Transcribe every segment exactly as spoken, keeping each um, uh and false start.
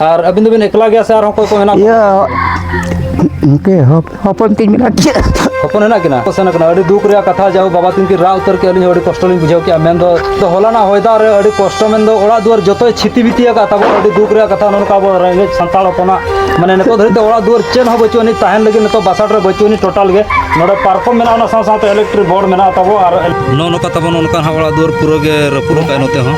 ᱟᱨ ᱟᱹᱵᱤᱱ ᱫᱚᱵᱤᱱ ᱮᱠᱞᱟ ᱜᱮᱭᱟ ᱥᱮ ᱟᱨᱦᱚᱸ ᱚᱠᱚᱭ ᱠᱚ ᱢᱮᱱᱟᱜ ᱠᱚᱣᱟ? ᱤᱭᱟᱹ, ᱤᱱᱠᱟᱹ ᱦᱚᱯ-, ᱦᱚᱯᱚᱱ ᱛᱤᱧ ᱢᱮᱱᱟᱜ ᱠᱤᱱᱟ᱾ ᱦᱚᱯᱚᱱ ᱦᱮᱱᱟᱜ ᱠᱤᱱᱟ? ᱠᱚ ᱥᱮᱱ ᱟᱠᱟᱱᱟ᱾ ᱟᱹᱰᱤ ᱫᱩᱠ ᱨᱮᱭᱟᱜ ᱠᱟᱛᱷᱟ, ᱡᱟᱭᱦᱳᱠ, ᱵᱟᱵᱟ ᱛᱤᱠᱤᱱ ᱠᱤᱱ ᱨᱟᱜ ᱩᱛᱟᱹᱨ ᱠᱮᱜᱼᱟ, ᱟᱹᱞᱤᱧ ᱦᱚᱸ ᱟᱹᱰᱤ ᱠᱚᱥᱴᱚ ᱞᱤᱧ ᱵᱩᱡᱷᱟᱹᱣ ᱠᱮᱜᱼᱟ᱾ ᱢᱮᱱᱫᱚ, ᱛᱚ, ᱦᱚᱞᱟᱱᱟᱜ ᱦᱚᱭ ᱫᱟᱜ ᱨᱮ ᱟᱹᱰᱤ ᱠᱚᱥᱴᱚ, ᱢᱮᱱᱫᱚ ᱚᱲᱟᱜ ᱫᱩᱣᱟᱹᱨ ᱡᱚᱛᱚᱭ ᱪᱷᱤᱛᱤ ᱵᱤᱛᱤ ᱟᱠᱟᱫ ᱛᱟᱵᱚᱱ, ᱟᱹᱰᱤ ᱫᱩᱠ ᱨᱮᱭᱟᱜ ᱠᱟᱛᱷᱟ᱾ ᱱᱚᱜᱼᱚ ᱱᱚᱝᱠᱟ ᱟᱵᱚ ᱨᱮᱸᱜᱮᱡ ᱥᱟᱱᱛᱟᱲ ᱦᱚᱯᱚᱱᱟᱜ, ᱢᱟᱱᱮ, ᱱᱤᱛᱚᱜ ᱫᱷᱟᱹᱨᱤᱡ ᱛᱮ ᱚᱲᱟᱜ ᱫᱩᱣᱟᱹᱨ ᱪᱮᱫ ᱦᱚᱸ ᱵᱟᱹᱪᱩᱜ ᱟᱹᱱᱤᱡ, ᱛᱟᱦᱮᱱ ᱞᱟᱹᱜᱤᱫ ᱱᱤᱛᱚᱜ ᱵᱟᱥᱟ ᱨᱮ ᱵᱟᱹᱪᱩᱜ ᱟᱹᱱᱤᱡ, ᱴᱳᱴᱟᱞ ᱜᱮ᱾ ᱱᱚᱰᱮ ᱯᱟᱨᱠᱚᱢ ᱢᱮᱱᱟᱜᱼᱟ, ᱚᱱᱟ ᱥᱟᱶ ᱥᱟᱶᱛᱮ ᱤᱞᱮᱠᱴᱨᱤᱠ ᱵᱳᱨᱰ ᱢᱮᱱᱟᱜ ᱛᱟᱵᱚ, ᱟᱨ ᱱᱚᱜᱼᱚ ᱱᱚᱝᱠᱟ ᱛᱟᱵᱚ, ᱱᱚᱜᱼᱚ ᱱᱚᱝᱠᱟ ᱱᱟᱦᱟᱜ ᱚᱲᱟᱜ ᱫᱩᱣᱟᱹᱨ ᱯᱩᱨᱟᱹ ᱜᱮ ᱨᱟᱹᱯᱩᱫ ᱟᱠᱟᱫ ᱱᱚᱛᱮ ᱦᱚᱸ᱾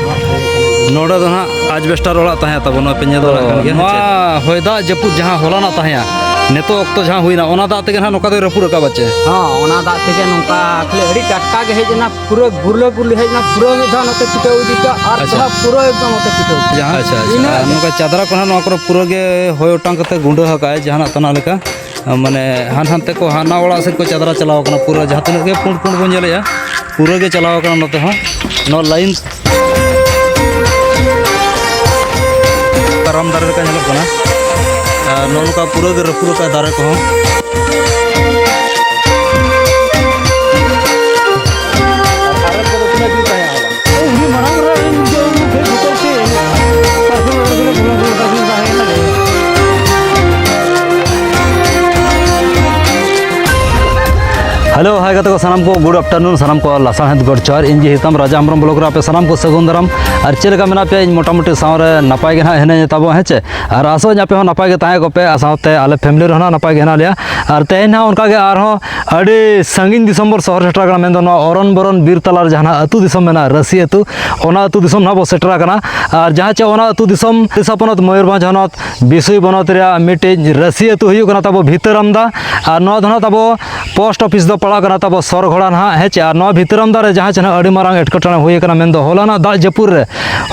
ᱱᱚᱰᱮ ᱫᱚ ᱱᱟᱦᱟᱜ ᱟᱡᱵᱮᱥᱴᱟᱨ ᱚᱲᱟᱜ ᱛᱟᱦᱮᱸ ᱛᱟᱵᱚ, ᱱᱚᱣᱟ ᱯᱮ ᱧᱮᱞ ᱫᱟᱲᱮᱭᱟᱜ ᱠᱟᱱ ᱜᱮᱭᱟ, ᱦᱮᱸ ᱱᱚᱣᱟ ᱪᱮ? ᱦᱚᱭ ᱫᱟᱜ ᱡᱟᱹᱯᱩᱫ ᱡᱟᱦᱟᱸ ᱦᱚᱞᱟᱱᱟᱜ ᱛᱟᱦᱮᱸᱭᱟ, ᱱᱤᱛᱚᱜ ᱚᱠᱛᱚ ᱡᱟᱦᱟᱸ ᱦᱩᱭᱱᱟ, ᱚᱱᱟ ᱫᱟᱜ ᱛᱮᱜᱮ ᱱᱟᱦᱟᱜ ᱱᱚᱝᱠᱟ ᱫᱚᱭ ᱨᱟᱹᱯᱩᱫ ᱟᱠᱟᱫ ᱵᱟᱪᱮ? ᱦᱚᱸ, ᱚᱱᱟ ᱫᱟᱜ ᱛᱮᱜᱮ ᱱᱚᱝᱠᱟ ᱠᱷᱟᱹᱞᱤ ᱟᱹᱰᱤ ᱴᱟᱴᱠᱟ ᱜᱮ ᱦᱮᱡ ᱮᱱᱟ, ᱯᱩᱨᱟᱹ ᱜᱩᱨᱞᱟᱹ ᱜᱩᱨᱞᱤ ᱦᱮᱡ ᱮᱱᱟ, ᱯᱩᱨᱟᱹ ᱢᱤᱫ ᱫᱷᱟᱣ ᱱᱚᱛᱮ ᱪᱷᱩᱴᱟᱹᱣ ᱤᱫᱤ ᱠᱟᱜ ᱟᱨ ᱟᱪᱪᱷᱟ᱾ ᱡᱟᱦᱟᱸ ᱯᱩᱨᱟᱹ ᱮᱠᱫᱚᱢ ᱱᱚᱛᱮ ᱪᱷᱩᱴᱟᱹᱣ᱾ ᱡᱟᱦᱟᱸ ᱟᱪᱪᱷᱟ, ᱟᱪᱪᱷᱟ᱾ ᱤᱱᱟᱹ ᱟᱨ ᱜᱮ᱾ ᱱᱚᱝᱠᱟ ᱪᱟᱫᱽᱨᱟ ᱠᱚ ᱱᱟᱦᱟᱜ ᱱᱚᱣᱟ ᱠᱚᱨᱮ ᱯᱩᱨᱟᱹ ᱜᱮ ᱦᱚᱭ ᱚᱴᱟᱝ ᱠᱟᱛᱮ ᱜᱩᱸᱰᱟᱹ ᱟᱠᱟᱫᱼᱟᱭ ᱡᱟᱦᱟᱱᱟᱜ ᱛᱟᱱᱟ ᱞᱮᱠᱟ᱾ ᱢᱟᱱᱮ ᱦᱟᱱ ᱦᱟᱱᱛᱮ ᱠᱚ ᱦᱟᱱᱟ ᱚᱲᱟᱜ ᱥᱮᱫ ᱠᱚ ᱪᱟᱫᱽᱨᱟ ᱪᱟᱞᱟᱣ ᱠᱟᱱᱟ, ᱯᱩᱨᱟᱹ ᱡᱟᱦᱟᱸ ᱛᱤᱱᱟᱹᱜ ᱜᱮ ᱯᱩᱸᱰ ᱯᱩᱸᱰ ᱵᱚᱱ ᱧᱮᱞᱮᱜᱼᱟ, ᱯᱩᱨᱟᱹ ᱜᱮ ᱪᱟᱞᱟᱣ ᱠᱟᱱᱟ ᱱᱚᱛᱮ ᱦᱚᱸ᱾ ᱱᱚᱣᱟ ᱞᱟᱭᱤᱱ ᱠᱟᱨᱟᱢ ᱫᱟᱨᱮ ᱞᱮᱠᱟ ᱧᱮᱞᱚᱜ ᱠᱟᱱᱟ᱾ ᱟᱨ ᱱᱚᱜᱼᱚ ᱱᱚᱝᱠᱟ ᱯᱩᱨᱟᱹ ᱜᱮ ᱨᱟᱹᱯᱩᱫ ᱟᱠᱟᱫ ᱫᱟᱨᱮ ᱠᱚᱦᱚᱸ᱾ ᱟᱨ ᱟᱨᱮᱞ ᱠᱚᱫᱚ ᱛᱤᱱᱟᱹᱜ ᱫᱤᱱ ᱛᱟᱦᱮᱸ ᱦᱟᱲᱟᱢ? ᱩᱱᱤ ᱢᱟᱨᱟᱝ ᱢᱟᱨᱟᱝ ᱨᱮᱱ ᱫᱚ ᱩᱱᱤ ᱴᱷᱮᱱ ᱡᱚᱛᱚ ᱥᱮ ᱯᱟᱥᱮ ᱯᱟᱥᱮ ᱨᱮ ᱵᱚᱸᱜᱟ ᱵᱩᱨᱩ ᱛᱟᱹᱠᱤᱱ ᱛᱟᱦᱮᱸ ᱠᱟᱱᱟ᱾ ᱦᱮᱞᱳ, ᱦᱟᱭ ᱜᱟᱛᱮ ᱠᱚ ᱥᱟᱱᱟᱢ ᱠᱚ, ᱜᱩᱰ ᱟᱯᱴᱟᱨᱱᱩᱱ ᱥᱟᱱᱟᱢ ᱠᱚ, ᱞᱟᱥᱟᱲᱦᱮᱫ ᱜᱚᱰ ᱡᱚᱦᱟᱨ᱾ ᱤᱧ ᱜᱮ ᱦᱤᱛᱟᱢ ᱨᱟᱡᱟ ᱦᱮᱢᱵᱨᱚᱢ ᱵᱞᱚᱜ ᱨᱮ ᱟᱯᱮ ᱥᱟᱱᱟᱢ ᱠᱚ ᱥᱟᱹᱜᱩᱱ ᱫᱟᱨᱟᱢ᱾ ᱟᱨ ᱪᱮᱫ ᱞᱮᱠᱟ ᱢᱮᱱᱟᱜ ᱯᱮᱭᱟ? ᱤᱧ ᱢᱚᱴᱟᱢᱩᱴᱤ ᱥᱟᱶ ᱨᱮ ᱱᱟᱯᱟᱭ ᱜᱮ ᱱᱟᱦᱟᱜ ᱦᱤᱱᱟᱹᱧᱟ ᱛᱟᱵᱚ, ᱦᱮᱸ ᱪᱮ? ᱟᱨ ᱟᱥᱚᱜ ᱟᱹᱧ ᱟᱯᱮ ᱦᱚᱸ ᱱᱟᱯᱟᱭ ᱜᱮ ᱛᱟᱦᱮᱸ ᱠᱚᱯᱮ, ᱟᱨ ᱥᱟᱶᱛᱮ ᱟᱞᱮ ᱯᱷᱮᱢᱤᱞᱤ ᱨᱮᱦᱚᱸ ᱱᱟᱯᱟᱭ ᱜᱮ ᱦᱮᱱᱟᱜ ᱞᱮᱭᱟ᱾ ᱟᱨ ᱛᱮᱦᱮᱧ ᱱᱟᱦᱟᱜ ᱚᱱᱠᱟ ᱜᱮ ᱟᱨᱦᱚᱸ ᱟᱹᱰᱤ ᱥᱟᱺᱜᱤᱧ ᱫᱤᱥᱚᱢ ᱵᱚᱱ ᱥᱚᱦᱚᱨ ᱥᱮᱴᱮᱨ ᱟᱠᱟᱱᱟ, ᱢᱮᱱᱫᱚ ᱱᱚᱣᱟ ᱚᱨᱚᱱ ᱵᱚᱨᱚᱱ ᱵᱤᱨ ᱛᱟᱞᱟ ᱨᱮ ᱡᱟᱦᱟᱱᱟᱜ ᱟᱹᱛᱩ ᱫᱤᱥᱚᱢ ᱢᱮᱱᱟᱜᱼᱟ, ᱨᱟᱹᱥᱤ ᱟᱹᱛᱩ, ᱚᱱᱟ ᱟᱹᱛᱩ ᱫᱤᱥᱚᱢ ᱱᱟᱦᱟᱜ ᱵᱚᱱ ᱥᱮᱴᱮᱨ ᱟᱠᱟᱱᱟ᱾ ᱟᱨ ᱡᱟᱦᱟᱸ ᱪᱮ ᱚᱱᱟ ᱟᱹᱛᱩ ᱫᱤᱥᱚᱢ, ᱩᱲᱤᱥᱥᱟ ᱯᱚᱱᱚᱛ ᱢᱚᱭᱩᱨᱵᱷᱚᱸᱡᱽ ᱦᱚᱱᱚᱛ ᱵᱤᱥᱩᱭ ᱵᱚᱱᱚᱛ ᱨᱮᱭᱟᱜ ᱢᱤᱫᱴᱤᱡ ᱨᱟᱹᱥᱤ ᱟᱹᱛᱩ ᱦᱩᱭᱩᱜ ᱠᱟᱱᱟ ᱛᱟᱵᱚ ᱵᱷᱤᱛᱟᱹᱨᱟᱢᱫᱟ᱾ ᱟᱨ ᱱᱚᱣᱟ ᱫᱚ ᱱᱟᱦᱟᱜ ᱛᱟᱵᱚ ᱯᱳᱥᱴ ᱚᱯᱷᱤᱥ ᱫᱚ ᱯᱟᱲᱟᱜ ᱠᱟᱱᱟ ᱛᱟᱵᱚ ᱥᱚᱨᱜᱷᱚᱲᱟ ᱱᱟᱦᱟᱜ, ᱦᱮᱸ ᱪᱮ? ᱟᱨ ᱱᱚᱣᱟ ᱵᱷᱤᱛᱟᱹᱨᱟᱢᱫᱟ ᱨᱮ ᱡᱟᱦᱟᱸ ᱪᱮ ᱱᱟᱦᱟᱜ ᱟᱹᱰᱤ ᱢᱟᱨᱟᱝ ᱮᱴᱠᱮᱴᱚᱬᱮ ᱦᱩᱭ ᱟᱠᱟᱱᱟ, ᱢᱮᱱᱫᱚ ᱦᱚᱞᱟᱱᱟᱜ ᱫᱟᱜ ᱡᱟᱹᱯᱩᱫ ᱨᱮ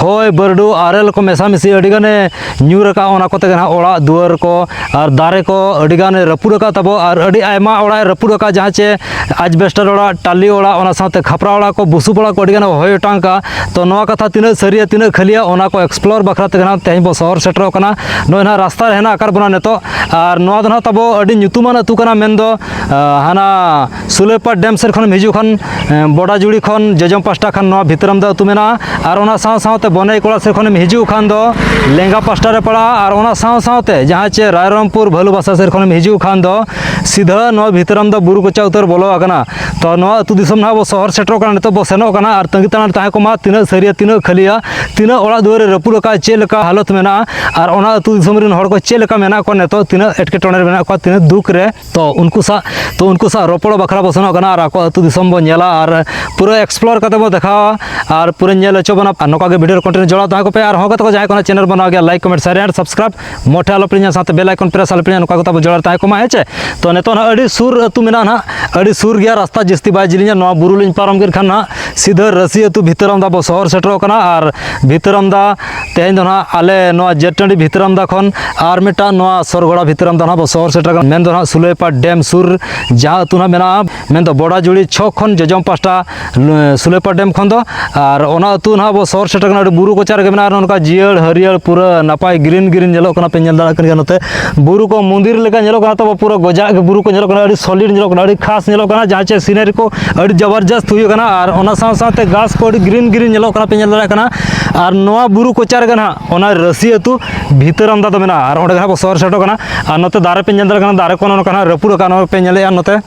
ᱦᱚᱭ, ᱵᱟᱹᱨᱰᱩ, ᱟᱨᱮᱞ ᱠᱚ ᱢᱮᱥᱟᱢᱤᱥᱤ ᱟᱹᱰᱤ ᱜᱟᱱᱮ ᱧᱩᱨ ᱟᱠᱟᱫ, ᱚᱱᱟ ᱠᱚᱛᱮ ᱜᱮ ᱱᱟᱦᱟᱜ ᱚᱲᱟᱜ ᱫᱩᱣᱟᱹᱨ ᱠᱚ ᱟᱨ ᱫᱟᱨᱮ ᱠᱚ ᱟᱹᱰᱤ ᱜᱟᱱᱮ ᱨᱟᱹᱯᱩᱫ ᱟᱠᱟᱫ ᱛᱟᱵᱚ, ᱟᱨ ᱟᱹᱰᱤ ᱟᱭᱢᱟ ᱚᱲᱟᱜ ᱮ ᱨᱟᱹᱯᱩᱫ ᱟᱠᱟᱫ, ᱡᱟᱦᱟᱸ ᱪᱮ ᱟᱡᱽᱵᱮᱥᱴᱟᱨ ᱚᱲᱟᱜ, ᱴᱟᱹᱞᱤ ᱚᱲᱟᱜ, ᱚᱱᱟ ᱥᱟᱶᱛᱮ ᱠᱷᱟᱯᱨᱟ ᱚᱲᱟᱜ ᱠᱚ, ᱵᱩᱥᱩᱵ ᱚᱲᱟᱜ ᱠᱚ ᱟᱹᱰᱤ ᱜᱟᱱ ᱦᱚᱭ ᱚᱴᱟᱝ ᱟᱠᱟᱫ᱾ ᱛᱚ, ᱱᱚᱣᱟ ᱠᱟᱛᱷᱟ ᱛᱤᱱᱟᱹᱜ ᱥᱟᱹᱨᱤᱭᱟ, ᱛᱤᱱᱟᱹᱜ ᱠᱷᱟᱹᱞᱤᱭᱟ, ᱚᱱᱟ ᱠᱚ ᱮᱠᱥᱯᱞᱳᱨ ᱵᱟᱠᱷᱨᱟ ᱛᱮᱜᱮ ᱱᱟᱦᱟᱜ ᱛᱮᱦᱮᱧ ᱵᱚ ᱥᱚᱦᱚᱨ ᱥᱮᱴᱮᱨᱚᱜ ᱠᱟᱱᱟ᱾ ᱱᱚᱜᱼᱚᱭ ᱱᱟᱦᱟᱜ ᱨᱟᱥᱛᱟ ᱨᱮ ᱦᱮᱱᱟᱜ ᱟᱠᱟᱫ ᱵᱚᱱᱟ ᱱᱤᱛᱚᱜ᱾ ᱟᱨ ᱱᱚᱣᱟ ᱫᱚ ᱱᱟᱦᱟᱜ ᱛᱟᱵᱚ ᱟᱹᱰᱤ ᱧᱩᱛᱩᱢᱟᱱ ᱟᱹᱛᱩ ᱠᱟᱱᱟ, ᱢᱮᱱᱫᱚ, ᱟ, ᱦᱟᱱᱟ ᱥᱩᱞᱟᱹᱭᱯᱟᱲ ᱰᱮᱢ ᱥᱮᱫ ᱠᱷᱚᱱᱮᱢ ᱦᱤᱡᱩᱜ ᱠᱷᱟᱱ, ᱮᱸ, ᱵᱚᱰᱟᱡᱩᱲᱤ ᱠᱷᱚᱱ ᱡᱚᱡᱚᱢ ᱯᱟᱥᱴᱟ ᱠᱷᱟᱱ ᱱᱚᱣᱟ ᱵᱷᱤᱛᱨᱟᱢᱫᱟ ᱟᱹᱛᱩ ᱢᱮᱱᱟᱜᱼᱟ᱾ ᱟᱨ ᱚᱱᱟ ᱥᱟᱶ ᱥᱟᱶᱛᱮ ᱵᱚᱱᱮᱭ ᱠᱚᱲᱟ ᱥᱮᱫ ᱠᱷᱚᱱᱮᱢ ᱦᱤᱡᱩᱜ ᱠᱷᱟᱱ ᱫᱚ ᱞᱮᱸᱜᱟ ᱯᱟᱥᱴᱟ ᱨᱮ ᱯᱟᱲᱟᱜᱼᱟ᱾ ᱟᱨ ᱚᱱᱟ ᱥᱟᱶ ᱥᱟᱶᱛᱮ ᱡᱟᱦᱟᱸ ᱪᱮ ᱨᱟᱭᱨᱚᱝᱯᱩᱨ ᱵᱷᱟᱹᱞᱩᱵᱟᱥᱟ ᱥᱮᱫ ᱠᱷᱚᱱᱮᱢ ᱦᱤᱡᱩᱜ ᱠᱷᱟᱱ ᱫᱚ ᱥᱤᱫᱷᱟᱹ ᱱᱚᱣᱟ ᱵᱷᱤᱛᱨᱟᱢᱫᱟ ᱵᱩᱨᱩ ᱠᱚᱪᱟ ᱩᱛᱟᱹᱨ ᱵᱚᱞᱚ ᱟᱠᱟᱱᱟ᱾ ᱛᱚ ᱱᱚᱣᱟ ᱟᱹᱛᱩ ᱫᱤᱥᱚᱢ ᱱᱟᱦᱟᱜ ᱵᱚ ᱥᱚᱦᱚᱨ ᱥᱮᱴᱮᱨᱚᱜ ᱠᱟᱱᱟ᱾ ᱱᱤᱛᱚᱜ ᱵᱚ ᱥᱮᱱᱚᱜ ᱠᱟᱱᱟ ᱟᱨ ᱛᱟᱺᱜᱤ ᱛᱟᱲᱟᱜ ᱨᱮ ᱛᱟᱦᱮᱸ ᱠᱚᱜ ᱢᱟ, ᱛᱤᱱᱟᱹᱜ ᱥᱟᱹᱨᱤᱭᱟ, ᱛᱤᱱᱟᱹᱜ ᱠᱷᱟᱹᱞᱤᱭᱟ, ᱛᱤᱱᱟᱹᱜ ᱚᱲᱟᱜ ᱫᱩᱣᱟᱹᱨ ᱨᱮ ᱨᱟᱹᱯᱩᱫ ᱟᱠᱟᱫ, ᱪᱮᱫ ᱞᱮᱠᱟ ᱦᱟᱞᱚᱛ ᱢᱮᱱᱟᱜᱼᱟ, ᱟᱨ ᱚᱱᱟ ᱟᱹᱛᱩ ᱫᱤᱥᱚᱢ ᱨᱮᱱ ᱦᱚᱲ ᱠᱚ ᱪᱮᱫ ᱞᱮᱠᱟ ᱢᱮᱱᱟᱜ ᱠᱚᱣᱟ, ᱱᱤᱛᱚᱜ ᱛᱤᱱᱟᱹᱜ ᱮᱴᱠᱮᱴᱚᱬᱮ ᱨᱮ ᱢᱮᱱᱟᱜ ᱠᱚᱣᱟ, ᱛᱤᱱᱟᱹᱜ ᱫᱩᱠ ᱨᱮ᱾ ᱛᱚ ᱩᱱᱠᱩ ᱥᱟᱶ, ᱛᱚ ᱩᱱᱠᱩ ᱥᱟᱶ ᱨᱚᱯᱚᱲ ᱵᱟᱠᱷᱨᱟ ᱵᱚ ᱥᱮᱱᱚᱜ ᱠᱟᱱᱟ ᱟᱨ ᱟᱠᱚ ᱟᱹᱛᱩ ᱫᱤᱥᱚᱢ ᱵᱚ ᱧᱮᱞᱟ ᱟᱨ ᱯᱩᱨᱟᱹ explore ᱠᱟᱛᱮ ᱵᱚ ᱫᱮᱠᱷᱟᱣᱟ ᱟᱨ ᱯᱩᱨᱟᱹ ᱧᱮᱞ ᱦᱚᱪᱚ ᱵᱚᱱᱟ᱾ ᱟᱨ ᱱᱚᱝᱠᱟ ᱜᱮ video ᱨᱮ continue ᱡᱚᱲᱟᱣ ᱛᱟᱦᱮᱸ ᱠᱚᱯᱮ᱾ ᱟᱨ ᱦᱚᱸ ᱜᱟᱛᱮ ᱠᱚ, ᱡᱟᱦᱟᱸᱭ ᱠᱚ ᱚᱱᱟ channel ᱵᱮᱱᱟᱣ ᱜᱮᱭᱟ, like, comment, share and subscribe ᱢᱚᱴᱷᱮ ᱟᱞᱚ ᱯᱮ ᱦᱤᱲᱤᱧᱟ, ᱥᱟᱶᱛᱮ bell icon press ᱟᱞᱚ ᱯᱮ ᱦᱤᱲᱤᱧᱟ᱾ ᱱᱚᱝᱠᱟ ᱠᱚ ᱛᱟᱵᱚ ᱡᱚᱲᱟᱣ ᱛᱟᱦᱮᱸ ᱠᱚᱢᱟ, ᱦᱮᱸ ᱪᱮ᱾ ᱛᱚ ᱱᱤᱛᱚᱜ ᱱᱟᱦᱟᱜ ᱟᱹᱰᱤ ᱥᱩᱨ ᱟᱹᱛᱩ ᱢᱮᱱᱟᱜᱼᱟ ᱱᱟᱦᱟᱜ, ᱟᱹᱰᱤ ᱥᱩᱨ ᱜᱮᱭᱟ, ᱨᱟᱥᱛᱟ ᱡᱟᱹᱥᱛᱤ ᱵᱟᱭ ᱡᱤᱞᱤᱧᱟ᱾ ᱱᱚᱣᱟ ᱵᱩᱨᱩ ᱞᱤᱧ ᱯᱟᱨᱚᱢ ᱠᱮᱫ ᱠᱷᱟᱱ ᱱᱟᱦᱟᱜ ᱥᱤᱫᱷᱟᱹ ᱨᱟᱹᱥᱤ ᱟᱹᱛᱩ ᱵᱷᱤᱛᱨᱟᱢᱫᱟ ᱵᱚ ᱥᱚᱦᱚᱨ ᱥᱮᱴᱮᱨᱚᱜ ᱠᱟᱱᱟ᱾ ᱟᱨ ᱵᱷᱤᱛᱨᱟᱢᱫᱟ ᱛᱮᱦᱮᱧ ᱫᱚ ᱱᱟᱦᱟᱜ ᱟᱞᱮ ᱱᱚᱣᱟ ᱡᱮᱴ ᱴᱟᱺᱰᱤ ᱵᱷᱤᱛᱨᱟᱢᱫᱟ ᱠᱷᱚᱱ ᱟᱨ ᱢᱤᱫᱴᱟᱝ ᱱᱚᱣᱟ ᱥᱚᱨᱜᱚᱲᱟ ᱵᱷᱤᱛᱨᱟᱢᱫᱟ ᱱᱟᱦᱟᱜ ᱵᱚ ᱥᱚᱦᱚᱨ ᱥᱮᱴᱮᱨ ᱠᱟᱱᱟ, ᱢᱮᱱᱫᱚ ᱱᱟᱦᱟᱜ ᱥᱩᱞᱟᱹᱭᱯᱟᱲ ᱰᱮᱢ ᱥᱩᱨ ᱡᱟᱦᱟᱸ ᱟᱹᱛᱩ ᱱᱟᱦᱟᱜ ᱢᱮᱱᱟᱜᱼᱟ, ᱢᱮᱱᱫᱚ ᱵᱚᱰᱟᱡᱩᱲᱤ ᱪᱷᱚᱠ ᱠᱷᱚᱱ ᱡᱚᱡᱚᱢ ᱯᱟᱥᱴᱟ ᱞᱩ-, ᱥᱩᱞᱟᱹᱭᱯᱟᱲ ᱰᱮᱢ ᱠᱷᱚᱱ ᱫᱚ᱾ ᱟᱨ ᱚᱱᱟ ᱟᱹᱛᱩ ᱱᱟᱦᱟᱜ ᱵᱚ ᱥᱚᱦᱚᱨ ᱥᱮᱴᱮᱨ ᱠᱟᱱᱟ, ᱟᱹᱰᱤ ᱵᱩᱨᱩ ᱠᱚᱪᱟ ᱨᱮᱜᱮ ᱢᱮᱱᱟᱜᱼᱟ᱾ ᱟᱨ ᱱᱚᱝᱠᱟ ᱡᱤᱭᱟᱹᱲ ᱦᱟᱹᱨᱭᱟᱹᱲ ᱯᱩᱨᱟᱹ ᱱᱟᱯᱟᱭ green green ᱧᱮᱞᱚᱜ ᱠᱟᱱᱟ, ᱯᱮ ᱧᱮᱞ ᱫᱟᱲᱮᱭᱟᱜ ᱠᱟᱱ ᱜᱮᱭᱟ᱾ ᱱᱚᱛᱮ ᱵᱩᱨᱩ ᱠᱚ ᱢᱚᱱᱫᱤᱨ ᱞᱮᱠᱟ ᱧᱮᱞᱚᱜ ᱠᱟᱱᱟ, ᱛᱚᱵᱮ ᱯᱩᱨᱟᱹ ᱜᱚᱡᱟᱜ ᱜᱮ ᱵᱩᱨᱩ ᱠᱚ ᱧᱮᱞᱚᱜ ᱠᱟᱱᱟ, ᱟᱹᱰᱤ solid ᱧᱮᱞᱚᱜ ᱠᱟᱱᱟ, ᱟᱹᱰᱤ ᱠᱷᱟᱥ ᱧᱮᱞᱚᱜ ᱠᱟᱱᱟ, ᱡᱟᱦᱟᱸ ᱪᱮ scenery ᱠᱚ ᱟᱹᱰᱤ ᱡᱚᱵᱚᱨᱡᱚᱥᱛ ᱦᱩᱭ ᱟᱠᱟᱱᱟ᱾ ᱟᱨ ᱚᱱᱟ ᱥᱟᱶ ᱥᱟᱶᱛᱮ ᱜᱷᱟᱥ ᱠᱚ ᱟᱹᱰᱤ green green ᱧᱮᱞᱚᱜ ᱠᱟᱱᱟ, ᱯᱮ ᱧᱮᱞ ᱫᱟᱲᱮᱭᱟᱜ ᱠᱟᱱᱟ᱾ ᱟᱨ ᱱᱚᱣᱟ ᱵᱩᱨᱩ ᱠᱚᱪᱟ ᱨᱮᱜᱮ ᱱᱟᱦᱟᱜ ᱚᱱᱟ ᱨᱟᱹᱥᱤ ᱟᱹᱛᱩ ᱵᱷᱤᱛᱟᱹᱨᱟᱢᱫᱟ ᱫᱚ ᱢᱮᱱᱟᱜᱼᱟ᱾ ᱟᱨ ᱚᱸᱰᱮ ᱜᱮ ᱱᱟᱦᱟᱜ ᱵᱚ ᱥᱚᱦᱚᱨ ᱥᱮᱴᱮᱨᱚᱜ ᱠᱟᱱᱟ᱾ ᱟᱨ ᱱᱚᱛᱮ ᱫᱟᱨᱮ ᱯᱮ ᱧᱮᱞ ᱫᱟᱲᱮᱭᱟᱜ ᱠᱟᱱᱟ, ᱫᱟᱨᱮ ᱠᱚ ᱱᱚᱜᱼᱚ ᱱᱚᱝᱠᱟ ᱱᱟᱦᱟᱜ ᱨᱟᱹᱯᱩᱫ ᱟᱠᱟᱫ, ᱱᱚᱣᱟ ᱯᱮ ᱧᱮᱞᱮᱫᱼᱟ ᱱᱚᱛᱮ᱾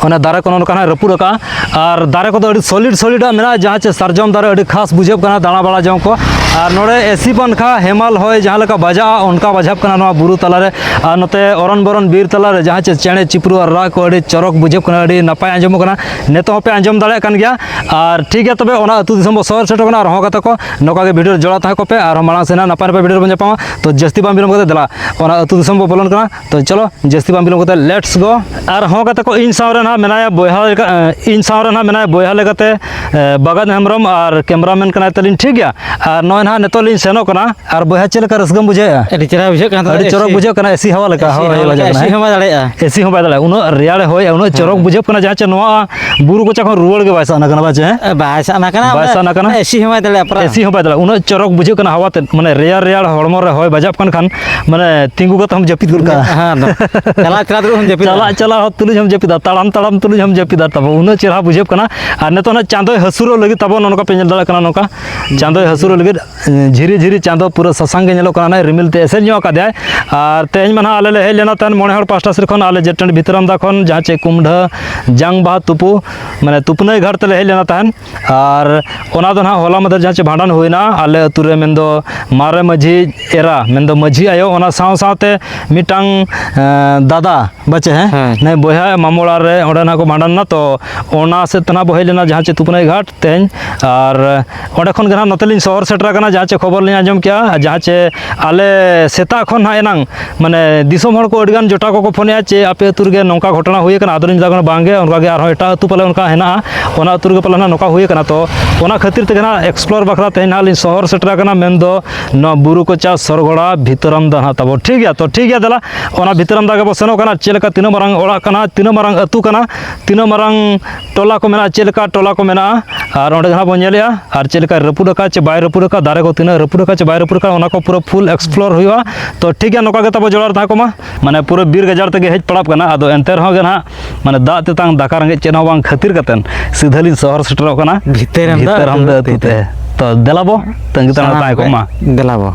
ᱚᱱᱟ ᱫᱟᱨᱮ ᱠᱚ ᱱᱚᱜᱼᱚ ᱱᱚᱝᱠᱟ ᱱᱟᱦᱟᱜ ᱨᱟᱹᱯᱩᱫ ᱟᱠᱟᱫᱼᱟ᱾ ᱟᱨ ᱫᱟᱨᱮ ᱠᱚᱫᱚ ᱟᱹᱰᱤ solid solid ᱟᱜ ᱢᱮᱱᱟᱜᱼᱟ, ᱡᱟᱦᱟᱸ ᱪᱮ ᱥᱟᱨᱡᱚᱢ ᱫᱟᱨᱮ ᱟᱹᱰᱤ ᱠᱷᱟᱥ ᱵᱩᱡᱷᱟᱹᱜ ᱠᱟᱱᱟ ᱫᱟᱬᱟ ᱵᱟᱲᱟ ᱡᱚᱝ ᱠᱚ᱾ ᱟᱨ ᱱᱚᱰᱮ ᱮᱥᱤ ᱯᱟᱝᱠᱷᱟ ᱦᱮᱢᱟᱞ ᱦᱚᱭ ᱡᱟᱦᱟᱸ ᱞᱮᱠᱟ ᱵᱟᱡᱟᱜᱼᱟ, ᱚᱱᱠᱟ ᱵᱟᱡᱟᱜ ᱠᱟᱱᱟ ᱱᱚᱣᱟ ᱵᱩᱨᱩ ᱛᱟᱞᱟᱨᱮ᱾ ᱟᱨ ᱱᱚᱛᱮ ᱚᱨᱚᱱ ᱵᱚᱨᱚᱱ ᱵᱤᱨ ᱛᱟᱞᱟᱨᱮ ᱡᱟᱦᱟᱸ ᱪᱮ ᱪᱮᱬᱮ ᱪᱤᱯᱨᱩ ᱟᱨ ᱨᱟᱜ ᱠᱚ ᱟᱹᱰᱤ ᱪᱚᱨᱚᱠ ᱵᱩᱡᱷᱟᱹᱜ ᱠᱟᱱᱟ, ᱟᱹᱰᱤ ᱱᱟᱯᱟᱭ ᱟᱸᱡᱚᱢᱚᱜ ᱠᱟᱱᱟ᱾ ᱱᱤᱛᱚᱜ ᱦᱚᱸᱯᱮ ᱟᱸᱡᱚᱢ ᱫᱟᱲᱮᱭᱟᱜ ᱠᱟᱱ ᱜᱮᱭᱟ᱾ ᱟᱨ ᱴᱷᱤᱠ ᱜᱮᱭᱟ, ᱛᱚᱵᱮ ᱚᱱᱟ ᱟᱹᱛᱩ ᱫᱤᱥᱚᱢ ᱵᱚ ᱥᱚᱦᱚᱨ ᱥᱮᱴᱮᱨ ᱠᱟᱱᱟ᱾ ᱟᱨ ᱦᱚᱸ ᱜᱟᱛᱮ ᱠᱚ, ᱱᱚᱝᱠᱟ ᱜᱮ video ᱨᱮ ᱡᱚᱲᱟᱣ ᱛᱟᱦᱮᱸ ᱠᱚᱯᱮ᱾ ᱟᱨᱦᱚᱸ ᱢᱟᱲᱟᱝ ᱥᱮᱫ ᱱᱟᱦᱟᱜ ᱱᱟᱯᱟᱭ ᱱᱟᱯᱟᱭ video ᱨᱮᱵᱚᱱ ᱧᱟᱯᱟᱢᱟ᱾ ᱛᱚ ᱡᱟᱹᱥᱛᱤ ᱵᱟᱝ ᱵᱤᱞᱚᱢ ᱠᱟᱛᱮ ᱫᱮᱞᱟ ᱚᱱᱟ ᱟᱹᱛᱩ ᱫᱤᱥᱚᱢ ᱵᱚ ᱵᱚᱞᱚᱱ ᱠᱟᱱᱟ᱾ ᱛᱚ ᱪᱚᱞᱚ ᱡᱟᱹᱥᱛᱤ ᱵᱟᱝ ᱵᱤᱞᱚᱢ ᱠᱟᱛᱮ let's go᱾ ᱟᱨ ᱦᱚᱸ ᱜᱟᱛᱮ ᱠᱚ, ᱤᱧ ᱥᱟᱶ ᱨᱮ ᱱᱟᱦᱟᱜ ᱢᱮᱱᱟᱭᱟ ᱵᱚᱭᱦᱟ ᱞᱮᱠᱟ, ᱮ, ᱤᱧ ᱥᱟᱶ ᱨᱮ ᱱᱟᱦᱟᱜ ᱢᱮᱱᱟᱭᱟ ᱵᱚᱭᱦᱟ ᱞᱮᱠᱟᱛᱮ, ᱮ, ᱵᱟᱜᱟᱱ ᱦᱮᱢᱵᱨᱚᱢ ᱟᱨ cameraman ᱠᱟᱱᱟᱭ ᱛᱟᱹᱞᱤᱧ, ᱴᱷᱤᱠ ᱜᱮᱭᱟ᱾ ᱟᱨ ᱱᱚᱜᱼᱚᱭ ᱦᱟᱸᱜ ᱱᱤᱛᱚᱜ ᱞᱤᱧ ᱥᱮᱱᱚᱜ ᱠᱟᱱᱟ᱾ ᱟᱨ ᱵᱚᱭᱦᱟ, ᱪᱮᱫ ᱞᱮᱠᱟ ᱨᱟᱹᱥᱠᱟᱹᱢ ᱵᱩᱡᱷᱟᱹᱣᱮᱫᱼᱟ? ᱟᱹᱰᱤ ᱪᱮᱦᱨᱟ ᱵᱩᱡᱷᱟᱹᱜ ᱠᱟᱱᱟ᱾ ᱟᱹᱰᱤ ᱪᱚᱨᱚᱠ ᱵᱩᱡᱷᱟᱹᱜ ᱠᱟᱱᱟ, ᱮᱥᱤ ᱦᱟᱣᱟ ᱞᱮᱠᱟ᱾ ᱦᱳᱭ, ᱦᱳᱭ, ᱵᱟᱡᱟᱜ ᱠᱟᱱᱟ᱾ ᱮᱥᱤ ᱦᱚᱸ ᱵᱟᱭ ᱫᱟᱲᱮᱭᱟᱜᱼᱟ᱾ ᱮᱥᱤ ᱦᱚᱸ ᱵᱟᱭ ᱫᱟᱲᱮᱭᱟᱜᱼᱟ, ᱩᱱᱟᱹᱜ ᱨᱮᱭᱟᱲᱮ ᱦᱚᱭᱟ, ᱩᱱᱟᱹᱜ ᱪᱚᱨᱚᱠ ᱵᱩᱡᱷᱟᱹᱜ ᱠᱟᱱᱟ᱾ ᱡᱟᱦᱟᱸ ᱪᱮ ᱱᱚᱣᱟ ᱵᱩᱨᱩ ᱠᱚᱪᱟ ᱠᱷᱚᱱ ᱨᱩᱣᱟᱹᱲ ᱜᱮ ᱵᱟᱭ ᱥᱟᱱᱟ ᱠᱟᱱᱟ, ᱵᱟᱪᱮ? ᱦᱮᱸ? ᱵᱟᱭ ᱥᱟᱱᱟ ᱠᱟᱱᱟ, ᱵᱟᱭ ᱥᱟᱱᱟ ᱠᱟᱱᱟ᱾ ᱮᱥᱤ ᱦᱚᱸ ᱵᱟᱭ ᱫᱟᱲᱮᱭᱟᱜᱼᱟ, ᱯᱟᱨᱟ᱾ ᱮᱥᱤ ᱦᱚᱸ ᱵᱟᱭ ᱫᱟᱲᱮᱭᱟᱜᱼᱟ, ᱩᱱᱟᱹᱜ ᱪᱚᱨᱚᱠ ᱵᱩᱡᱷᱟᱹᱜ ᱠᱟᱱᱟ ᱦᱟᱣᱟ ᱛᱮᱫ, ᱢᱟᱱᱮ ᱨᱮᱭᱟᱲ ᱨᱮᱭᱟᱲ ᱦᱚᱲᱢᱚ ᱨᱮ ᱦᱚᱭ ᱵᱟᱡᱟᱜ ᱠᱟᱱ ᱠᱷᱟᱱ, ᱢᱟᱱᱮ ᱛᱤᱸᱜᱩ ᱠᱟᱛᱮ ᱦᱚᱸᱢ ᱡᱟᱹᱯᱤᱫ ᱜᱚᱫ ᱠᱟᱜᱼᱟ᱾ ᱦᱮᱸ, ᱟᱫᱚ ᱪᱟᱞᱟᱜ ᱪᱟᱞᱟᱜ ᱛᱮᱜᱮ ᱦᱚᱸᱢ ᱡᱟᱹᱯᱤᱫᱟ᱾ ᱪᱟᱞᱟᱜ ᱪᱟᱞᱟᱜ ᱦᱚᱸ ᱛᱩᱞᱩᱡ ᱦᱚᱸᱢ ᱡᱟᱹᱯᱤᱫᱟ, ᱛᱟᱲᱟᱢ ᱛᱟᱲᱟᱢ ᱛᱩᱞᱩᱡ ᱦᱚᱸᱢ ᱡᱟᱹᱯᱤᱫᱟ᱾ ᱛᱟᱵᱚ ᱩᱱᱟᱹᱜ ᱪᱮᱦᱨᱟ ᱵᱩᱡᱷᱟᱹᱜ ᱠᱟᱱᱟ᱾ ᱟᱨ ᱱᱤᱛᱚᱜ ᱱᱟᱜ ᱪᱟᱸᱫᱚᱭ ᱦᱟᱹᱥᱩᱨᱚᱜ ᱞᱟᱹᱜᱤᱫ ᱛᱟᱵᱚ, ᱱᱚᱜᱼᱚ ᱱᱚᱝᱠᱟ ᱯᱮ ᱧᱮᱞ ᱫᱟᱲᱮᱭᱟᱜ ᱠᱟᱱᱟ, ᱱᱚᱝᱠᱟ ᱪᱟᱸᱫᱚᱭ ᱦᱟᱹᱥᱩᱨᱚᱜ ᱞᱟᱹᱜᱤᱫ᱾ ᱡᱷᱤᱨᱤ ᱡᱷᱤᱨᱤ ᱪᱟᱸᱫᱚ ᱯᱩᱨᱟᱹ ᱥᱟᱥᱟᱝ ᱜᱮ ᱧᱮᱞᱚᱜ ᱠᱟᱱᱟ, ᱱᱚᱜᱼᱚᱭ ᱨᱤᱢᱤᱞ ᱛᱮ ᱮᱥᱮᱫ ᱧᱚᱜ ᱟᱠᱟᱫᱮᱭᱟᱭ᱾ ᱟᱨ ᱛᱮᱦᱮᱧ ᱢᱟ ᱱᱟᱦᱟᱜ ᱟᱞᱮ ᱞᱮ ᱦᱮᱡ ᱞᱮᱱᱟ ᱛᱟᱦᱮᱱ ᱢᱚᱬᱮ ᱦᱚᱲ ᱯᱟᱥᱴᱟ ᱥᱮᱫ ᱠᱷᱚᱱ, ᱟᱞᱮ ᱡᱮᱴᱮᱱ ᱵᱷᱤᱛᱨᱟᱢᱫᱟ ᱠᱷᱚᱱ, ᱡᱟᱦᱟᱸ ᱪᱮ ᱠᱩᱢᱰᱷᱟᱹ ᱡᱟᱝ ᱵᱟᱦᱟ ᱛᱩᱯᱩ, ᱢᱟᱱᱮ ᱛᱩᱯᱱᱟᱹᱭ ᱜᱷᱟᱴ ᱛᱮᱞᱮ ᱦᱮᱡ ᱞᱮᱱᱟ ᱛᱟᱦᱮᱱ᱾ ᱟᱨ ᱚᱱᱟ ᱫᱚ ᱱᱟᱦᱟᱜ ᱦᱚᱞᱟ ᱢᱟᱫᱷᱮᱨ ᱡᱟᱦᱟᱸ ᱪᱮ ᱵᱷᱟᱸᱰᱟᱱ ᱦᱩᱭᱱᱟ ᱟᱞᱮ ᱟᱹᱛᱩ ᱨᱮ, ᱢᱮᱱᱫᱚ ᱢᱟᱨᱮ ᱢᱟᱹᱡᱷᱤ ᱮᱨᱟ, ᱢᱮᱱᱫᱚ ᱢᱟᱹᱡᱷᱤ ᱟᱭᱳ, ᱚᱱᱟ ᱥᱟᱶ ᱥᱟᱶᱛᱮ ᱢᱤᱫᱴᱟᱝ, ᱮᱸ, ᱫᱟᱫᱟ ᱵᱟᱪᱮ, ᱦᱮᱸ? ᱦᱮᱸ᱾ ᱱᱮ ᱵᱚᱭᱦᱟ ᱢᱟᱢᱚ ᱚᱲᱟᱜ ᱨᱮ, ᱚᱸᱰᱮ ᱱᱟᱦᱟᱜ ᱠᱚ ᱵᱷᱟᱸᱰᱟᱱ ᱮᱱᱟ, ᱛᱚ ᱚᱱᱟ ᱥᱮᱫ ᱛᱮ ᱱᱟᱦᱟᱜ ᱵᱚ ᱦᱮᱡ ᱞᱮᱱᱟ ᱡᱟᱦᱟᱸ ᱪᱮ ᱛᱩᱯᱱᱟᱹᱭ ᱜᱷᱟᱴ᱾ ᱛᱮᱦᱮᱧ᱾ ᱟᱨ ᱚᱸᱰᱮ ᱠᱷᱚᱱ ᱜᱮ ᱱᱟᱦᱟᱜ ᱱᱚᱛᱮ ᱞᱤᱧ ᱥᱚᱦᱚᱨ ᱥᱮᱴᱮᱨ ᱟᱠᱟᱱᱟ, ᱡᱟᱦᱟᱸ ᱪᱮ ᱠᱷᱚᱵᱚᱨ ᱞᱤᱧ ᱟᱸᱡᱚᱢ ᱠᱮᱜᱼᱟ, ᱡᱟᱦᱟᱸ ᱪᱮ ᱟᱞᱮ ᱥᱮᱛᱟᱜ ᱠᱷᱚᱱ ᱱᱟᱦᱟᱜ ᱮᱱᱟᱝ, ᱢᱟᱱᱮ, ᱫᱤᱥᱚᱢ ᱦᱚᱲ ᱠᱚ ᱟᱹᱰᱤᱜᱟᱱ ᱡᱚᱴᱟᱣ ᱠᱚᱠᱚ ᱯᱷᱳᱱᱮᱜᱼᱟ ᱪᱮ ᱟᱯᱮ ᱟᱹᱛᱩ ᱨᱮᱜᱮ ᱱᱚᱝᱠᱟ ᱜᱷᱚᱴᱚᱱᱟ ᱦᱩᱭ ᱟᱠᱟᱱᱟ᱾ ᱟᱫᱚ ᱞᱤᱧ ᱢᱮᱛᱟ ᱠᱚ ᱠᱟᱱᱟ, ᱵᱟᱝ ᱜᱮ, ᱚᱱᱠᱟ ᱜᱮ ᱟᱨᱦᱚᱸ ᱮᱴᱟᱜ ᱟᱹᱛᱩ ᱯᱟᱞᱮ ᱚᱱᱠᱟ ᱦᱮᱱᱟᱜᱼᱟ, ᱚᱱᱟ ᱟᱹᱛᱩ ᱨᱮᱜᱮ ᱯᱟᱞᱮ ᱱᱟᱦᱟᱜ ᱱᱚᱝᱠᱟ ᱦᱩᱭ ᱟᱠᱟᱱᱟ᱾ ᱛᱚ ᱚᱱᱟ ᱠᱷᱟᱹᱛᱤᱨ ᱛᱮᱜᱮ ᱱᱟᱦᱟᱜ ᱮᱠᱥᱯᱞᱳᱨ ᱵᱟᱠᱷᱨᱟ ᱛᱮᱦᱮᱧ ᱱᱟᱦᱟᱜ ᱞᱤᱧ ᱥᱚᱦᱚᱨ ᱥᱮᱴᱮᱨ ᱟᱠᱟᱱᱟ, ᱢᱮᱱᱫᱚ ᱱᱚᱣᱟ ᱵᱩᱨᱩ ᱠᱚᱪᱟ ᱥᱚᱨᱜᱚᱲᱟ ᱵᱷᱤᱛᱟᱹᱨᱟᱢ ᱫᱟ ᱱᱟᱦᱟᱜ ᱛᱟᱵᱚ᱾ ᱴᱷᱤᱠ ᱜᱮᱭᱟ, ᱛᱚ ᱴᱷᱤᱠ ᱜᱮᱭᱟ, ᱫᱮᱞᱟ ᱚᱱᱟ ᱵᱷᱤᱛᱟᱹᱨᱟᱢ ᱫᱟ ᱜᱮᱵᱚ ᱥᱮᱱᱚᱜ ᱠᱟᱱᱟ᱾ ᱪᱮᱫ ᱞᱮᱠᱟ, ᱛᱤᱱᱟᱹᱜ ᱢᱟᱨᱟᱝ ᱚᱲᱟᱜ ᱠᱟᱱᱟ, ᱛᱤᱱᱟᱹᱜ ᱢᱟᱨᱟᱝ ᱟᱹᱛᱩ ᱠᱟᱱᱟ, ᱛᱤᱱᱟᱹᱜ ᱢᱟᱨᱟᱝ ᱴᱚᱞᱟ ᱠᱚ ᱢᱮᱱᱟᱜᱼᱟ, ᱪᱮᱫ ᱞᱮᱠᱟ ᱴᱚᱞᱟ ᱠᱚ ᱢᱮᱱᱟᱜᱼᱟ, ᱟᱨ ᱚᱸᱰᱮ ᱜᱮ ᱱᱟᱦᱟᱜ ᱵᱚᱱ ᱧᱮᱞᱮᱜᱼᱟ, ᱟᱨ ᱪᱮᱫ ᱞᱮᱠᱟᱭ ᱨᱟᱹᱯᱩᱫ ᱟᱠᱟᱫ ᱪᱮ ᱵᱟᱭ ᱨᱟᱹᱯᱩᱫ ᱟᱠᱟᱫ, ᱫᱟᱨᱮ ᱠᱚ ᱛᱤᱱᱟᱹᱜ ᱨᱟᱹᱯᱩᱫ ᱟᱠᱟᱫ ᱪᱮ ᱵᱟᱭ ᱨᱟᱹᱯᱩᱫ ᱟᱠᱟᱫ, ᱚᱱᱟ ᱠᱚ ᱯᱩᱨᱟᱹ ᱯᱷᱩᱞ ᱮᱠᱥᱯᱞᱳᱨ ᱦᱩᱭᱩᱜᱼᱟ᱾ ᱛᱚ ᱴᱷᱤᱠ ᱜᱮᱭᱟ, ᱱᱚᱝᱠᱟ ᱜᱮ ᱛᱟᱵᱚ ᱡᱚᱲᱟᱣ ᱨᱮ ᱛᱟᱦᱮᱸ ᱠᱚᱜ ᱢᱟ᱾ ᱢᱟᱱᱮ ᱯᱩᱨᱟᱹ ᱵᱤᱨ ᱜᱟᱡᱟᱲ ᱛᱮᱜᱮ ᱦᱮᱡ ᱯᱟᱲᱟᱜ ᱠᱟᱱᱟ, ᱟᱫᱚ ᱮᱱᱛᱮ ᱨᱮᱦᱚᱸ ᱜᱮ ᱱᱟᱦᱟᱜ, ᱢᱟᱱᱮ ᱫᱟᱜ ᱛᱮᱛᱟᱝ ᱫᱟᱠᱟ ᱨᱮᱸᱜᱮᱡ ᱪᱮᱫ ᱦᱚᱸ ᱵᱟᱝ ᱠᱷᱟᱹᱛᱤᱨ ᱠᱟᱛᱮᱱ ᱥᱤᱫᱷᱟᱹ ᱞᱤᱧ ᱥᱚᱦᱚᱨ ᱥᱮᱴᱮᱨᱚᱜ ᱠᱟᱱᱟ ᱵᱷᱤᱛᱟᱹᱨᱟᱢ ᱫᱟ ᱵᱷᱤᱛᱟᱹᱨᱟᱢ ᱫᱟ ᱟᱹᱛᱩ ᱟᱹᱛᱩ ᱛᱮ᱾ ᱛᱮ᱾ ᱛᱚ ᱫᱮᱞᱟ ᱵᱚ ᱛᱟᱺᱜᱤ ᱛᱟᱲᱟᱜ ᱥᱟᱱᱟᱢ ᱛᱟᱦᱮᱸ ᱠᱚᱜ ᱠᱚ ᱢᱟ᱾ ᱫᱮᱞᱟ ᱵᱚ᱾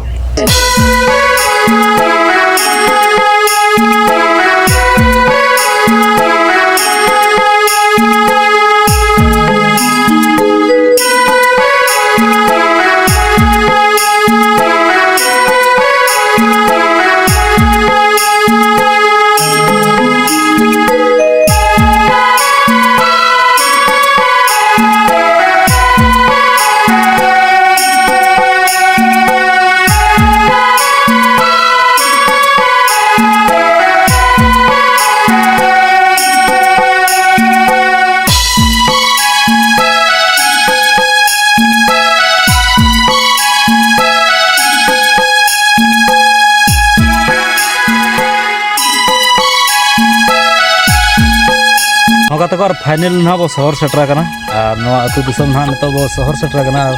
ᱜᱟᱛᱮ ᱠᱚ, ᱟᱨ final ᱱᱟᱦᱟᱜ ᱵᱚ ᱥᱚᱦᱚᱨ ᱥᱮᱴᱮᱨ ᱟᱠᱟᱱᱟ᱾ ᱟᱨ ᱱᱚᱣᱟ ᱟᱹᱛᱩ ᱫᱤᱥᱚᱢ ᱱᱟᱦᱟᱜ ᱱᱤᱛᱚᱜ ᱵᱚ ᱥᱚᱦᱚᱨ ᱥᱮᱴᱮᱨ ᱟᱠᱟᱱᱟ᱾ ᱟᱨ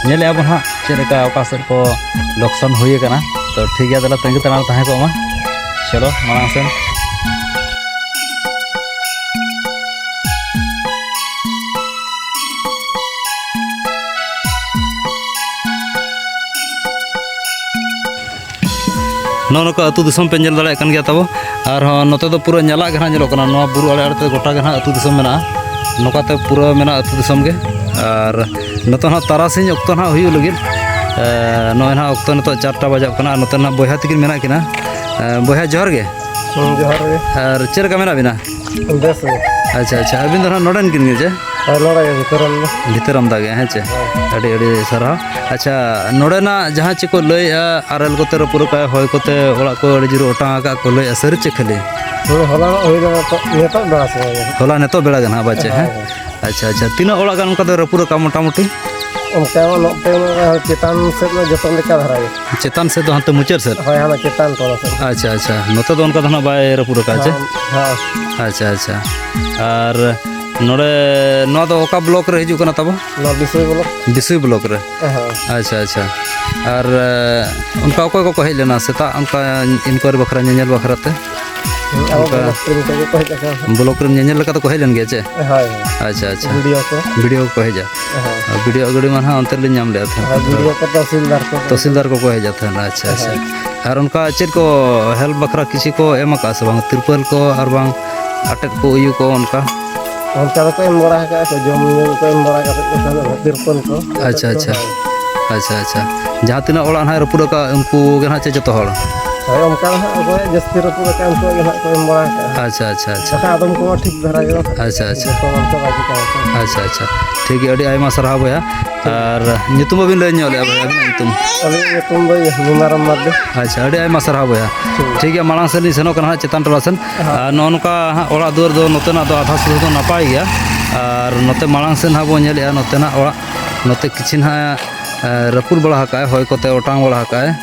ᱧᱮᱞᱮᱜᱼᱟ ᱵᱚᱱ ᱦᱟᱸᱜ ᱪᱮᱫ ᱞᱮᱠᱟ ᱚᱠᱟ ᱥᱮᱫ ᱠᱚ ᱞᱚᱠᱥᱟᱱ ᱦᱩᱭ ᱟᱠᱟᱱᱟ᱾ ᱛᱚ ᱴᱷᱤᱠ ᱜᱮᱭᱟ, ᱛᱟᱦᱚᱞᱮ ᱛᱟᱺᱜᱤ ᱛᱟᱲᱟᱜ ᱨᱮ ᱛᱟᱦᱮᱸ ᱠᱚᱜ ᱢᱟ᱾ ᱪᱚᱞᱚ ᱢᱟᱲᱟᱝ ᱥᱮᱱ᱾ ᱱᱚᱜᱼᱚ ᱱᱚᱝᱠᱟ ᱟᱹᱛᱩ ᱫᱤᱥᱚᱢ ᱯᱮ ᱧᱮᱞ ᱫᱟᱲᱮᱭᱟᱜ ᱠᱟᱱ ᱜᱮᱭᱟ ᱛᱟᱵᱚ᱾ ᱟᱨᱦᱚᱸ ᱱᱚᱛᱮ ᱫᱚ ᱯᱩᱨᱟᱹ ᱧᱟᱞᱟᱜ ᱜᱮ ᱱᱟᱦᱟᱜ ᱧᱮᱞᱚᱜ ᱠᱟᱱᱟ᱾ ᱱᱚᱣᱟ ᱵᱩᱨᱩ ᱟᱲᱮ ᱟᱲᱮ ᱛᱮ ᱜᱚᱴᱟ ᱜᱮ ᱱᱟᱦᱟᱜ ᱟᱹᱛᱩ ᱫᱤᱥᱚᱢ ᱢᱮᱱᱟᱜᱼᱟ᱾ ᱱᱚᱝᱠᱟᱛᱮ ᱯᱩᱨᱟᱹ ᱢᱮᱱᱟᱜᱼᱟ ᱟᱹᱛᱩ ᱫᱤᱥᱚᱢ ᱜᱮ᱾ ᱟᱨ ᱱᱤᱛᱚᱜ ᱱᱟᱦᱟᱜ ᱛᱟᱨᱟᱥᱤᱧ ᱚᱠᱛᱚ ᱱᱟᱦᱟᱜ ᱦᱩᱭᱩᱜ ᱞᱟᱹᱜᱤᱫ᱾ ᱮ, ᱱᱚᱜᱼᱚᱭ ᱱᱟᱦᱟᱜ ᱚᱠᱛᱚ ᱱᱤᱛᱚᱜ ᱪᱟᱨᱴᱟ ᱵᱟᱡᱟᱜ ᱠᱟᱱᱟ᱾ ᱟᱨ ᱱᱚᱛᱮ ᱱᱟᱦᱟᱜ ᱵᱚᱭᱦᱟ ᱛᱟᱹᱠᱤᱱ ᱢᱮᱱᱟᱜ ᱠᱤᱱᱟ᱾ ᱮ, ᱵᱚᱭᱦᱟ ᱡᱚᱦᱟᱨ ᱜᱮ᱾ ᱦᱩᱸ, ᱡᱚᱦᱟᱨ ᱜᱮ᱾ ᱟᱨ ᱪᱮᱫ ᱞᱮᱠᱟ ᱢᱮᱱᱟᱜ ᱵᱤᱱᱟ? ᱵᱮᱥ ᱜᱮ᱾ ᱟᱪᱪᱷᱟ, ᱟᱪᱪᱷᱟ, ᱟᱹᱵᱤᱱ ᱫᱚ ᱱᱟᱦᱟᱜ ᱱᱚᱰᱮᱱ ᱠᱤᱱ ᱜᱮ ᱪᱮ? ᱦᱳᱭ, ᱱᱚᱰᱮ ᱜᱮ, ᱵᱷᱤᱛᱟᱹᱨᱟᱢ ᱫᱚ᱾ ᱵᱷᱤᱛᱟᱹᱨᱟᱢᱫᱟ ᱜᱮ, ᱦᱮᱸ ᱪᱮ? ᱦᱳᱭ᱾ ᱟᱹᱰᱤ, ᱟᱹᱰᱤ ᱥᱟᱨᱦᱟᱣ᱾ ᱟᱪᱪᱷᱟ, ᱱᱚᱰᱮᱱᱟᱜ ᱡᱟᱦᱟᱸ ᱪᱮᱫ ᱠᱚ ᱞᱟᱹᱭᱮᱜᱼᱟ, ᱟᱨᱮᱞ ᱠᱚᱛᱮ ᱨᱟᱹᱯᱩᱫ ᱟᱠᱟᱫ, ᱦᱚᱭ ᱠᱚᱛᱮ ᱚᱲᱟᱜ ᱠᱚ ᱟᱹᱰᱤ ᱡᱳᱨ ᱚᱴᱟᱝ ᱟᱠᱟᱫ ᱠᱚ ᱞᱟᱹᱭᱮᱜᱼᱟ, ᱥᱟᱹᱨᱤ ᱪᱮ ᱠᱷᱟᱹᱞᱤ? ᱦᱳᱭ, ᱦᱚᱞᱟ ᱦᱩᱭ ᱞᱮᱱᱟ, ᱱᱤᱛᱚᱜ, ᱱᱤᱛᱚᱜ ᱵᱮᱲᱟ ᱥᱮᱫ ᱜᱮ᱾ ᱦᱚᱞᱟ ᱱᱤᱛᱚᱜ ᱵᱮᱲᱟ ᱜᱮ ᱱᱟᱦᱟᱜ, ᱵᱟᱪᱮ, ᱦᱳᱭ, ᱦᱮᱸ? ᱦᱳᱭ᱾ ᱟᱪᱪᱷᱟ, ᱟᱪᱪᱷᱟ, ᱛᱤᱱᱟᱹᱜ ᱚᱲᱟᱜ ᱜᱟᱱ ᱚᱱᱠᱟ ᱫᱚ ᱨᱟᱹᱯᱩᱫ ᱟᱠᱟᱫ ᱢᱚᱴᱟᱢᱩᱴᱤ? ᱚᱱᱠᱟ ᱢᱟ ᱱᱚᱛᱮ ᱢᱟ ᱪᱮᱛᱟᱱ ᱥᱮᱫ ᱢᱟ ᱡᱚᱛᱚ ᱞᱮᱠᱟ ᱫᱷᱟᱨᱟ ᱜᱮ᱾ ᱪᱮᱛᱟᱱ ᱥᱮᱫ ᱫᱚ ᱦᱟᱱᱛᱮ ᱢᱩᱪᱟᱹᱫ ᱥᱮᱫ? ᱦᱳᱭ, ᱦᱟᱱᱟ ᱪᱮᱛᱟᱱ ᱴᱚᱞᱟ ᱥᱮᱫ᱾ ᱟᱪᱪᱷᱟ, ᱟᱪᱪᱷᱟ, ᱱᱚᱛᱮ ᱫᱚ ᱚᱱᱠᱟ ᱫᱚ ᱱᱟᱦᱟᱜ ᱵᱟᱭ ᱨᱟᱹᱯᱩᱫ ᱟᱠᱟᱫ ᱪᱮ? ᱦᱮᱸ, ᱦᱮᱸ᱾ ᱟᱪᱪᱷᱟ, ᱟᱪᱪᱷᱟ᱾ ᱟᱨ ᱱᱚᱰᱮ, ᱱᱚᱣᱟ ᱫᱚ ᱚᱠᱟ block ᱨᱮ ᱦᱤᱡᱩᱜ ᱠᱟᱱᱟ ᱛᱟᱵᱚ? ᱱᱚᱣᱟ ᱵᱤᱥᱩᱭ block᱾ ᱵᱤᱥᱩᱭ block ᱨᱮ? ᱦᱮᱸ᱾ ᱟᱪᱪᱷᱟ, ᱟᱪᱪᱷᱟ᱾ ᱟᱨ, ᱮ, ᱚᱱᱠᱟ ᱚᱠᱚᱭ ᱠᱚᱠᱚ ᱦᱮᱡ ᱞᱮᱱᱟ ᱥᱮᱛᱟᱜ ᱚᱱᱠᱟ inquiry ᱵᱟᱠᱷᱨᱟ, ᱧᱮᱧᱮᱞ ᱵᱟᱠᱷᱨᱟ ᱛᱮ? ᱦᱮᱸ, ᱟᱵᱚ ᱚᱱᱠᱟ block ᱨᱮᱱ ᱠᱚᱜᱮ ᱠᱚ ᱦᱮᱡ ᱟᱠᱟᱱᱟ᱾ Block ᱨᱮᱱ ᱧᱮᱧᱮᱞ ᱞᱮᱠᱟ ᱛᱮᱠᱚ ᱦᱮᱡ ᱞᱮᱱ ᱜᱮᱭᱟ ᱪᱮ? ᱦᱳᱭ᱾ ᱟᱪᱪᱷᱟ, ᱟᱪᱪᱷᱟ᱾ B D O ᱠᱚ᱾ B D O ᱠᱚᱠᱚ ᱦᱮᱡᱼᱟ? ᱦᱳᱭ᱾ ᱟᱨ B D O ᱜᱟᱹᱰᱤ ᱢᱟ ᱱᱟᱦᱟᱜ ᱚᱱᱛᱮ ᱨᱮᱞᱤᱧ ᱧᱟᱢ ᱞᱮᱫᱼᱟ ᱛᱟᱦᱮᱸᱫ᱾ ᱦᱳᱭ, B D O ᱠᱚ, ᱛᱚᱦᱥᱤᱞᱫᱟᱨ ᱠᱚ᱾ ᱛᱚᱦᱥᱤᱞᱫᱟᱨ ᱠᱚᱠᱚ ᱦᱮᱡᱼᱟ ᱛᱟᱦᱮᱸᱫ, ᱟᱪᱪᱷᱟ, ᱟᱪᱪᱷᱟ᱾ ᱦᱳᱭ᱾ ᱟᱨ ᱚᱱᱠᱟ ᱪᱮᱫ ᱠᱚ help ᱵᱟᱠᱷᱨᱟ ᱠᱤᱪᱷᱩ ᱠᱚ ᱮᱢ ᱟᱠᱟᱫᱼᱟ ᱥᱮ ᱵᱟᱝ? ᱛᱤᱨᱯᱟᱹᱞ ᱠᱚ ᱟᱨ ᱵᱟᱝ ᱟᱴᱮᱫ ᱠᱚ, ᱩᱭᱩ ᱠᱚ ᱚᱱᱠᱟ? ᱚᱱᱠᱟ ᱫᱚᱠᱚ ᱮᱢ ᱵᱟᱲᱟ ᱟᱠᱟᱫᱼᱟ ᱠᱚ, ᱡᱚᱢ ᱧᱩ ᱠᱚ ᱮᱢ ᱵᱟᱲᱟ ᱠᱟᱛᱮᱫ ᱠᱚ ᱥᱮᱱᱚᱜᱼᱟ, ᱛᱤᱨᱯᱚᱞ ᱠᱚ᱾ ᱟᱪᱪᱷᱟ, ᱟᱪᱪᱷᱟ᱾ ᱦᱳᱭ᱾ ᱟᱪᱪᱷᱟ, ᱟᱪᱪᱷᱟ᱾ ᱡᱟᱦᱟᱸ ᱛᱤᱱᱟᱹᱜ ᱚᱲᱟᱜ ᱱᱟᱦᱟᱜ ᱨᱟᱹᱯᱩᱫ ᱟᱠᱟᱫ, ᱩᱱᱠᱩ ᱜᱮ ᱱᱟᱦᱟᱜ ᱪᱮ ᱡᱚᱛᱚ ᱦᱚᱲ? ᱦᱳᱭ, ᱚᱱᱠᱟ ᱫᱚ ᱱᱟᱦᱟᱜ ᱚᱠᱚᱭᱟᱜ ᱡᱟᱹᱥᱛᱤ ᱨᱟᱹᱯᱩᱫ ᱟᱠᱟᱫ, ᱩᱱᱠᱩᱣᱟᱜ ᱜᱮ ᱱᱟᱦᱟᱜ ᱠᱚ ᱮᱢ ᱵᱟᱲᱟ ᱟᱠᱟᱫᱼᱟ᱾ ᱟᱪᱪᱷᱟ, ᱟᱪᱪᱷᱟ, ᱟᱪᱪᱷᱟ᱾ ᱵᱟᱠᱷᱟᱱ ᱟᱫᱚᱢ ᱠᱚᱢᱟ ᱴᱷᱤᱠ ᱫᱷᱟᱨᱟ ᱜᱮ᱾ ᱟᱪᱪᱷᱟ, ᱟᱪᱪᱷᱟ᱾ ᱡᱚᱛᱚ ᱦᱚᱲ ᱠᱚ ᱨᱟᱹᱯᱩᱫ ᱟᱠᱟᱫ᱾ ᱟᱪᱪᱷᱟ, ᱟᱪᱪᱷᱟ᱾ ᱴᱷᱤᱠ ᱜᱮᱭᱟ, ᱟᱹᱰᱤ ᱟᱭᱢᱟ ᱥᱟᱨᱦᱟᱣ ᱵᱚᱭᱦᱟ᱾ ᱟᱨ ᱧᱩᱛᱩᱢ ᱵᱟᱹᱵᱤᱱ ᱞᱟᱹᱭ ᱧᱚᱜ ᱞᱮᱜᱼᱟ ᱵᱚᱭᱦᱟ, ᱟᱹᱵᱤᱱᱟᱜ ᱧᱩᱛᱩᱢ? ᱟᱹᱞᱤᱧᱟᱜ ᱧᱩᱛᱩᱢ ᱫᱚ ᱤᱭᱟᱹ, ᱱᱤᱢᱟᱨᱟᱢ ᱢᱟᱨᱰᱤ᱾ ᱟᱪᱪᱷᱟ, ᱟᱹᱰᱤ ᱟᱭᱢᱟ ᱥᱟᱨᱦᱟᱣ ᱵᱚᱭᱦᱟ᱾ ᱴᱷᱤᱠ᱾ ᱴᱷᱤᱠ ᱜᱮᱭᱟ, ᱢᱟᱲᱟᱝ ᱥᱮᱫ ᱞᱤᱧ ᱥᱮᱱᱚᱜ ᱠᱟᱱᱟ ᱦᱟᱸᱜ ᱪᱮᱛᱟᱱ ᱴᱚᱞᱟ ᱥᱮᱱ᱾ ᱦᱮᱸ᱾ ᱟᱨ ᱱᱚᱜᱼᱚ ᱱᱚᱝᱠᱟ ᱦᱟᱸᱜ ᱚᱲᱟᱜ ᱫᱩᱣᱟᱹᱨ ᱫᱚ ᱱᱚᱛᱮᱱᱟᱜ ᱫᱚ ᱟᱫᱷᱟ ᱥᱩᱫᱷᱟᱹ ᱫᱚ ᱱᱟᱯᱟᱭ ᱜᱮᱭᱟ᱾ ᱟᱨ ᱱᱚᱛᱮ ᱢᱟᱲᱟᱝ ᱥᱮᱱ ᱦᱟᱸᱜ ᱵᱚᱱ ᱧᱮᱞᱮᱜᱼᱟ, ᱱᱚᱛᱮᱱᱟᱜ ᱚᱲᱟᱜ ᱱᱚᱛᱮ ᱠᱤᱪᱷᱩ ᱱᱟᱦᱟᱜ, ᱮ, ᱨᱟᱹᱯᱩᱫ ᱵᱟᱲᱟ ᱟᱠᱟᱫᱼᱟᱭ, ᱦᱚᱭ ᱠᱚᱛᱮ ᱚᱴᱟᱝ ᱵᱟᱲᱟ ᱟᱠᱟᱫᱼᱟᱭ᱾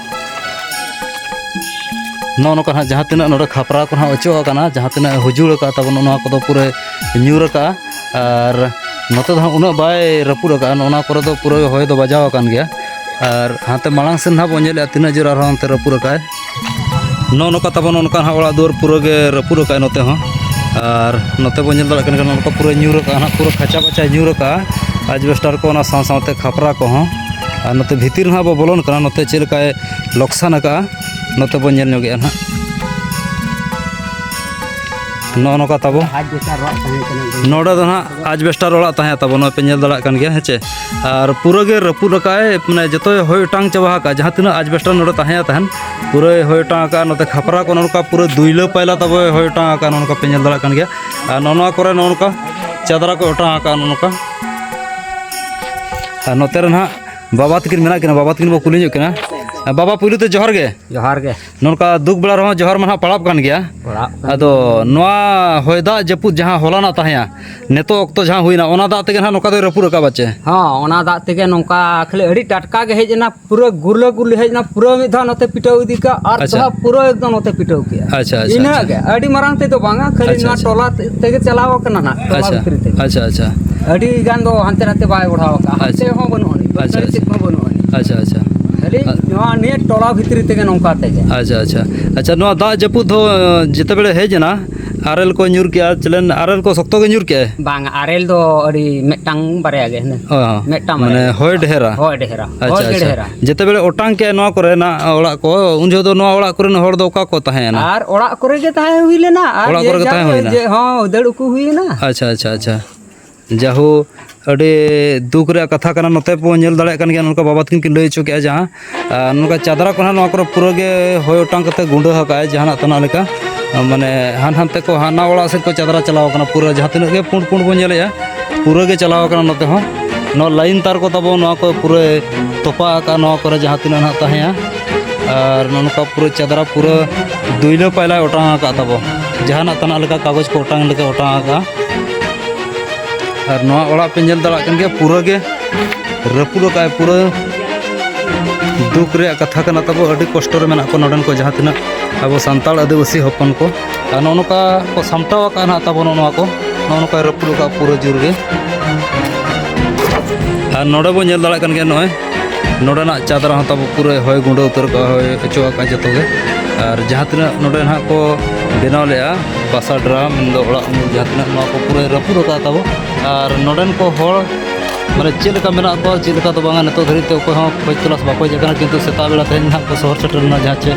ᱱᱚᱜᱼᱚ ᱱᱚᱝᱠᱟ ᱦᱟᱸᱜ ᱡᱟᱦᱟᱸ ᱛᱤᱱᱟᱹᱜ ᱱᱚᱰᱮ ᱠᱷᱟᱯᱨᱟ ᱠᱚ ᱦᱟᱸᱜ ᱚᱪᱚᱜ ᱟᱠᱟᱱᱟ, ᱡᱟᱦᱟᱸ ᱛᱤᱱᱟᱹᱜ ᱦᱩᱡᱩᱲ ᱟᱠᱟᱫ ᱛᱟᱵᱚᱱ, ᱱᱚᱣᱟ ᱠᱚᱫᱚ ᱯᱩᱨᱟᱹ ᱧᱩᱨ ᱟᱠᱟᱫᱼᱟ᱾ ᱟᱨ ᱱᱚᱛᱮ ᱫᱚ ᱦᱟᱸᱜ ᱩᱱᱟᱹᱜ ᱵᱟᱭ ᱨᱟᱹᱯᱩᱫ ᱟᱠᱟᱫᱼᱟ, ᱱᱚᱜᱼᱚ ᱱᱚᱣᱟ ᱠᱚᱨᱮ ᱫᱚ ᱯᱩᱨᱟᱹ ᱦᱚᱭ ᱫᱚ ᱵᱟᱡᱟᱣ ᱟᱠᱟᱱ ᱜᱮᱭᱟ᱾ ᱟᱨ ᱦᱟᱱᱛᱮ ᱢᱟᱲᱟᱝ ᱥᱮᱱ ᱦᱟᱸᱜ ᱵᱚᱱ ᱧᱮᱞᱮᱫᱼᱟ ᱛᱤᱱᱟᱹᱜ ᱡᱳᱨ ᱟᱨᱦᱚᱸ ᱦᱟᱱᱛᱮ ᱨᱟᱹᱯᱩᱫ ᱟᱠᱟᱫᱼᱟᱭ᱾ ᱱᱚᱜᱼᱚ ᱱᱚᱝᱠᱟ ᱛᱟᱵᱚᱱ, ᱱᱚᱜᱼᱚ ᱱᱚᱝᱠᱟ ᱦᱟᱸᱜ ᱚᱲᱟᱜ ᱫᱩᱣᱟᱹᱨ ᱯᱩᱨᱟᱹ ᱜᱮ ᱨᱟᱹᱯᱩᱫ ᱟᱠᱟᱫᱼᱟᱭ ᱱᱚᱛᱮ ᱦᱚᱸ᱾ ᱟᱨ ᱱᱚᱛᱮ ᱵᱚᱱ ᱧᱮᱞ ᱫᱟᱲᱮᱭᱟᱜ ᱠᱟᱱ ᱜᱮᱭᱟ, ᱱᱚᱜᱼᱚ ᱱᱚᱝᱠᱟ ᱯᱩᱨᱟᱹ ᱧᱩᱨ ᱟᱠᱟᱫᱼᱟ ᱦᱟᱸᱜ, ᱯᱩᱨᱟᱹ ᱠᱷᱟᱪᱟ ᱵᱟᱪᱟ ᱧᱩᱨ ᱟᱠᱟᱫᱼᱟ ᱟᱡᱽᱵᱮᱥᱴᱟᱨ ᱠᱚ, ᱚᱱᱟ ᱥᱟᱶ ᱥᱟᱶᱛᱮ ᱠᱷᱟᱯᱨᱟ ᱠᱚᱦᱚᱸ᱾ ᱟᱨ ᱱᱚᱛᱮ ᱵᱷᱤᱛᱤᱨ ᱱᱟᱦᱟᱜ ᱵᱚ ᱵᱚᱞᱚᱱ ᱠᱟᱱᱟ, ᱱᱚᱛᱮ ᱪᱮᱫ ᱞᱮᱠᱟᱭ ᱞᱚᱠᱥᱟᱱ ᱟᱠᱟᱫᱼᱟ, ᱱᱚᱛᱮ ᱵᱚᱱ ᱧᱮᱞ ᱧᱚᱜᱮᱫᱼᱟ ᱱᱟᱦᱟᱜ᱾ ᱱᱚᱜᱼᱚ ᱱᱚᱝᱠᱟ ᱛᱟᱵᱚ᱾ ᱟᱡᱽᱵᱮᱥᱴᱟᱨ ᱚᱲᱟᱜ ᱛᱟᱦᱮᱸ ᱠᱟᱱᱟ᱾ ᱱᱚᱰᱮ ᱫᱚ ᱱᱟᱦᱟᱜ ᱟᱡᱽᱵᱮᱥᱴᱟᱨ ᱚᱲᱟᱜ ᱛᱟᱦᱮᱸ ᱛᱟᱵᱚ, ᱱᱚᱜᱼᱚᱭ ᱯᱮ ᱧᱮᱞ ᱫᱟᱲᱮᱭᱟᱜ ᱠᱟᱱ ᱜᱮᱭᱟ, ᱦᱮᱸ ᱪᱮ? ᱟᱨ ᱯᱩᱨᱟᱹ ᱜᱮ ᱨᱟᱹᱯᱩᱫ ᱟᱠᱟᱫᱼᱟᱭ, ᱢᱟᱱᱮ ᱡᱚᱛᱚᱭ ᱦᱚᱭ ᱚᱴᱟᱝ ᱪᱟᱵᱟ ᱟᱠᱟᱫᱼᱟ᱾ ᱡᱟᱦᱟᱸ ᱛᱤᱱᱟᱹᱜ ᱟᱡᱽᱵᱮᱥᱴᱟᱨ ᱱᱚᱰᱮ ᱛᱟᱦᱮᱸ ᱛᱟᱦᱮᱱ, ᱯᱩᱨᱟᱹᱭ ᱦᱚᱭ ᱚᱴᱟᱝ ᱟᱠᱟᱫᱼᱟ᱾ ᱱᱚᱛᱮ ᱠᱷᱟᱯᱨᱟ ᱠᱚ ᱱᱚᱜᱼᱚ ᱱᱚᱝᱠᱟ ᱯᱩᱨᱟᱹ ᱫᱩᱭᱞᱟᱹ ᱯᱟᱭᱞᱟ ᱛᱟᱵᱚᱭ ᱦᱚᱭ ᱚᱴᱟᱝ ᱟᱠᱟᱫᱼᱟ, ᱱᱚᱜᱼᱚ ᱱᱚᱝᱠᱟ ᱯᱮ ᱧᱮᱞ ᱫᱟᱲᱮᱭᱟᱜ ᱠᱟᱱ ᱜᱮᱭᱟ᱾ ᱟᱨ ᱱᱚᱜᱼᱚ ᱱᱚᱣᱟ ᱠᱚᱨᱮ ᱱᱚᱜᱼᱚ ᱱᱚᱝᱠᱟ ᱪᱟᱫᱽᱨᱟ ᱠᱚ ᱚᱴᱟᱝ ᱟᱠᱟᱫᱼᱟ, ᱱᱚᱜᱼᱚ ᱱᱚᱝᱠᱟ᱾ ᱟᱨ ᱱᱚᱛᱮ ᱨᱮ ᱱᱟᱦᱟᱜ ᱵᱟᱵᱟ ᱛᱟᱹᱠᱤᱱ ᱢᱮᱱᱟᱜ ᱠᱤᱱᱟ, ᱵᱟᱵᱟ ᱛᱟᱹᱠᱤᱱ ᱵᱚ ᱠᱩᱞᱤ ᱧᱚᱜ ᱠᱤᱱᱟ᱾ ᱵᱟᱵᱟ, ᱯᱩᱭᱞᱩ ᱛᱮ ᱡᱚᱦᱟᱨ ᱜᱮ᱾ ᱡᱚᱦᱟᱨ ᱜᱮ᱾ ᱱᱚᱝᱠᱟ ᱫᱩᱠ ᱵᱮᱲᱟ ᱨᱮᱦᱚᱸ ᱡᱚᱦᱟᱨ ᱢᱟ ᱱᱟᱦᱟᱜ ᱯᱟᱲᱟᱜ ᱠᱟᱱ ᱜᱮᱭᱟ᱾ ᱯᱟᱲᱟᱜ ᱠᱟᱱ ᱟᱫᱚ ᱜᱮᱭᱟ᱾ ᱱᱚᱣᱟ ᱦᱚᱭ ᱫᱟᱜ ᱡᱟᱹᱯᱩᱫ ᱡᱟᱦᱟᱸ ᱦᱚᱞᱟᱱᱟᱜ ᱛᱟᱦᱮᱸᱭᱟ, ᱱᱤᱛᱚᱜ ᱚᱠᱛᱚ ᱡᱟᱦᱟᱸ ᱦᱩᱭᱱᱟ, ᱚᱱᱟ ᱫᱟᱜ ᱛᱮᱜᱮ ᱱᱟᱦᱟᱜ ᱱᱚᱝᱠᱟ ᱫᱚᱭ ᱨᱟᱹᱯᱩᱫ ᱟᱠᱟᱫ ᱵᱟᱪᱮ? ᱦᱚᱸ, ᱚᱱᱟ ᱫᱟᱜ ᱛᱮᱜᱮ ᱱᱚᱝᱠᱟ ᱠᱷᱟᱹᱞᱤ ᱟᱹᱰᱤ ᱴᱟᱴᱠᱟ ᱜᱮ ᱦᱮᱡ ᱮᱱᱟ, ᱯᱩᱨᱟᱹ ᱜᱩᱨᱞᱟᱹ ᱜᱩᱨᱞᱤ ᱦᱮᱡ ᱮᱱᱟ, ᱯᱩᱨᱟᱹ ᱢᱤᱫ ᱫᱷᱟᱣ ᱱᱚᱛᱮ ᱯᱤᱴᱟᱹᱣ ᱤᱫᱤ ᱠᱟᱜ, ᱟᱨ ᱟᱪᱪᱷᱟ᱾ ᱫᱚᱦᱲᱟ ᱯᱩᱨᱟᱹ ᱮᱠᱫᱚᱢ ᱱᱚᱛᱮ ᱯᱤᱴᱟᱹᱣ ᱠᱮᱜᱼᱟ᱾ ᱟᱪᱪᱷᱟ, ᱟᱪᱪᱷᱟ, ᱤᱱᱟᱹᱜ ᱟᱪᱪᱷᱟ᱾ ᱜᱮ, ᱟᱹᱰᱤ ᱢᱟᱨᱟᱝ ᱛᱮᱫᱚ ᱵᱟᱝᱟ, ᱠᱷᱟᱹᱞᱤ ᱟᱪᱪᱷᱟ, ᱱᱚᱣᱟ ᱟᱪᱪᱷᱟ᱾ ᱴᱚᱞᱟ ᱛᱮᱜᱮ ᱪᱟᱞᱟᱣ ᱟᱠᱟᱱᱟ ᱱᱟᱦᱟᱜ, ᱴᱚᱞᱟ ᱟᱪᱪᱷᱟ, ᱵᱷᱤᱛᱨᱤ ᱛᱮᱜᱮ᱾ ᱟᱪᱪᱷᱟ, ᱟᱪᱪᱷᱟ᱾ ᱟᱹᱰᱤ ᱜᱟᱱ ᱫᱚ ᱦᱟᱱᱛᱮ ᱱᱟᱛᱮ ᱵᱟᱭ ᱵᱟᱲᱦᱟᱣ ᱟᱠᱟᱜᱼᱟ, ᱦᱟᱱᱛᱮ ᱟᱪᱪᱷᱟ᱾ ᱦᱚᱸ ᱵᱟᱹᱱᱩᱜ ᱟᱹᱱᱤᱡ, ᱟᱪᱪᱷᱟ, ᱵᱟᱹᱛᱟᱹᱲᱤ ᱟᱪᱪᱷᱟ᱾ ᱪᱮᱫ ᱦᱚᱸ ᱵᱟᱹᱱᱩᱜ ᱟᱹᱱᱤᱡ᱾ ᱟᱪᱪᱷᱟ, ᱟᱪᱪᱷᱟ᱾ ᱠᱷᱟᱹᱞᱤ ᱟᱨ ᱱᱚᱣᱟ ᱱᱤᱭᱟᱹ ᱴᱚᱞᱟ ᱵᱷᱤᱛᱨᱤ ᱛᱮᱜᱮ ᱱᱚᱝᱠᱟ ᱛᱮᱜᱮ᱾ ᱟᱪᱪᱷᱟ, ᱟᱪᱪᱷᱟ᱾ ᱟᱪᱪᱷᱟ, ᱱᱚᱣᱟ ᱫᱟᱜ ᱡᱟᱹᱯᱩᱫ ᱫᱚ, ᱡᱮᱛᱮ ᱵᱮᱲᱮ ᱦᱮᱡ ᱮᱱᱟ, ᱟᱨᱮᱞ ᱠᱚ ᱧᱩᱨ ᱠᱮᱜᱼᱟ, ᱪᱮᱞᱮᱱ ᱟᱨᱮᱞ ᱠᱚ ᱥᱚᱠᱛᱚ ᱜᱮ ᱧᱩᱨ ᱠᱮᱜᱼᱟᱭ? ᱵᱟᱝ, ᱟᱨᱮᱞ ᱫᱚ ᱟᱹᱰᱤ ᱢᱤᱫᱴᱟᱝ ᱵᱟᱨᱭᱟ ᱜᱮ ᱦᱩᱱᱟᱹᱝ᱾ ᱚ, ᱢᱤᱫᱴᱟᱝ ᱢᱟᱱᱮ ᱵᱟᱨᱭᱟ ᱜᱮ᱾ ᱦᱚᱭ ᱰᱷᱮᱨᱟ? ᱦᱚᱭ ᱰᱷᱮᱨᱟ᱾ ᱟᱪᱪᱷᱟ, ᱦᱚᱭ ᱜᱮ ᱟᱪᱪᱷᱟ᱾ ᱰᱷᱮᱨᱟ᱾ ᱡᱮᱛᱮ ᱵᱮᱲᱮ ᱚᱴᱟᱝ ᱠᱮᱜᱼᱟᱭ ᱱᱚᱣᱟ ᱠᱚᱨᱮᱱᱟᱜ ᱚᱲᱟᱜ ᱠᱚ, ᱩᱱ ᱡᱚᱦᱚᱜ ᱫᱚ ᱱᱚᱣᱟ ᱚᱲᱟᱜ ᱠᱚᱨᱮᱱ ᱦᱚᱲ ᱫᱚ ᱚᱠᱟ ᱠᱚ ᱛᱟᱦᱮᱸᱭᱮᱱᱟ? ᱟᱨ ᱚᱲᱟᱜ ᱠᱚᱨᱮ ᱜᱮ ᱛᱟᱦᱮᱸ ᱦᱩᱭ ᱞᱮᱱᱟ, ᱟᱨ ᱚᱲᱟᱜ ᱡᱮ ᱠᱚᱨᱮ ᱜᱮ ᱡᱟᱦᱟᱸ ᱛᱟᱦᱮᱸ ᱜᱮ ᱦᱩᱭᱱᱟ? ᱡᱮ, ᱦᱚᱸ, ᱫᱟᱹᱲ ᱩᱠᱩ ᱦᱩᱭ ᱮᱱᱟ᱾ ᱟᱪᱪᱷᱟ, ᱟᱪᱪᱷᱟ, ᱟᱪᱪᱷᱟ᱾ ᱡᱟᱦᱳ, ᱟᱹᱰᱤ ᱫᱩᱠ ᱨᱮᱭᱟᱜ ᱠᱟᱛᱷᱟ ᱠᱟᱱᱟ᱾ ᱱᱚᱛᱮ ᱵᱚᱱ ᱧᱮᱞ ᱫᱟᱲᱮᱭᱟᱜ ᱠᱟᱱ ᱜᱮᱭᱟ, ᱱᱚᱝᱠᱟ ᱵᱟᱵᱟ ᱛᱟᱹᱠᱤᱱ ᱠᱤᱱ ᱞᱟᱹᱭ ᱦᱚᱪᱚ ᱠᱮᱜᱼᱟ, ᱡᱟᱦᱟᱸ, ᱟᱨ ᱱᱚᱝᱠᱟ ᱪᱟᱫᱽᱨᱟ ᱠᱚ ᱱᱟᱦᱟᱜ ᱱᱚᱣᱟ ᱠᱚᱨᱮ ᱯᱩᱨᱟᱹ ᱜᱮ ᱦᱚᱭ ᱚᱴᱟᱝ ᱠᱟᱛᱮ ᱜᱩᱸᱰᱟᱹ ᱟᱠᱟᱜᱼᱟᱭ ᱡᱟᱦᱟᱱᱟᱜ ᱛᱟᱱᱟᱜ ᱞᱮᱠᱟ᱾ ᱢᱟᱱᱮ ᱦᱟᱱ ᱦᱟᱱᱛᱮ ᱠᱚ ᱦᱟᱱᱟ ᱚᱲᱟᱜ ᱥᱮᱫ ᱠᱚ ᱪᱟᱫᱽᱨᱟ ᱪᱟᱞᱟᱣ ᱠᱟᱱᱟ, ᱯᱩᱨᱟᱹ ᱡᱟᱦᱟᱸ ᱛᱤᱱᱟᱹᱜ ᱜᱮ ᱯᱩᱸᱰ ᱯᱩᱸᱰ ᱵᱚᱱ ᱧᱮᱞᱮᱜᱼᱟ, ᱯᱩᱨᱟᱹ ᱜᱮ ᱪᱟᱞᱟᱣ ᱠᱟᱱᱟ᱾ ᱱᱚᱛᱮ ᱦᱚᱸ ᱱᱚᱣᱟ ᱞᱟᱭᱤᱱ ᱛᱟᱨ ᱠᱚ ᱛᱟᱵᱚ ᱱᱚᱣᱟ ᱠᱚ ᱯᱩᱨᱟᱹ ᱛᱚᱯᱟ ᱟᱠᱟᱜᱼᱟ, ᱱᱚᱣᱟ ᱠᱚᱨᱮ ᱡᱟᱦᱟᱸ ᱛᱤᱱᱟᱹᱜ ᱱᱟᱦᱟᱜ ᱛᱟᱦᱮᱸᱭᱟ᱾ ᱟᱨ ᱱᱚᱜᱼᱚ ᱱᱚᱝᱠᱟ ᱯᱩᱨᱟᱹ ᱪᱟᱫᱽᱨᱟ ᱯᱩᱨᱟᱹ ᱫᱩᱭᱞᱟᱹ ᱯᱟᱭᱞᱟᱭ ᱚᱴᱟᱝ ᱟᱠᱟᱫ ᱛᱟᱵᱚ, ᱡᱟᱦᱟᱱᱟᱜ ᱛᱟᱱᱟᱜ ᱞᱮᱠᱟ ᱠᱟᱜᱚᱡᱽ ᱠᱚ ᱚᱴᱟᱝ ᱞᱮᱠᱟ ᱚᱴᱟᱝ ᱟᱠᱟᱜᱼᱟ᱾ ᱟᱨ ᱱᱚᱣᱟ ᱚᱲᱟᱜ ᱯᱮ ᱧᱮᱞ ᱫᱟᱲᱮᱭᱟᱜ ᱠᱟᱱ ᱜᱮᱭᱟ, ᱯᱩᱨᱟᱹ ᱜᱮ ᱨᱟᱹᱯᱩᱫ ᱟᱠᱟᱫᱼᱟᱭ, ᱯᱩᱨᱟᱹ ᱫᱩᱠ ᱨᱮᱭᱟᱜ ᱠᱟᱛᱷᱟ ᱠᱟᱱᱟ ᱛᱟᱵᱚ, ᱟᱹᱰᱤ ᱠᱚᱥᱴᱚ ᱨᱮ ᱢᱮᱱᱟᱜ ᱠᱚᱣᱟ ᱱᱚᱰᱮᱱ ᱠᱚ ᱡᱟᱦᱟᱸ ᱛᱤᱱᱟᱹᱜ ᱟᱵᱚ ᱥᱟᱱᱛᱟᱲ ᱟᱹᱫᱤᱵᱟᱹᱥᱤ ᱦᱚᱯᱚᱱ ᱠᱚ᱾ ᱟᱨ ᱱᱚᱜᱼᱚ ᱱᱚᱝᱠᱟ ᱠᱚ ᱥᱟᱢᱴᱟᱣ ᱟᱠᱟᱫᱼᱟ ᱱᱟᱦᱟᱜ ᱛᱟᱵᱚ ᱱᱚᱜᱼᱚ ᱱᱚᱣᱟ ᱠᱚ, ᱱᱚᱜᱼᱚ ᱱᱚᱝᱠᱟᱭ ᱨᱟᱹᱯᱩᱫ ᱟᱠᱟᱫᱼᱟ ᱯᱩᱨᱟᱹ ᱡᱳᱨ ᱜᱮ᱾ ᱟᱨ ᱱᱚᱰᱮ ᱵᱚᱱ ᱧᱮᱞ ᱫᱟᱲᱮᱭᱟᱜ ᱠᱟᱱ ᱜᱮᱭᱟ, ᱱᱚᱜᱼᱚᱭ ᱱᱚᱰᱮᱱᱟᱜ ᱪᱟᱫᱽᱨᱟ ᱦᱚᱸ ᱛᱟᱵᱚ ᱯᱩᱨᱟᱹ ᱦᱚᱭ ᱜᱩᱸᱰᱟᱹ ᱩᱛᱟᱹᱨ ᱠᱟᱜᱼᱟ, ᱦᱚᱭ ᱚᱪᱚ ᱟᱠᱟᱫᱼᱟ ᱡᱚᱛᱚ ᱜᱮ᱾ ᱟᱨ ᱡᱟᱦᱟᱸ ᱛᱤᱱᱟᱹᱜ ᱱᱚᱰᱮ ᱱᱟᱦᱟᱜ ᱠᱚ ᱵᱮᱱᱟᱣ ᱞᱮᱫᱼᱟ ᱵᱟᱥᱟ ᱰᱮᱨᱟ, ᱢᱮᱱᱫᱚ ᱚᱲᱟᱜ ᱩᱢᱩᱞ, ᱡᱟᱦᱟᱸ ᱛᱤᱱᱟᱹᱜ ᱱᱚᱣᱟ ᱠᱚ ᱯᱩᱨᱟᱹᱭ ᱨᱟᱹᱯᱩᱫ ᱟᱠᱟᱫᱼᱟ ᱛᱟᱵᱚ᱾ ᱟᱨ ᱱᱚᱰᱮᱱ ᱠᱚ ᱦᱚᱲ ᱢᱟᱱᱮ ᱪᱮᱫ ᱞᱮᱠᱟ ᱢᱮᱱᱟᱜ ᱠᱚᱣᱟ, ᱪᱮᱫ ᱞᱮᱠᱟ ᱫᱚ ᱵᱟᱝᱟ, ᱱᱤᱛᱚᱜ ᱫᱷᱟᱹᱨᱤᱡ ᱛᱮ ᱚᱠᱚᱭ ᱦᱚᱸ ᱠᱷᱚᱡᱽ ᱛᱚᱞᱟᱥ ᱵᱟᱠᱚ ᱦᱮᱡ ᱟᱠᱟᱱᱟ᱾ ᱠᱤᱱᱛᱩ ᱥᱮᱛᱟᱜ ᱵᱮᱲᱟ ᱛᱮᱦᱮᱧ ᱱᱟᱦᱟᱜ ᱠᱚ ᱥᱚᱦᱚᱨ ᱥᱮᱴᱮᱨ ᱞᱮᱱᱟ, ᱡᱟᱦᱟᱸ ᱪᱮ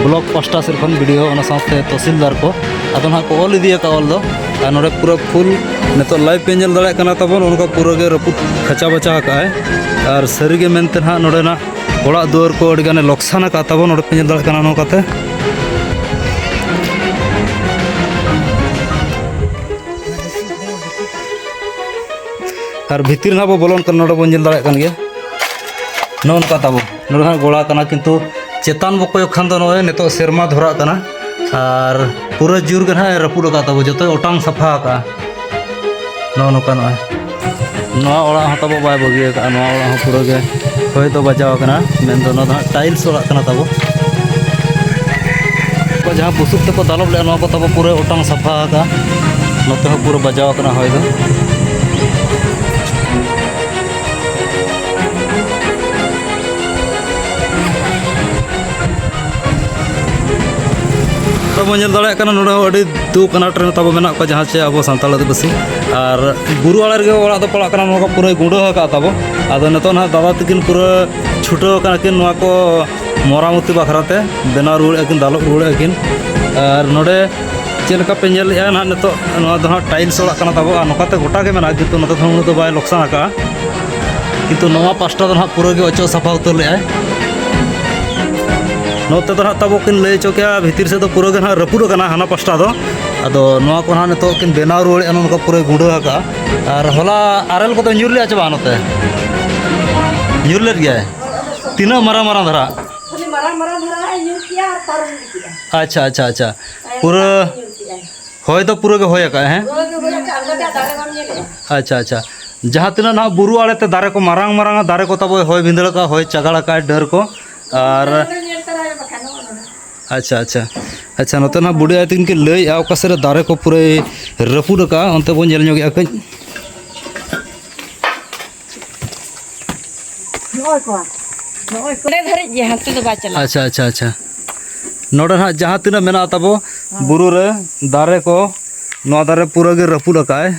ᱵᱞᱚᱠ ᱯᱟᱥᱴᱟ ᱥᱮᱫ ᱠᱷᱚᱱ ᱵᱤ ᱰᱤ ᱳ, ᱚᱱᱟ ᱥᱟᱶᱛᱮ ᱛᱚᱦᱥᱤᱞᱫᱟᱨ ᱠᱚ᱾ ᱟᱫᱚ ᱱᱟᱦᱟᱜ ᱠᱚ ᱚᱞ ᱤᱫᱤᱭᱟᱠᱟᱫᱼᱟ ᱚᱞ ᱫᱚ᱾ ᱟᱨ ᱱᱚᱰᱮ ᱯᱩᱨᱟᱹ ᱯᱷᱩᱞ ᱱᱤᱛᱚᱜ ᱞᱟᱭᱤᱵᱷ ᱯᱮ ᱧᱮᱞ ᱫᱟᱲᱮᱭᱟᱜ ᱠᱟᱱᱟ ᱛᱟᱵᱚᱱ, ᱚᱱᱠᱟ ᱯᱩᱨᱟᱹ ᱜᱮ ᱨᱟᱹᱯᱩᱫ ᱠᱷᱟᱪᱟ ᱵᱟᱪᱟ ᱟᱠᱟᱫᱼᱟᱭ᱾ ᱟᱨ ᱥᱟᱹᱨᱤ ᱜᱮ ᱢᱮᱱᱛᱮ ᱱᱟᱦᱟᱜ ᱱᱚᱰᱮᱱᱟᱜ ᱚᱲᱟᱜ ᱫᱩᱣᱟᱹᱨ ᱠᱚ ᱟᱹᱰᱤ ᱜᱟᱱᱮ ᱞᱚᱠᱥᱟᱱ ᱟᱠᱟᱫ ᱛᱟᱵᱚᱱ, ᱱᱚᱰᱮ ᱯᱮ ᱧᱮᱞ ᱫᱟᱲᱮᱭᱟᱜ ᱠᱟᱱᱟ ᱱᱚᱝᱠᱟᱛᱮ᱾ ᱟᱨ ᱵᱷᱤᱛᱤᱨ ᱱᱟᱦᱟᱜ ᱵᱚ ᱵᱚᱞᱚᱱ ᱠᱟᱱᱟ, ᱱᱚᱰᱮ ᱵᱚᱱ ᱧᱮᱞ ᱫᱟᱲᱮᱭᱟᱜ ᱠᱟᱱ ᱜᱮᱭᱟ᱾ ᱱᱚᱜᱼᱚ ᱱᱚᱝᱠᱟ ᱛᱟᱵᱚ, ᱱᱚᱰᱮ ᱱᱟᱦᱟᱜ ᱜᱚᱲᱟ ᱠᱟᱱᱟ, ᱠᱤᱱᱛᱩ ᱪᱮᱛᱟᱱ ᱵᱚ ᱠᱚᱭᱚᱜ ᱠᱷᱟᱱ ᱫᱚ ᱱᱚᱜᱼᱚᱭ ᱱᱤᱛᱚᱜ ᱥᱮᱨᱢᱟ ᱫᱷᱚᱨᱟᱜ ᱠᱟᱱᱟ᱾ ᱟᱨ ᱯᱩᱨᱟᱹ ᱡᱳᱨ ᱜᱮ ᱱᱟᱦᱟᱜ ᱮ ᱨᱟᱹᱯᱩᱫ ᱟᱠᱟᱫ ᱛᱟᱵᱚ, ᱡᱚᱛᱚᱭ ᱚᱴᱟᱝ ᱥᱟᱯᱷᱟ ᱟᱠᱟᱫᱼᱟ᱾ ᱱᱚᱜᱼᱚ ᱱᱚᱝᱠᱟ ᱱᱚᱜᱼᱚᱭ ᱱᱚᱣᱟ ᱚᱲᱟᱜ ᱦᱚᱸ ᱛᱟᱵᱚ ᱵᱟᱭ ᱵᱟᱹᱜᱤ ᱟᱠᱟᱫᱼᱟ᱾ ᱱᱚᱣᱟ ᱚᱲᱟᱜ ᱦᱚᱸ ᱯᱩᱨᱟᱹ ᱜᱮ ᱦᱚᱭ ᱫᱚ ᱵᱟᱡᱟᱣ ᱟᱠᱟᱱᱟ, ᱢᱮᱱᱫᱚ ᱱᱚᱣᱟ ᱫᱚ ᱦᱟᱸᱜ ᱴᱟᱭᱤᱞᱥ ᱚᱲᱟᱜ ᱠᱟᱱᱟ ᱛᱟᱵᱚ᱾ ᱡᱟᱦᱟᱸ ᱵᱩᱥᱩᱵ ᱛᱮᱠᱚ ᱫᱟᱞᱚᱵ ᱞᱮᱫᱼᱟ, ᱱᱚᱣᱟ ᱠᱚ ᱛᱟᱵᱚ ᱯᱩᱨᱟᱹ ᱚᱴᱟᱝ ᱥᱟᱯᱷᱟ ᱟᱠᱟᱫᱼᱟ᱾ ᱱᱚᱛᱮ ᱦᱚᱸ ᱯᱩᱨᱟᱹ ᱵᱟᱡᱟᱣ ᱟᱠᱟᱱᱟ ᱦᱚᱭ ᱫᱚ᱾ ᱛᱚ ᱵᱚᱱ ᱧᱮᱞ ᱫᱟᱲᱮᱭᱟᱜ ᱠᱟᱱᱟ, ᱱᱚᱰᱮ ᱦᱚᱸ ᱟᱹᱰᱤ ᱫᱩᱠ ᱟᱱᱟᱴ ᱨᱮ ᱛᱟᱵᱚ ᱢᱮᱱᱟᱜ ᱠᱚᱣᱟ, ᱡᱟᱦᱟᱸ ᱪᱮ ᱟᱵᱚ ᱥᱟᱱᱛᱟᱲ ᱟᱹᱫᱤᱵᱟᱹᱥᱤ᱾ ᱟᱨ ᱵᱩᱨᱩ ᱟᱲᱮ ᱨᱮᱜᱮ ᱚᱲᱟᱜ ᱫᱚ ᱯᱟᱲᱟᱜ ᱠᱟᱱᱟ, ᱱᱚᱣᱟ ᱠᱚ ᱯᱩᱨᱟᱹᱭ ᱜᱩᱸᱰᱟᱹ ᱟᱠᱟᱫ ᱛᱟᱵᱚ᱾ ᱟᱫᱚ ᱱᱤᱛᱚᱜ ᱱᱟᱦᱟᱜ ᱫᱟᱫᱟ ᱛᱟᱹᱠᱤᱱ ᱯᱩᱨᱟᱹ ᱪᱷᱩᱴᱟᱹᱣ ᱟᱠᱟᱱᱟ ᱠᱤᱱ ᱱᱚᱣᱟ ᱠᱚ ᱢᱚᱨᱟᱢᱚᱛᱤ ᱵᱟᱠᱷᱨᱟ ᱛᱮ, ᱵᱮᱱᱟᱣ ᱨᱩᱣᱟᱹᱲᱮᱫᱼᱟ ᱠᱤᱱ, ᱫᱟᱞᱚᱵ ᱨᱩᱣᱟᱹᱲᱮᱫᱼᱟ ᱠᱤᱱ᱾ ᱟᱨ ᱱᱚᱰᱮ ᱪᱮᱫ ᱞᱮᱠᱟ ᱯᱮ ᱧᱮᱞᱮᱫᱼᱟ ᱱᱟᱦᱟᱜ, ᱱᱤᱛᱚᱜ ᱱᱚᱣᱟ ᱫᱚ ᱦᱟᱸᱜ ᱴᱟᱭᱤᱞᱥ ᱚᱲᱟᱜ ᱠᱟᱱᱟ ᱛᱟᱵᱚ, ᱟᱨ ᱱᱚᱝᱠᱟ ᱛᱮ ᱜᱚᱴᱟ ᱜᱮ ᱢᱮᱱᱟᱜᱼᱟ, ᱠᱤᱱᱛᱩ ᱱᱚᱛᱮ ᱫᱚ ᱩᱱᱟᱹᱜ ᱫᱚ ᱵᱟᱭ ᱞᱚᱠᱥᱟᱱ ᱟᱠᱟᱫᱼᱟ᱾ ᱠᱤᱱᱛᱩ ᱱᱚᱣᱟ ᱯᱟᱥᱴᱟ ᱫᱚ ᱱᱟᱦᱟᱜ ᱯᱩᱨᱟᱹ ᱜᱮ ᱚᱪᱚᱜ ᱥᱟᱯᱷᱟ ᱩᱛᱟᱹᱨ ᱞᱮᱫᱼᱟᱭ᱾ ᱱᱚᱛᱮ ᱫᱚ ᱱᱟᱦᱟᱜ ᱛᱟᱵᱚ ᱠᱤᱱ ᱞᱟᱹᱭ ᱦᱚᱪᱚ ᱠᱮᱜᱼᱟ, ᱵᱷᱤᱛᱤᱨ ᱥᱮᱫ ᱫᱚ ᱯᱩᱨᱟᱹ ᱜᱮ ᱱᱟᱦᱟᱜ ᱨᱟᱹᱯᱩᱫ ᱟᱠᱟᱱᱟ ᱦᱟᱱᱟ ᱯᱟᱥᱴᱟ ᱫᱚ᱾ ᱟᱫᱚ ᱱᱚᱣᱟ ᱠᱚ ᱱᱟᱦᱟᱜ ᱱᱤᱛᱚᱜ ᱠᱤᱱ ᱵᱮᱱᱟᱣ ᱨᱩᱣᱟᱹᱲᱮᱫᱼᱟ, ᱱᱚᱜᱼᱚ ᱱᱚᱝᱠᱟ ᱯᱩᱨᱟᱹ ᱜᱩᱸᱰᱟᱹ ᱟᱠᱟᱫᱼᱟ᱾ ᱟᱨ ᱦᱚᱞᱟ ᱟᱨᱮᱞ ᱠᱚᱫᱚ ᱧᱩᱨ ᱞᱮᱫᱼᱟ ᱪᱮ ᱵᱟᱝ ᱱᱚᱛᱮ? ᱧᱩᱨ ᱞᱮᱫ ᱜᱮᱭᱟᱭ᱾ ᱛᱤᱱᱟᱹᱜ ᱢᱟᱨᱟᱝ ᱢᱟᱨᱟᱝ ᱫᱷᱟᱨᱟ? ᱠᱷᱟᱹᱞᱤ ᱢᱟᱨᱟᱝ ᱢᱟᱨᱟᱝ ᱫᱷᱟᱨᱟ ᱦᱟᱸᱜ ᱮ ᱧᱩᱨ ᱠᱮᱜᱼᱟ ᱟᱨ ᱯᱟᱨᱚᱢ ᱤᱫᱤ ᱠᱮᱜᱼᱟ᱾ ᱟᱪᱪᱷᱟ, ᱟᱪᱪᱷᱟ, ᱟᱪᱪᱷᱟ᱾ ᱛᱟᱭᱚᱢ ᱯᱩᱨᱟᱹ ᱛᱮ ᱧᱩᱨ ᱠᱮᱜᱼᱟᱭ᱾ ᱦᱚᱭ ᱫᱚ ᱯᱩᱨᱟᱹ ᱜᱮ ᱦᱚᱭ ᱟᱠᱟᱫᱼᱟᱭ, ᱦᱮᱸ? ᱯᱩᱨᱟᱹ ᱜᱮ ᱦᱚᱭ ᱟᱠᱟᱫᱼᱟ, ᱚᱱᱠᱟ ᱛᱮ ᱫᱟᱨᱮ ᱵᱟᱢ ᱧᱮᱞᱮᱜᱼᱟ᱾ ᱟᱪᱪᱷᱟ, ᱟᱪᱪᱷᱟ᱾ ᱡᱟᱦᱟᱸ ᱛᱤᱱᱟᱹᱜ ᱱᱟᱦᱟᱜ ᱵᱩᱨᱩ ᱟᱲᱮ ᱛᱮ ᱫᱟᱨᱮ ᱠᱚ ᱢᱟᱨᱟᱝ ᱢᱟᱨᱟᱝ ᱟᱜ ᱫᱟᱨᱮ ᱠᱚ ᱛᱟᱵᱚ ᱦᱚᱭ ᱵᱷᱤᱸᱫᱟᱹᱲ ᱟᱠᱟᱫ, ᱦᱚᱭ ᱪᱟᱜᱟᱲ ᱟᱠᱟᱫ ᱰᱟᱹᱨ ᱠᱚ, ᱟᱨ ᱟᱪᱪᱷᱟ, ᱟᱪᱪᱷᱟ, ᱟᱪᱪᱷᱟ, ᱱᱚᱛᱮ ᱱᱟᱜ ᱵᱩᱰᱷᱤ ᱟᱭᱳ ᱛᱟᱹᱠᱤᱱ ᱠᱤᱱ ᱞᱟᱹᱭᱮᱜᱼᱟ, ᱚᱠᱟ ᱥᱮᱫ ᱨᱮ ᱫᱟᱨᱮ ᱠᱚ ᱯᱩᱨᱟᱹᱭ ᱨᱟᱹᱯᱩᱫ ᱟᱠᱟᱫᱼᱟ, ᱚᱱᱛᱮ ᱵᱚᱱ ᱧᱮᱞ ᱧᱚᱜᱮᱜᱼᱟ ᱠᱟᱹᱡ᱾ ᱱᱚᱜᱼᱚᱭ ᱠᱚ, ᱱᱚᱜᱼᱚᱭ ᱠᱚ᱾ ᱚᱸᱰᱮ ᱫᱷᱟᱹᱨᱤᱡ ᱜᱮ, ᱦᱟᱱᱛᱮ ᱫᱚ ᱵᱟᱭ ᱪᱟᱞᱟᱜᱼᱟ᱾ ᱟᱪᱪᱷᱟ, ᱟᱪᱪᱷᱟ, ᱟᱪᱪᱷᱟ᱾ ᱱᱚᱰᱮ ᱱᱟᱦᱟᱜ ᱡᱟᱦᱟᱸ ᱛᱤᱱᱟᱹᱜ ᱢᱮᱱᱟᱜ ᱛᱟᱵᱚ ᱵᱩᱨᱩ ᱨᱮ ᱫᱟᱨᱮ ᱠᱚ, ᱱᱚᱣᱟ ᱫᱟᱨᱮ ᱯᱩᱨᱟᱹ ᱜᱮ ᱨᱟᱹᱯᱩᱫ ᱟᱠᱟᱫᱼᱟᱭ᱾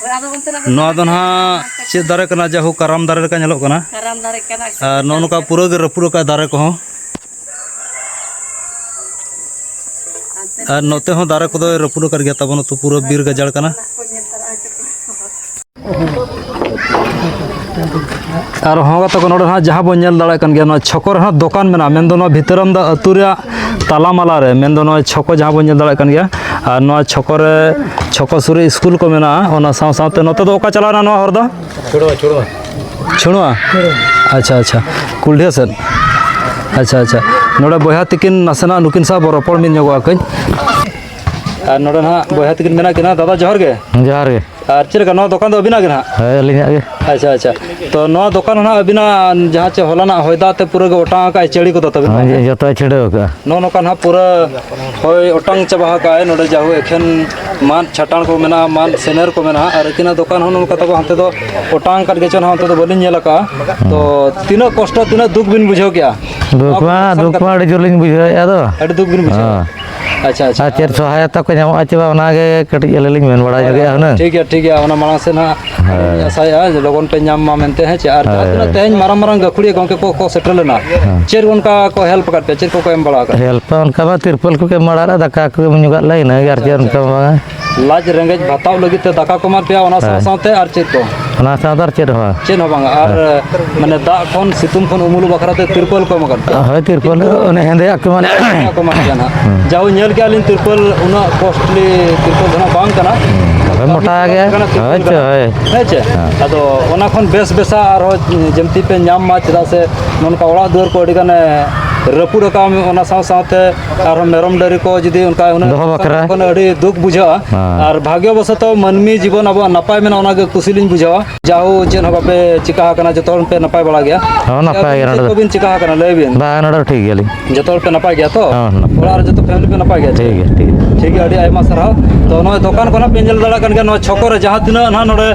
ᱦᱳᱭ, ᱟᱫᱚ ᱚᱱᱛᱮᱱᱟᱜ ᱫᱚ ᱱᱚᱣᱟ ᱫᱚ ᱱᱟᱦᱟᱜ ᱪᱮᱫ ᱫᱟᱨᱮ ᱠᱟᱱᱟ? ᱡᱟᱭᱦᱳᱠ, ᱠᱟᱨᱟᱢ ᱫᱟᱨᱮ ᱞᱮᱠᱟ ᱧᱮᱞᱚᱜ ᱠᱟᱱᱟ᱾ ᱠᱟᱨᱟᱢ ᱫᱟᱨᱮ ᱠᱟᱱᱟ᱾ ᱟᱨ ᱱᱚᱜᱼᱚ ᱱᱚᱝᱠᱟ ᱯᱩᱨᱟᱹ ᱜᱮ ᱨᱟᱹᱯᱩᱫ ᱟᱠᱟᱫ ᱫᱟᱨᱮ ᱠᱚᱦᱚᱸ᱾ ᱟᱨ ᱱᱚᱛᱮ ᱦᱚᱸ ᱫᱟᱨᱮ ᱠᱚᱫᱚᱭ ᱨᱟᱹᱯᱩᱫ ᱟᱠᱟᱫ ᱜᱮᱭᱟ ᱛᱟᱵᱚᱱ, ᱟᱹᱛᱩ ᱯᱩᱨᱟᱹ ᱵᱤᱨ ᱜᱟᱡᱟᱲ ᱠᱟᱱᱟ᱾ ᱟᱨ ᱦᱚᱸ ᱜᱟᱛᱮ ᱠᱚ, ᱱᱚᱰᱮ ᱦᱟᱸᱜ ᱡᱟᱦᱟᱸ ᱵᱚᱱ ᱧᱮᱞ ᱫᱟᱲᱮᱭᱟᱜ ᱠᱟᱱ ᱜᱮᱭᱟ, ᱱᱚᱣᱟ ᱪᱷᱚᱠᱚ ᱨᱮ ᱦᱟᱸᱜ ᱫᱚᱠᱟᱱ ᱢᱮᱱᱟᱜᱼᱟ, ᱢᱮᱱᱫᱚ ᱱᱚᱣᱟ ᱵᱷᱤᱛᱟᱹᱨᱟᱢᱫᱟ ᱟᱹᱛᱩ ᱨᱮᱭᱟᱜ ᱛᱟᱞᱟ ᱢᱟᱞᱟ ᱨᱮ, ᱢᱮᱱᱫᱚ ᱱᱚᱣᱟ ᱪᱷᱚᱠᱚ ᱡᱟᱦᱟᱸ ᱵᱚᱱ ᱧᱮᱞ ᱫᱟᱲᱮᱭᱟᱜ ᱠᱟᱱ ᱜᱮᱭᱟ᱾ ᱟᱨ ᱱᱚᱣᱟ ᱪᱷᱚᱠᱚ ᱨᱮ, ᱪᱷᱚᱠᱚ ᱥᱩᱨ ᱨᱮ ᱥᱠᱩᱞ ᱠᱚ ᱢᱮᱱᱟᱜᱼᱟ, ᱚᱱᱟ ᱥᱟᱶ ᱥᱟᱶᱛᱮ ᱱᱚᱛᱮ ᱫᱚ ᱚᱠᱟ ᱪᱟᱞᱟᱣᱱᱟ ᱱᱚᱣᱟ ᱦᱚᱨ ᱫᱚ? ᱪᱷᱩᱲᱣᱟ, ᱪᱷᱩᱲᱣᱟ᱾ ᱪᱷᱩᱲᱣᱟ? ᱟᱪᱪᱷᱟ, ᱟᱪᱪᱷᱟ, ᱠᱩᱞᱰᱤᱦᱟ ᱥᱮᱫ᱾ ᱟᱪᱪᱷᱟ, ᱟᱪᱪᱷᱟ, ᱱᱚᱰᱮ ᱵᱚᱭᱦᱟ ᱛᱤᱠᱤᱱ ᱱᱟᱥᱮᱱᱟᱜ ᱱᱩᱠᱤᱱ ᱥᱟᱶ ᱵᱚ ᱨᱚᱯᱚᱲ ᱢᱤᱫ ᱧᱚᱜᱚᱜᱼᱟ ᱠᱟᱹᱡ᱾ ᱟᱨ ᱱᱚᱰᱮ ᱱᱟᱦᱟᱜ ᱵᱚᱭᱦᱟ ᱛᱤᱠᱤᱱ ᱢᱮᱱᱟᱜ ᱠᱤᱱᱟ᱾ ᱫᱟᱫᱟ, ᱡᱚᱦᱟᱨ ᱜᱮ᱾ ᱡᱚᱦᱟᱨ ᱜᱮ᱾ ᱟᱨ ᱪᱮᱫ ᱞᱮᱠᱟ, ᱱᱚᱣᱟ ᱫᱚᱠᱟᱱ ᱫᱚ ᱟᱹᱵᱤᱱᱟᱜ ᱜᱮ ᱱᱟᱦᱟᱜ? ᱦᱳᱭ, ᱟᱹᱞᱤᱧᱟᱜ ᱜᱮ᱾ ᱟᱪᱪᱷᱟ, ᱟᱪᱪᱷᱟ᱾ ᱛᱚ, ᱱᱚᱣᱟ ᱫᱚᱠᱟᱱ ᱱᱟᱦᱟᱜ ᱟᱹᱵᱤᱱᱟᱜ ᱡᱟᱦᱟᱸ ᱪᱮ ᱦᱚᱞᱟᱱᱟᱜ ᱦᱚᱭ ᱫᱟᱜ ᱛᱮ ᱯᱩᱨᱟᱹ ᱜᱮ ᱚᱴᱟᱝ ᱟᱠᱟᱫ ᱪᱟᱹᱲᱤ ᱠᱚᱫᱚ ᱛᱟᱹᱵᱤᱱ? ᱦᱳᱭ, ᱡᱚᱛᱚᱭ ᱪᱷᱤᱰᱟᱹᱣ ᱟᱠᱟᱫᱼᱟ᱾ ᱱᱚᱜᱼᱚ ᱱᱚᱝᱠᱟ ᱱᱟᱦᱟᱜ ᱯᱩᱨᱟᱹ ᱦᱚᱭ ᱚᱴᱟᱝ ᱪᱟᱵᱟ ᱟᱠᱟᱫᱼᱟᱭ᱾ ᱱᱚᱰᱮ ᱡᱟᱦᱳ ᱮᱠᱷᱮᱱ ᱢᱟᱫ ᱪᱷᱟᱴᱟᱝ ᱠᱚ ᱢᱮᱱᱟᱜᱼᱟ, ᱢᱟᱫ ᱥᱮᱱᱮᱨ ᱠᱚ ᱢᱮᱱᱟᱜᱼᱟ, ᱟᱨ ᱟᱹᱠᱤᱱᱟᱜ ᱫᱚᱠᱟᱱ ᱦᱚᱸ ᱱᱚᱝᱠᱟ ᱛᱟᱵᱚ ᱦᱟᱱᱛᱮ ᱫᱚ ᱚᱴᱟᱝ ᱟᱠᱟᱫ ᱜᱮᱪᱚ ᱱᱟᱦᱟᱜ, ᱚᱱᱛᱮ ᱫᱚ ᱵᱟᱹᱞᱤᱧ ᱧᱮᱞ ᱟᱠᱟᱫᱼᱟ᱾ ᱛᱚ, ᱛᱤᱱᱟᱹᱜ ᱠᱚᱥᱴᱚ, ᱛᱤᱱᱟᱹᱜ ᱫᱩᱠ ᱵᱤᱱ ᱵᱩᱡᱷᱟᱹᱣ ᱠᱮᱜᱼᱟ? ᱫᱩᱠ ᱱᱚᱣᱟ ᱢᱟ, ᱠᱚ ᱫᱩᱠ ᱢᱟ ᱟᱹᱰᱤ ᱡᱳᱨ ᱞᱤᱧ ᱵᱩᱡᱷᱟᱹᱣᱮᱫᱼᱟ ᱟᱫᱚ᱾ ᱟᱹᱰᱤ ᱫᱩᱠ ᱵᱤᱱ ᱵᱩᱡᱷᱟᱹᱣᱟ? ᱦᱮᱸ᱾ ᱟᱪᱪᱷᱟ, ᱟᱪᱪᱷᱟ᱾ ᱟᱨ ᱪᱮᱫ ᱥᱚᱦᱟᱭᱚᱛᱟ ᱠᱚ ᱧᱟᱢᱚᱜᱼᱟ ᱪᱮ ᱵᱟᱝ, ᱚᱱᱟᱜᱮ ᱠᱟᱹᱴᱤᱡ ᱟᱹᱞᱤᱧ ᱞᱤᱧ ᱢᱮᱱ ᱵᱟᱲᱟ ᱧᱚᱜᱮᱫᱼᱟ ᱦᱩᱱᱟᱹᱝ᱾ ᱴᱷᱤᱠ ᱜᱮᱭᱟ, ᱴᱷᱤᱠ ᱜᱮᱭᱟ, ᱚᱱᱟ ᱢᱟᱲᱟᱝ ᱥᱮᱫ ᱦᱟᱸᱜ ᱦᱳᱭ᱾ ᱟᱹᱞᱤᱧ ᱟᱥᱟᱭᱮᱫᱼᱟ ᱡᱮ ᱞᱚᱜᱚᱱ ᱯᱮ ᱧᱟᱢ ᱢᱟ ᱢᱮᱱᱛᱮ, ᱦᱮᱸ ᱪᱮ? ᱟᱨ ᱡᱟᱦᱟᱸ ᱦᱳᱭ᱾ ᱛᱤᱱᱟᱹᱜ ᱛᱮᱦᱮᱧ ᱢᱟᱨᱟᱝ ᱢᱟᱨᱟᱝ ᱜᱟᱹᱠᱷᱩᱲᱤᱭᱟᱹ ᱜᱚᱢᱠᱮ ᱠᱚ, ᱠᱚ ᱥᱮᱴᱮᱨ ᱞᱮᱱᱟ, ᱦᱮᱸ᱾ ᱪᱮᱫ ᱚᱱᱠᱟ ᱠᱚ help ᱟᱠᱟᱫ ᱯᱮᱭᱟ? ᱪᱮᱫ ᱠᱚᱠᱚ ᱮᱢ ᱵᱟᱲᱟ ᱟᱠᱟᱫ ᱯᱮᱭᱟ? Help ᱫᱚ ᱚᱱᱠᱟ ᱢᱟ ᱛᱤᱨᱯᱚᱞ ᱠᱚᱠᱚ ᱮᱢ ᱵᱟᱲᱟ ᱞᱮᱫᱼᱟ, ᱫᱟᱠᱟ ᱠᱚ ᱮᱢ ᱧᱚᱜ ᱟᱠᱟᱫ ᱞᱮᱭᱟ, ᱤᱱᱟᱹᱜᱮ, ᱟᱨ ᱟᱪᱪᱷᱟ, ᱪᱮᱫ ᱟᱪᱪᱷᱟ, ᱚᱱᱠᱟ ᱟᱪᱪᱷᱟ᱾ ᱵᱟᱝᱟ᱾ ᱞᱟᱡ ᱨᱮᱸᱜᱮᱡ ᱵᱷᱟᱛᱟᱣ ᱞᱟᱹᱜᱤᱫ ᱛᱮ ᱫᱟᱠᱟ ᱠᱚ ᱮᱢᱟᱫ ᱯᱮᱭᱟ, ᱚᱱᱟ ᱥᱟᱶ ᱦᱳᱭ᱾ ᱥᱟᱶᱛᱮ ᱟᱨ ᱪᱮᱫ ᱠᱚ? ᱚᱱᱟ ᱥᱟᱶᱛᱮ ᱟᱨ ᱪᱮᱫ ᱦᱚᱸ ᱵᱟᱝᱟ᱾ ᱪᱮᱫ ᱦᱚᱸ ᱵᱟᱝᱟ᱾ ᱟᱨ, ᱦᱳᱭ᱾ ᱢᱟᱱᱮ, ᱫᱟᱜ ᱠᱷᱚᱱ ᱥᱤᱛᱩᱝ ᱠᱷᱚᱱ ᱩᱢᱩᱞ ᱵᱟᱠᱷᱨᱟ ᱛᱮ ᱛᱤᱨᱯᱚᱞ ᱠᱚ ᱮᱢ ᱟᱠᱟᱫ ᱯᱮᱭᱟ? ᱦᱳᱭ, ᱛᱤᱨᱯᱚᱞ, ᱠᱤᱱᱛᱩ ᱚᱱᱮ ᱦᱮᱸᱫᱮᱭᱟᱜ ᱠᱚ ᱢᱟᱱᱮ᱾ ᱦᱮᱸᱫᱮᱭᱟᱜ ᱠᱚ ᱮᱢᱟᱫ ᱯᱮᱭᱟ ᱱᱟᱦᱟᱜ᱾ ᱦᱩᱸ᱾ ᱡᱟᱦᱳ, ᱧᱮᱞ ᱠᱮᱜᱼᱟ ᱞᱤᱧ, ᱛᱤᱨᱯᱚᱞ ᱩᱱᱟᱹᱜ costly ᱛᱤᱨᱯᱚᱞ ᱫᱚ ᱱᱟᱦᱟᱜ ᱵᱟᱝ ᱠᱟᱱᱟ᱾ ᱦᱩᱸ, ᱦᱳᱭ, ᱢᱚᱴᱟ ᱜᱮ᱾ ᱠᱟᱱᱟ ᱛᱤᱨᱯᱚᱞ ᱦᱳᱭ ᱪᱚ, ᱠᱟᱱᱟ᱾ ᱦᱳᱭ᱾ ᱦᱮᱸ ᱪᱮ? ᱦᱮᱸ᱾ ᱟᱫᱚ ᱚᱱᱟ ᱠᱷᱚᱱ ᱵᱮᱥ ᱵᱮᱥᱟ ᱟᱨᱦᱚᱸ ᱡᱮᱢᱛᱤ ᱯᱮ ᱧᱟᱢ ᱢᱟ, ᱪᱮᱫᱟᱜ ᱥᱮ ᱱᱚᱝᱠᱟ ᱚᱲᱟᱜ ᱫᱩᱣᱟᱹᱨ ᱠᱚ ᱟᱹᱰᱤ ᱜᱟᱱᱮ ᱨᱟᱹᱯᱩᱫ ᱟᱠᱟᱫ ᱚᱱᱟ ᱥᱟᱶ ᱥᱟᱶᱛᱮ ᱟᱨᱦᱚᱸ ᱢᱮᱨᱚᱢ ᱰᱟᱹᱝᱨᱤ ᱠᱚ ᱡᱩᱫᱤ ᱚᱱᱠᱟ ᱩᱱᱟᱹᱜ ᱫᱚᱦᱚ ᱵᱟᱠᱷᱨᱟ᱾ ᱠᱷᱚᱱ ᱟᱹᱰᱤ ᱫᱩᱠ ᱵᱩᱡᱷᱟᱹᱜᱼᱟ᱾ ᱦᱮᱸ᱾ ᱟᱨ ᱵᱷᱟᱜᱽᱭᱚᱵᱚᱥᱚᱛᱚ ᱢᱟᱹᱱᱢᱤ ᱡᱤᱵᱚᱱ ᱟᱵᱚᱣᱟᱜ ᱱᱟᱯᱟᱭ ᱢᱮᱱᱟᱜᱼᱟ, ᱚᱱᱟᱜᱮ ᱠᱩᱥᱤ ᱞᱤᱧ ᱵᱩᱡᱷᱟᱹᱣᱟ᱾ ᱡᱟᱦᱳ ᱪᱮᱫ ᱦᱚᱸ ᱵᱟᱯᱮ ᱪᱤᱠᱟ ᱟᱠᱟᱱᱟ, ᱡᱚᱛᱚ ᱦᱚᱲ ᱯᱮ ᱱᱟᱯᱟᱭ ᱵᱟᱲᱟ ᱜᱮᱭᱟ? ᱦᱚᱸ, ᱱᱟᱯᱟᱭ ᱜᱮ ᱟᱹᱵᱤᱱ ᱱᱚᱰᱮ ᱪᱮᱫ ᱫᱚ᱾ ᱠᱚᱵᱤᱱ ᱪᱤᱠᱟ ᱟᱠᱟᱱᱟ ᱞᱟᱹᱭ ᱵᱤᱱ? ᱵᱟᱝ, ᱱᱚᱰᱮ ᱫᱚ ᱴᱷᱤᱠ ᱜᱮᱭᱟᱞᱤᱧ᱾ ᱡᱚᱛᱚ ᱦᱚᱲ ᱯᱮ ᱱᱟᱯᱟᱭ ᱜᱮᱭᱟ ᱛᱚ? ᱦᱚᱸ, ᱱᱟᱯᱟᱭ᱾ ᱚᱲᱟᱜ ᱨᱮ ᱡᱚᱛᱚ ᱯᱷᱮᱢᱤᱞᱤ ᱯᱮ ᱱᱟᱯᱟᱭ ᱜᱮᱭᱟ? ᱴᱷᱤᱠ ᱜᱮᱭᱟ, ᱴᱷᱤᱠ ᱜᱮᱭᱟ᱾ ᱴᱷᱤᱠ ᱜᱮᱭᱟ, ᱟᱹᱰᱤ ᱟᱭᱢᱟ ᱥᱟᱨᱦᱟᱣ᱾ ᱛᱚ, ᱱᱚᱜᱼᱚᱭ ᱫᱚᱠᱟᱱ ᱠᱚ ᱱᱟᱜ ᱯᱮ ᱧᱮᱞ ᱫᱟᱲᱮᱭᱟᱜ ᱠᱟᱱ ᱜᱮᱭᱟ, ᱱᱚᱣᱟ ᱪᱷᱚᱠᱚ ᱨᱮ ᱡᱟᱦᱟᱸ ᱛᱤᱱᱟᱹᱜ ᱱᱟᱜ ᱱᱚᱰᱮ,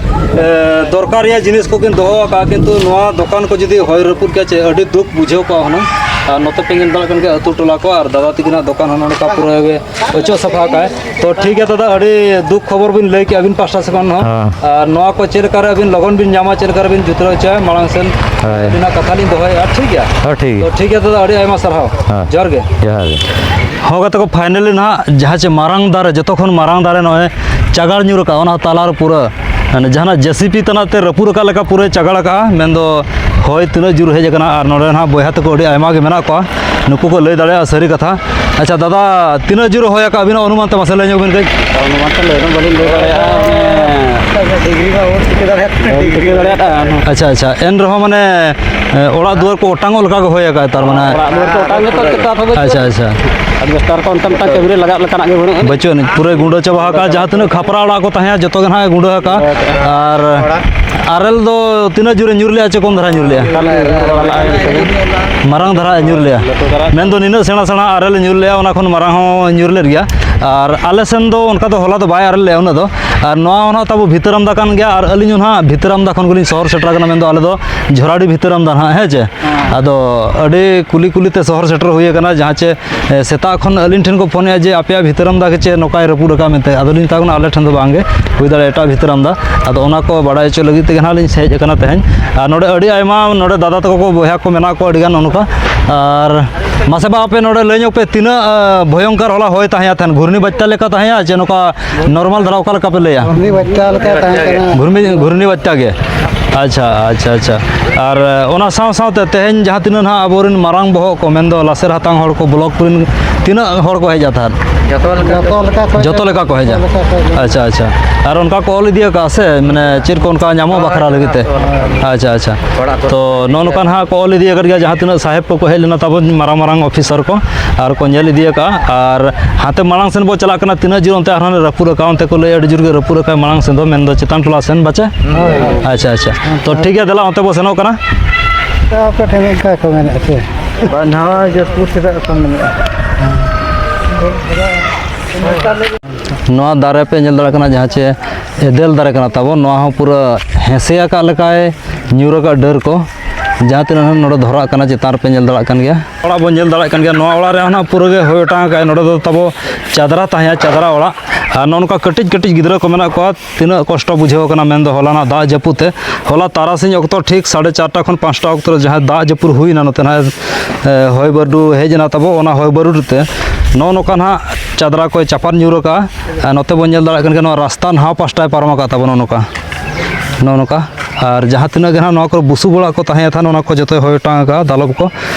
ᱮ, ᱫᱚᱨᱠᱟᱨ ᱨᱮᱭᱟᱜ ᱡᱤᱱᱤᱥ ᱠᱚᱠᱤᱱ ᱫᱚᱦᱚ ᱟᱠᱟᱫᱼᱟ, ᱠᱤᱱᱛᱩ ᱱᱚᱣᱟ ᱫᱚᱠᱟᱱ ᱠᱚ ᱡᱩᱫᱤ ᱦᱚᱭ ᱨᱟᱹᱯᱩᱫ ᱠᱮᱭᱟ, ᱪᱮ ᱟᱹᱰᱤ ᱫᱩᱠ ᱵᱩᱡᱷᱟᱹᱣ ᱠᱚᱜᱼᱟ ᱦᱩᱱᱟᱹᱝ᱾ ᱟᱨ ᱱᱚᱛᱮ ᱯᱮ ᱧᱮᱞ ᱫᱟᱲᱮᱭᱟᱜ ᱠᱟᱱ ᱜᱮᱭᱟ, ᱟᱹᱛᱩ ᱴᱚᱞᱟ ᱠᱚ ᱟᱨ ᱫᱟᱫᱟ ᱛᱟᱹᱠᱤᱱᱟᱜ ᱫᱚᱠᱟᱱ ᱦᱚᱸ ᱱᱚᱝᱠᱟ ᱯᱩᱨᱟᱹ ᱜᱮ ᱚᱪᱚᱜ ᱥᱟᱯᱷᱟ ᱟᱠᱟᱫᱼᱟᱭ᱾ ᱛᱚ, ᱴᱷᱤᱠ ᱜᱮᱭᱟ ᱫᱟᱫᱟ, ᱟᱹᱰᱤ ᱫᱩᱠ ᱠᱷᱚᱵᱚᱨ ᱵᱤᱱ ᱞᱟᱹᱭ ᱠᱮᱜᱼᱟ ᱟᱹᱵᱤᱱ ᱯᱟᱥᱴᱟ ᱥᱮᱫ ᱠᱷᱚᱱ ᱦᱚᱸ᱾ ᱦᱮᱸ᱾ ᱟᱨ ᱱᱚᱣᱟ ᱠᱚ ᱪᱮᱫ ᱞᱮᱠᱟ ᱨᱮ ᱟᱹᱵᱤᱱ ᱞᱚᱜᱚᱱ ᱵᱤᱱ ᱧᱟᱢᱟ, ᱪᱮᱫ ᱞᱮᱠᱟ ᱨᱮᱵᱤᱱ ᱡᱩᱛᱨᱟᱹᱣ ᱦᱚᱪᱚᱭᱟ, ᱢᱟᱲᱟᱝ ᱥᱮᱱ ᱦᱳᱭ᱾ ᱟᱹᱵᱤᱱᱟᱜ ᱠᱟᱛᱷᱟ ᱞᱤᱧ ᱫᱚᱦᱚᱭᱮᱫᱼᱟ, ᱴᱷᱤᱠ ᱜᱮᱭᱟ? ᱦᱮᱸ, ᱴᱷᱤᱠ ᱜᱮᱭᱟ᱾ ᱛᱚ, ᱴᱷᱤᱠ ᱜᱮᱭᱟ ᱫᱟᱫᱟ, ᱟᱹᱰᱤ ᱟᱭᱢᱟ ᱥᱟᱨᱦᱟᱣ᱾ ᱦᱮᱸ᱾ ᱡᱚᱦᱟᱨ ᱜᱮ᱾ ᱡᱚᱦᱟᱨ ᱜᱮ᱾ ᱦᱚᱸ, ᱜᱟᱛᱮ ᱠᱚ, finally ᱱᱟᱦᱟᱜ ᱡᱟᱦᱟᱸ ᱪᱮ ᱢᱟᱨᱟᱝ ᱫᱟᱨᱮ, ᱡᱚᱛᱚ ᱠᱷᱚᱱ ᱢᱟᱨᱟᱝ ᱫᱟᱨᱮ ᱱᱚᱜᱼᱚᱭ ᱪᱟᱜᱟᱲ ᱧᱩᱨ ᱟᱠᱟᱫ, ᱚᱱᱟ ᱛᱟᱞᱟ ᱨᱮ ᱯᱩᱨᱟᱹ ᱢᱟᱱᱮ ᱡᱟᱦᱟᱱᱟᱜ ᱡᱮ ᱥᱤ ᱯᱤ ᱛᱟᱱᱟᱜ ᱛᱮ ᱨᱟᱹᱯᱩᱫ ᱟᱠᱟᱫ ᱞᱮᱠᱟ ᱯᱩᱨᱟᱹᱭ ᱪᱟᱜᱟᱲ ᱟᱠᱟᱫᱼᱟ᱾ ᱢᱮᱱᱫᱚ ᱦᱚᱭ ᱛᱤᱱᱟᱹᱜ ᱡᱳᱨ ᱦᱮᱡ ᱟᱠᱟᱱᱟ᱾ ᱟᱨ ᱱᱚᱰᱮ ᱱᱟᱦᱟᱜ ᱵᱚᱭᱦᱟ ᱛᱟᱠᱚ ᱟᱹᱰᱤ ᱟᱭᱢᱟ ᱜᱮ ᱢᱮᱱᱟᱜ ᱠᱚᱣᱟ, ᱱᱩᱠᱩ ᱠᱚ ᱞᱟᱹᱭ ᱫᱟᱲᱮᱭᱟᱜᱼᱟ ᱥᱟᱹᱨᱤ ᱠᱟᱛᱷᱟ᱾ ᱟᱪᱪᱷᱟ ᱫᱟᱫᱟ, ᱛᱤᱱᱟᱹᱜ ᱡᱳᱨ ᱦᱚᱭ ᱟᱠᱟᱫ ᱟᱹᱵᱤᱱᱟᱜ ᱚᱱᱩᱢᱟᱱ ᱛᱮ ᱢᱟᱥᱮ ᱞᱟᱹᱭ ᱧᱚᱜ ᱵᱤᱱ ᱠᱟᱹᱡ᱾ ᱚᱱᱩᱢᱟᱱ ᱛᱮ ᱞᱟᱹᱭ ᱫᱚ ᱵᱟᱹᱞᱤᱧ ᱞᱟᱹᱭ ᱫᱟᱲᱮᱭᱟᱜᱼᱟ, ᱢᱟᱱᱮ ᱰᱤᱜᱽᱨᱤ ᱵᱟ ᱳ ᱴᱷᱤᱠᱟᱹ ᱫᱟᱲᱮᱭᱟᱜ ᱠᱟᱱᱟ, ᱰᱤᱜᱽᱨᱤ ᱴᱷᱤᱠᱟᱹ ᱫᱟᱲᱮᱭᱟᱜ ᱠᱟᱱᱟ᱾ ᱟᱪᱪᱷᱟ, ᱟᱪᱪᱷᱟ, ᱮᱱ ᱨᱮᱦᱚᱸ ᱢᱟᱱᱮ, ᱮ, ᱚᱲᱟᱜ ᱫᱩᱣᱟᱹᱨ ᱠᱚ ᱚᱴᱟᱝᱚᱜ ᱞᱮᱠᱟ ᱜᱮ ᱦᱚᱭ ᱟᱠᱟᱫ, ᱛᱟᱨ ᱢᱟᱱᱮ᱾ ᱚᱲᱟᱜ ᱫᱩᱣᱟᱹᱨ ᱠᱚ ᱚᱴᱟᱝ ᱡᱚᱛᱚ ᱪᱮᱛᱟ ᱛᱚᱵᱮ᱾ ᱟᱪᱪᱷᱟ, ᱟᱪᱪᱷᱟ᱾ ᱟᱥᱵᱮᱥᱴᱟᱨ ᱠᱚ ᱚᱱᱛᱮ ᱢᱤᱫᱴᱟᱝ ᱠᱟᱹᱢᱤ ᱨᱮ ᱞᱟᱜᱟᱜ ᱞᱮᱠᱟᱱᱟᱜ ᱜᱮ ᱵᱟᱹᱱᱩᱜᱼᱟ᱾ ᱵᱟᱹᱪᱩᱜ ᱟᱹᱱᱤᱡ, ᱯᱩᱨᱟᱹᱭ ᱜᱩᱸᱰᱟᱹ ᱪᱟᱵᱟ ᱟᱠᱟᱫ᱾ ᱡᱟᱦᱟᱸ ᱛᱤᱱᱟᱹᱜ ᱠᱷᱟᱯᱨᱟ ᱚᱲᱟᱜ ᱠᱚ ᱛᱟᱦᱮᱸᱜᱼᱟ, ᱡᱚᱛᱚ ᱜᱮ ᱱᱟᱦᱟᱜ ᱮ ᱜᱩᱸᱰᱟᱹ ᱟᱠᱟᱫ᱾ ᱟᱨ ᱟᱨᱮᱞ ᱫᱚ ᱛᱤᱱᱟᱹᱜ ᱡᱳᱨᱮ ᱧᱩᱨ ᱞᱮᱜᱼᱟ, ᱪᱮ ᱠᱚᱢ ᱫᱷᱟᱨᱟ ᱧᱩᱨ ᱞᱮᱜᱼᱟ? ᱢᱟᱨᱟᱝ ᱫᱷᱟᱨᱟ ᱧᱩᱨ ᱞᱮᱜᱼᱟ᱾ ᱢᱮᱱᱫᱚ ᱱᱤᱱᱟᱹᱜ ᱥᱮᱬᱟ ᱥᱮᱬᱟ ᱟᱨᱮᱞ ᱧᱩᱨ ᱞᱮᱜᱼᱟ, ᱚᱱᱟ ᱠᱷᱚᱱ ᱢᱟᱨᱟᱝ ᱦᱚᱸ ᱧᱩᱨ ᱞᱮᱫ ᱜᱮᱭᱟ᱾ ᱟᱨ ᱟᱞᱮ ᱥᱮᱱ ᱫᱚ ᱚᱱᱠᱟ ᱫᱚ ᱦᱚᱞᱟ ᱫᱚ ᱵᱟᱭ ᱟᱨᱮᱞ ᱞᱮᱜᱼᱟ ᱩᱱᱟᱹᱜ ᱫᱚ᱾ ᱟᱨ ᱱᱚᱣᱟ ᱦᱚᱸ ᱱᱟᱦᱟᱜ ᱛᱟᱵᱚ ᱵᱷᱤᱛᱟᱹᱨ ᱟᱢᱫᱟ ᱠᱟᱱ ᱜᱮᱭᱟ, ᱟᱨ ᱟᱹᱞᱤᱧ ᱦᱚᱸ ᱱᱟᱦᱟᱜ ᱵᱷᱤᱛᱟᱹᱨ ᱟᱢᱫᱟ ᱠᱷᱚᱱ ᱜᱮᱞᱤᱧ ᱥᱚᱦᱚᱨ ᱥᱮᱴᱮᱨ ᱟᱠᱟᱱᱟ, ᱢᱮᱱᱫᱚ ᱟᱞᱮ ᱫᱚ ᱡᱷᱚᱨᱟᱰᱤ ᱵᱷᱤᱛᱟᱹᱨ ᱟᱢᱫᱟ ᱱᱟᱦᱟᱜ, ᱦᱮᱸ ᱪᱮ? ᱦᱮᱸ᱾ ᱟᱫᱚ ᱟᱹᱰᱤ ᱠᱩᱞᱤ ᱠᱩᱞᱤ ᱛᱮ ᱥᱚᱦᱚᱨ ᱥᱮᱴᱮᱨ ᱦᱩᱭ ᱟᱠᱟᱱᱟ, ᱡᱟᱦᱟᱸ ᱪᱮ ᱮ, ᱥᱮᱛᱟᱜ ᱠᱷᱚᱱ ᱟᱹᱞᱤᱧ ᱴᱷᱮᱱ ᱠᱚ ᱯᱷᱳᱱᱮᱜᱼᱟ ᱡᱮ, "ᱟᱯᱮᱭᱟᱜ ᱵᱷᱤᱛᱟᱹᱨ ᱟᱢᱫᱟ ᱜᱮ ᱪᱮᱫ ᱱᱚᱝᱠᱟᱭ ᱨᱟᱹᱯᱩᱫ ᱟᱠᱟᱫ?" ᱢᱮᱱᱛᱮ᱾ ᱟᱫᱚᱞᱤᱧ ᱢᱮᱛᱟ ᱠᱚ ᱠᱟᱱᱟ, "ᱟᱞᱮ ᱴᱷᱮᱱ ᱫᱚ ᱵᱟᱝ ᱜᱮ, ᱦᱩᱭ ᱫᱟᱲᱮᱭᱟᱜᱼᱟ ᱮᱴᱟᱜ ᱵᱷᱤᱛᱟᱹᱨ ᱟᱢᱫᱟ᱾" ᱟᱫᱚ ᱚᱱᱟ ᱠᱚ ᱵᱟᱲᱟᱭ ᱦᱚᱪᱚ ᱞᱟᱹᱜᱤᱫ ᱛᱮᱜᱮ ᱱᱟᱦᱟᱜ ᱞᱤᱧ ᱦᱮᱡ ᱟᱠᱟᱱᱟ ᱛᱮᱦᱮᱧ᱾ ᱟᱨ ᱱᱚᱰᱮ ᱟᱹᱰᱤ ᱟᱭᱢᱟ ᱱᱚᱰᱮ ᱫᱟᱫᱟ ᱛᱟᱠᱚ ᱠᱚ, ᱵᱚᱭᱦᱟ ᱠᱚ ᱢᱮᱱᱟᱜ ᱠᱚᱣᱟ ᱟᱹᱰᱤ ᱜᱟᱱ ᱱᱚᱜᱼᱚ ᱱᱚᱝᱠᱟ᱾ ᱟᱨ ᱢᱟᱥᱮ ᱵᱟ, ᱟᱯᱮ ᱱᱚᱰᱮ ᱞᱟᱹᱭ ᱧᱚᱜ ᱯᱮ, ᱛᱤᱱᱟᱹᱜ, ᱮ, ᱵᱷᱚᱭᱚᱝᱠᱚᱨ ᱦᱚᱞᱟ ᱦᱚᱭ ᱛᱟᱦᱮᱸᱭᱟ ᱛᱟᱦᱮᱱ? ᱜᱷᱩᱨᱱᱤ ᱵᱟᱪᱪᱟ ᱞᱮᱠᱟ ᱛᱟᱦᱮᱸᱭᱟ ᱪᱮ ᱱᱚᱝᱠᱟ ᱱᱚᱨᱢᱟᱞ ᱫᱷᱟᱨᱟ, ᱚᱠᱟ ᱞᱮᱠᱟ ᱯᱮ ᱞᱟᱹᱭᱟ? ᱜᱷᱩᱨᱱᱤ ᱵᱟᱪᱪᱟ ᱞᱮᱠᱟ ᱛᱟᱦᱮᱸ ᱠᱟᱱᱟ᱾ ᱜᱷᱩᱨᱱᱤ, ᱜᱷᱩᱨᱱᱤ ᱵᱟᱪᱪᱟ ᱜᱮ᱾ ᱟᱪᱪᱷᱟ, ᱟᱪᱪᱷᱟ, ᱟᱪᱪᱷᱟ᱾ ᱟᱨ ᱚᱱᱟ ᱥᱟᱶ ᱥᱟᱶᱛᱮ ᱛᱮᱦᱮᱧ ᱡᱟᱦᱟᱸ ᱛᱤᱱᱟᱹᱜ ᱱᱟᱦᱟᱜ ᱟᱵᱚᱨᱮᱱ ᱢᱟᱨᱟᱝ ᱵᱚᱦᱚᱜ ᱠᱚ, ᱢᱮᱱᱫᱚ ᱞᱟᱥᱮᱨ ᱦᱟᱛᱟᱝ ᱦᱚᱲ ᱠᱚ, ᱵᱞᱚᱠ ᱠᱚᱨᱮᱱ ᱛᱤᱱᱟᱹᱜ ᱦᱚᱲ ᱠᱚ ᱦᱮᱡ ᱟᱠᱟᱱ? ᱡᱚᱛᱚ ᱞᱮᱠᱟ ᱡᱚᱛᱚ ᱞᱮᱠᱟ ᱠᱚ ᱦᱮᱡ ᱡᱚᱛᱚ ᱞᱮᱠᱟ ᱠᱚ ᱦᱮᱡᱟ? ᱡᱚᱛᱚ ᱞᱮᱠᱟ ᱠᱚ ᱦᱮᱡᱟ᱾ ᱟᱪᱪᱷᱟ, ᱟᱪᱪᱷᱟ᱾ ᱟᱨ ᱚᱱᱠᱟ ᱠᱚ ᱚᱞ ᱤᱫᱤ ᱟᱠᱟᱫᱼᱟ ᱥᱮ, ᱢᱟᱱᱮ ᱪᱮᱫ ᱠᱚ ᱚᱱᱠᱟ ᱧᱟᱢᱚᱜ ᱵᱟᱠᱷᱨᱟ ᱞᱟᱹᱜᱤᱫ ᱛᱮ? ᱟᱪᱪᱷᱟ, ᱟᱪᱪᱷᱟ᱾ ᱛᱚ ᱱᱚᱜᱼᱚ ᱱᱚᱝᱠᱟ ᱱᱟᱦᱟᱜ ᱠᱚ ᱚᱞ ᱤᱫᱤ ᱟᱠᱟᱫ ᱜᱮᱭᱟ, ᱡᱟᱦᱟᱸ ᱛᱤᱱᱟᱹᱜ ᱥᱟᱦᱮᱵᱽ ᱠᱚᱠᱚ ᱦᱮᱡ ᱞᱮᱱᱟ ᱛᱟᱵᱚᱱ ᱢᱟᱨᱟᱝ ᱢᱟᱨᱟᱝ ᱚᱯᱷᱤᱥᱟᱨ ᱠᱚ, ᱟᱨ ᱠᱚ ᱧᱮᱞ ᱤᱫᱤ ᱟᱠᱟᱫᱼᱟ᱾ ᱟᱨ ᱦᱟᱱᱛᱮ ᱢᱟᱲᱟᱝ ᱥᱮᱱ ᱵᱚ ᱪᱟᱞᱟᱜ ᱠᱟᱱᱟ, ᱛᱤᱱᱟᱹᱜ ᱡᱳᱨ ᱚᱱᱛᱮ ᱟᱨᱦᱚᱸ ᱨᱟᱹᱯᱩᱫ ᱟᱠᱟᱫᱼᱟ, ᱚᱱᱛᱮ ᱠᱚ ᱞᱟᱹᱭᱟ ᱟᱹᱰᱤ ᱡᱳᱨ ᱜᱮ ᱨᱟᱹᱯᱩᱫ ᱟᱠᱟᱫᱼᱟ ᱢᱟᱲᱟᱝ ᱥᱮᱱ ᱫᱚ, ᱢᱮᱱᱫᱚ ᱪᱮᱛᱟᱱ ᱴᱚᱞᱟ ᱥᱮᱱ ᱵᱟᱪᱮ? ᱦᱳᱭ, ᱦᱳᱭ᱾ ᱟᱪᱪᱷᱟ, ᱟᱪᱪᱷᱟ᱾ ᱛᱚ ᱴᱷᱤᱠ ᱜᱮᱭᱟ, ᱫᱮᱞᱟ ᱚᱱᱛᱮ ᱵᱚ ᱥᱮᱱᱚᱜ ᱠᱟᱱᱟ᱾ ᱟᱯᱮ ᱴᱷᱮᱱ ᱚᱱᱠᱟ ᱠᱚ ᱢᱮᱱᱮᱫ ᱪᱮ? ᱵᱟᱝ, ᱱᱟᱣᱟ ᱡᱟᱹᱥᱛᱤ ᱥᱮᱫᱟᱜ ᱠᱚ ᱢᱮᱱᱮᱫᱼᱟ᱾ ᱱᱚᱣᱟ ᱫᱟᱨᱮ ᱯᱮ ᱧᱮᱞ ᱫᱟᱲᱮᱭᱟᱜ ᱠᱟᱱᱟ, ᱡᱟᱦᱟᱸ ᱪᱮ ᱮᱫᱮᱞ ᱫᱟᱨᱮ ᱠᱟᱱᱟ ᱛᱟᱵᱚᱱ, ᱱᱚᱣᱟ ᱦᱚᱸ ᱯᱩᱨᱟᱹ ᱦᱮᱸᱥᱮ ᱟᱠᱟᱫ ᱞᱮᱠᱟᱭ ᱧᱩᱨ ᱟᱠᱟᱫ ᱰᱟᱹᱨ ᱠᱚ᱾ ᱡᱟᱦᱟᱸ ᱛᱤᱱᱟᱹᱜ ᱱᱚᱰᱮ ᱫᱷᱚᱨᱟᱜ ᱠᱟᱱᱟ, ᱪᱮᱛᱟᱱ ᱨᱮᱯᱮ ᱧᱮᱞ ᱫᱟᱲᱮᱭᱟᱜ ᱠᱟᱱ ᱜᱮᱭᱟ᱾ ᱚᱲᱟᱜ ᱵᱚᱱ ᱧᱮᱞ ᱫᱟᱲᱮᱭᱟᱜ ᱠᱟᱱ ᱜᱮᱭᱟ, ᱱᱚᱣᱟ ᱚᱲᱟᱜ ᱨᱮ ᱦᱚᱸ ᱱᱟᱜ ᱯᱩᱨᱟᱹ ᱜᱮ ᱦᱩᱭ ᱚᱴᱟᱝ ᱟᱠᱟᱫᱼᱟ᱾ ᱱᱚᱰᱮ ᱫᱚ ᱛᱟᱵᱚ ᱪᱟᱫᱽᱨᱟ ᱛᱟᱦᱮᱸᱜᱼᱟ, ᱪᱟᱫᱽᱨᱟ ᱚᱲᱟᱜ᱾ ᱟᱨ ᱱᱚᱜᱼᱚ ᱱᱚᱝᱠᱟ ᱠᱟᱹᱴᱤᱡ ᱠᱟᱹᱴᱤᱡ ᱜᱤᱫᱽᱨᱟᱹ ᱠᱚ ᱢᱮᱱᱟᱜ ᱠᱚᱣᱟ, ᱛᱤᱱᱟᱹᱜ ᱠᱚᱥᱴᱚ ᱵᱩᱡᱷᱟᱹᱣ ᱠᱟᱱᱟ ᱢᱮᱱᱫᱚ ᱦᱚᱞᱟᱱᱟᱜ ᱫᱟᱜ ᱡᱟᱹᱯᱩᱫ ᱛᱮ᱾ ᱦᱚᱞᱟ ᱛᱟᱨᱟᱥᱤᱧ ᱚᱠᱛᱚ ᱴᱷᱤᱠ ᱥᱟᱲᱮ ᱪᱟᱨᱴᱟ ᱠᱷᱚᱱ ᱯᱟᱸᱪᱴᱟ ᱚᱠᱛᱚ ᱨᱮ ᱡᱟᱦᱟᱸ ᱫᱟᱜ ᱡᱟᱹᱯᱩᱫ ᱦᱩᱭᱱᱟ ᱱᱚᱛᱮ ᱱᱟᱜ, ᱮ, ᱦᱚᱭ ᱵᱟᱹᱨᱰᱩ ᱦᱮᱡ ᱮᱱᱟ ᱛᱟᱵᱚ, ᱚᱱᱟ ᱦᱚᱭ ᱵᱟᱹᱨᱰᱩ ᱛᱮ ᱱᱚᱜᱼᱚ ᱱᱚᱝᱠᱟ ᱱᱟᱜ ᱪᱟᱫᱽᱨᱟ ᱠᱚᱭ ᱪᱟᱯᱟᱫ ᱧᱩᱨ ᱟᱠᱟᱫᱼᱟ᱾ ᱟᱨ ᱱᱚᱛᱮ ᱵᱚᱱ ᱧᱮᱞ ᱫᱟᱲᱮᱭᱟᱜ ᱠᱟᱱ ᱜᱮᱭᱟ, ᱱᱚᱣᱟ ᱨᱟᱥᱛᱟ ᱱᱟᱣᱟ ᱯᱟᱥᱴᱟᱭ ᱯᱟᱨᱚᱢ ᱟᱠᱟᱫ ᱛᱟᱵᱚᱱᱟ ᱱᱚᱝᱠᱟ, ᱱᱚᱜᱼᱚ ᱱᱚᱝᱠᱟ᱾ ᱟᱨ ᱡᱟᱦᱟᱸ ᱛᱤᱱᱟᱹᱜ ᱜᱮ ᱱᱟᱦᱟᱜ ᱱᱚᱣᱟ ᱠᱚᱨᱮ ᱵᱩᱥᱩᱵ ᱚᱲᱟᱜ ᱠᱚ ᱛᱟᱦᱮᱸ ᱠᱟᱱ, ᱚᱱᱟ ᱠᱚ ᱡᱚᱛᱚᱭ ᱦᱚᱭ ᱚᱴᱟᱝ ᱟᱠᱟᱫᱼᱟ ᱫᱟᱞᱚᱵ ᱠᱚ᱾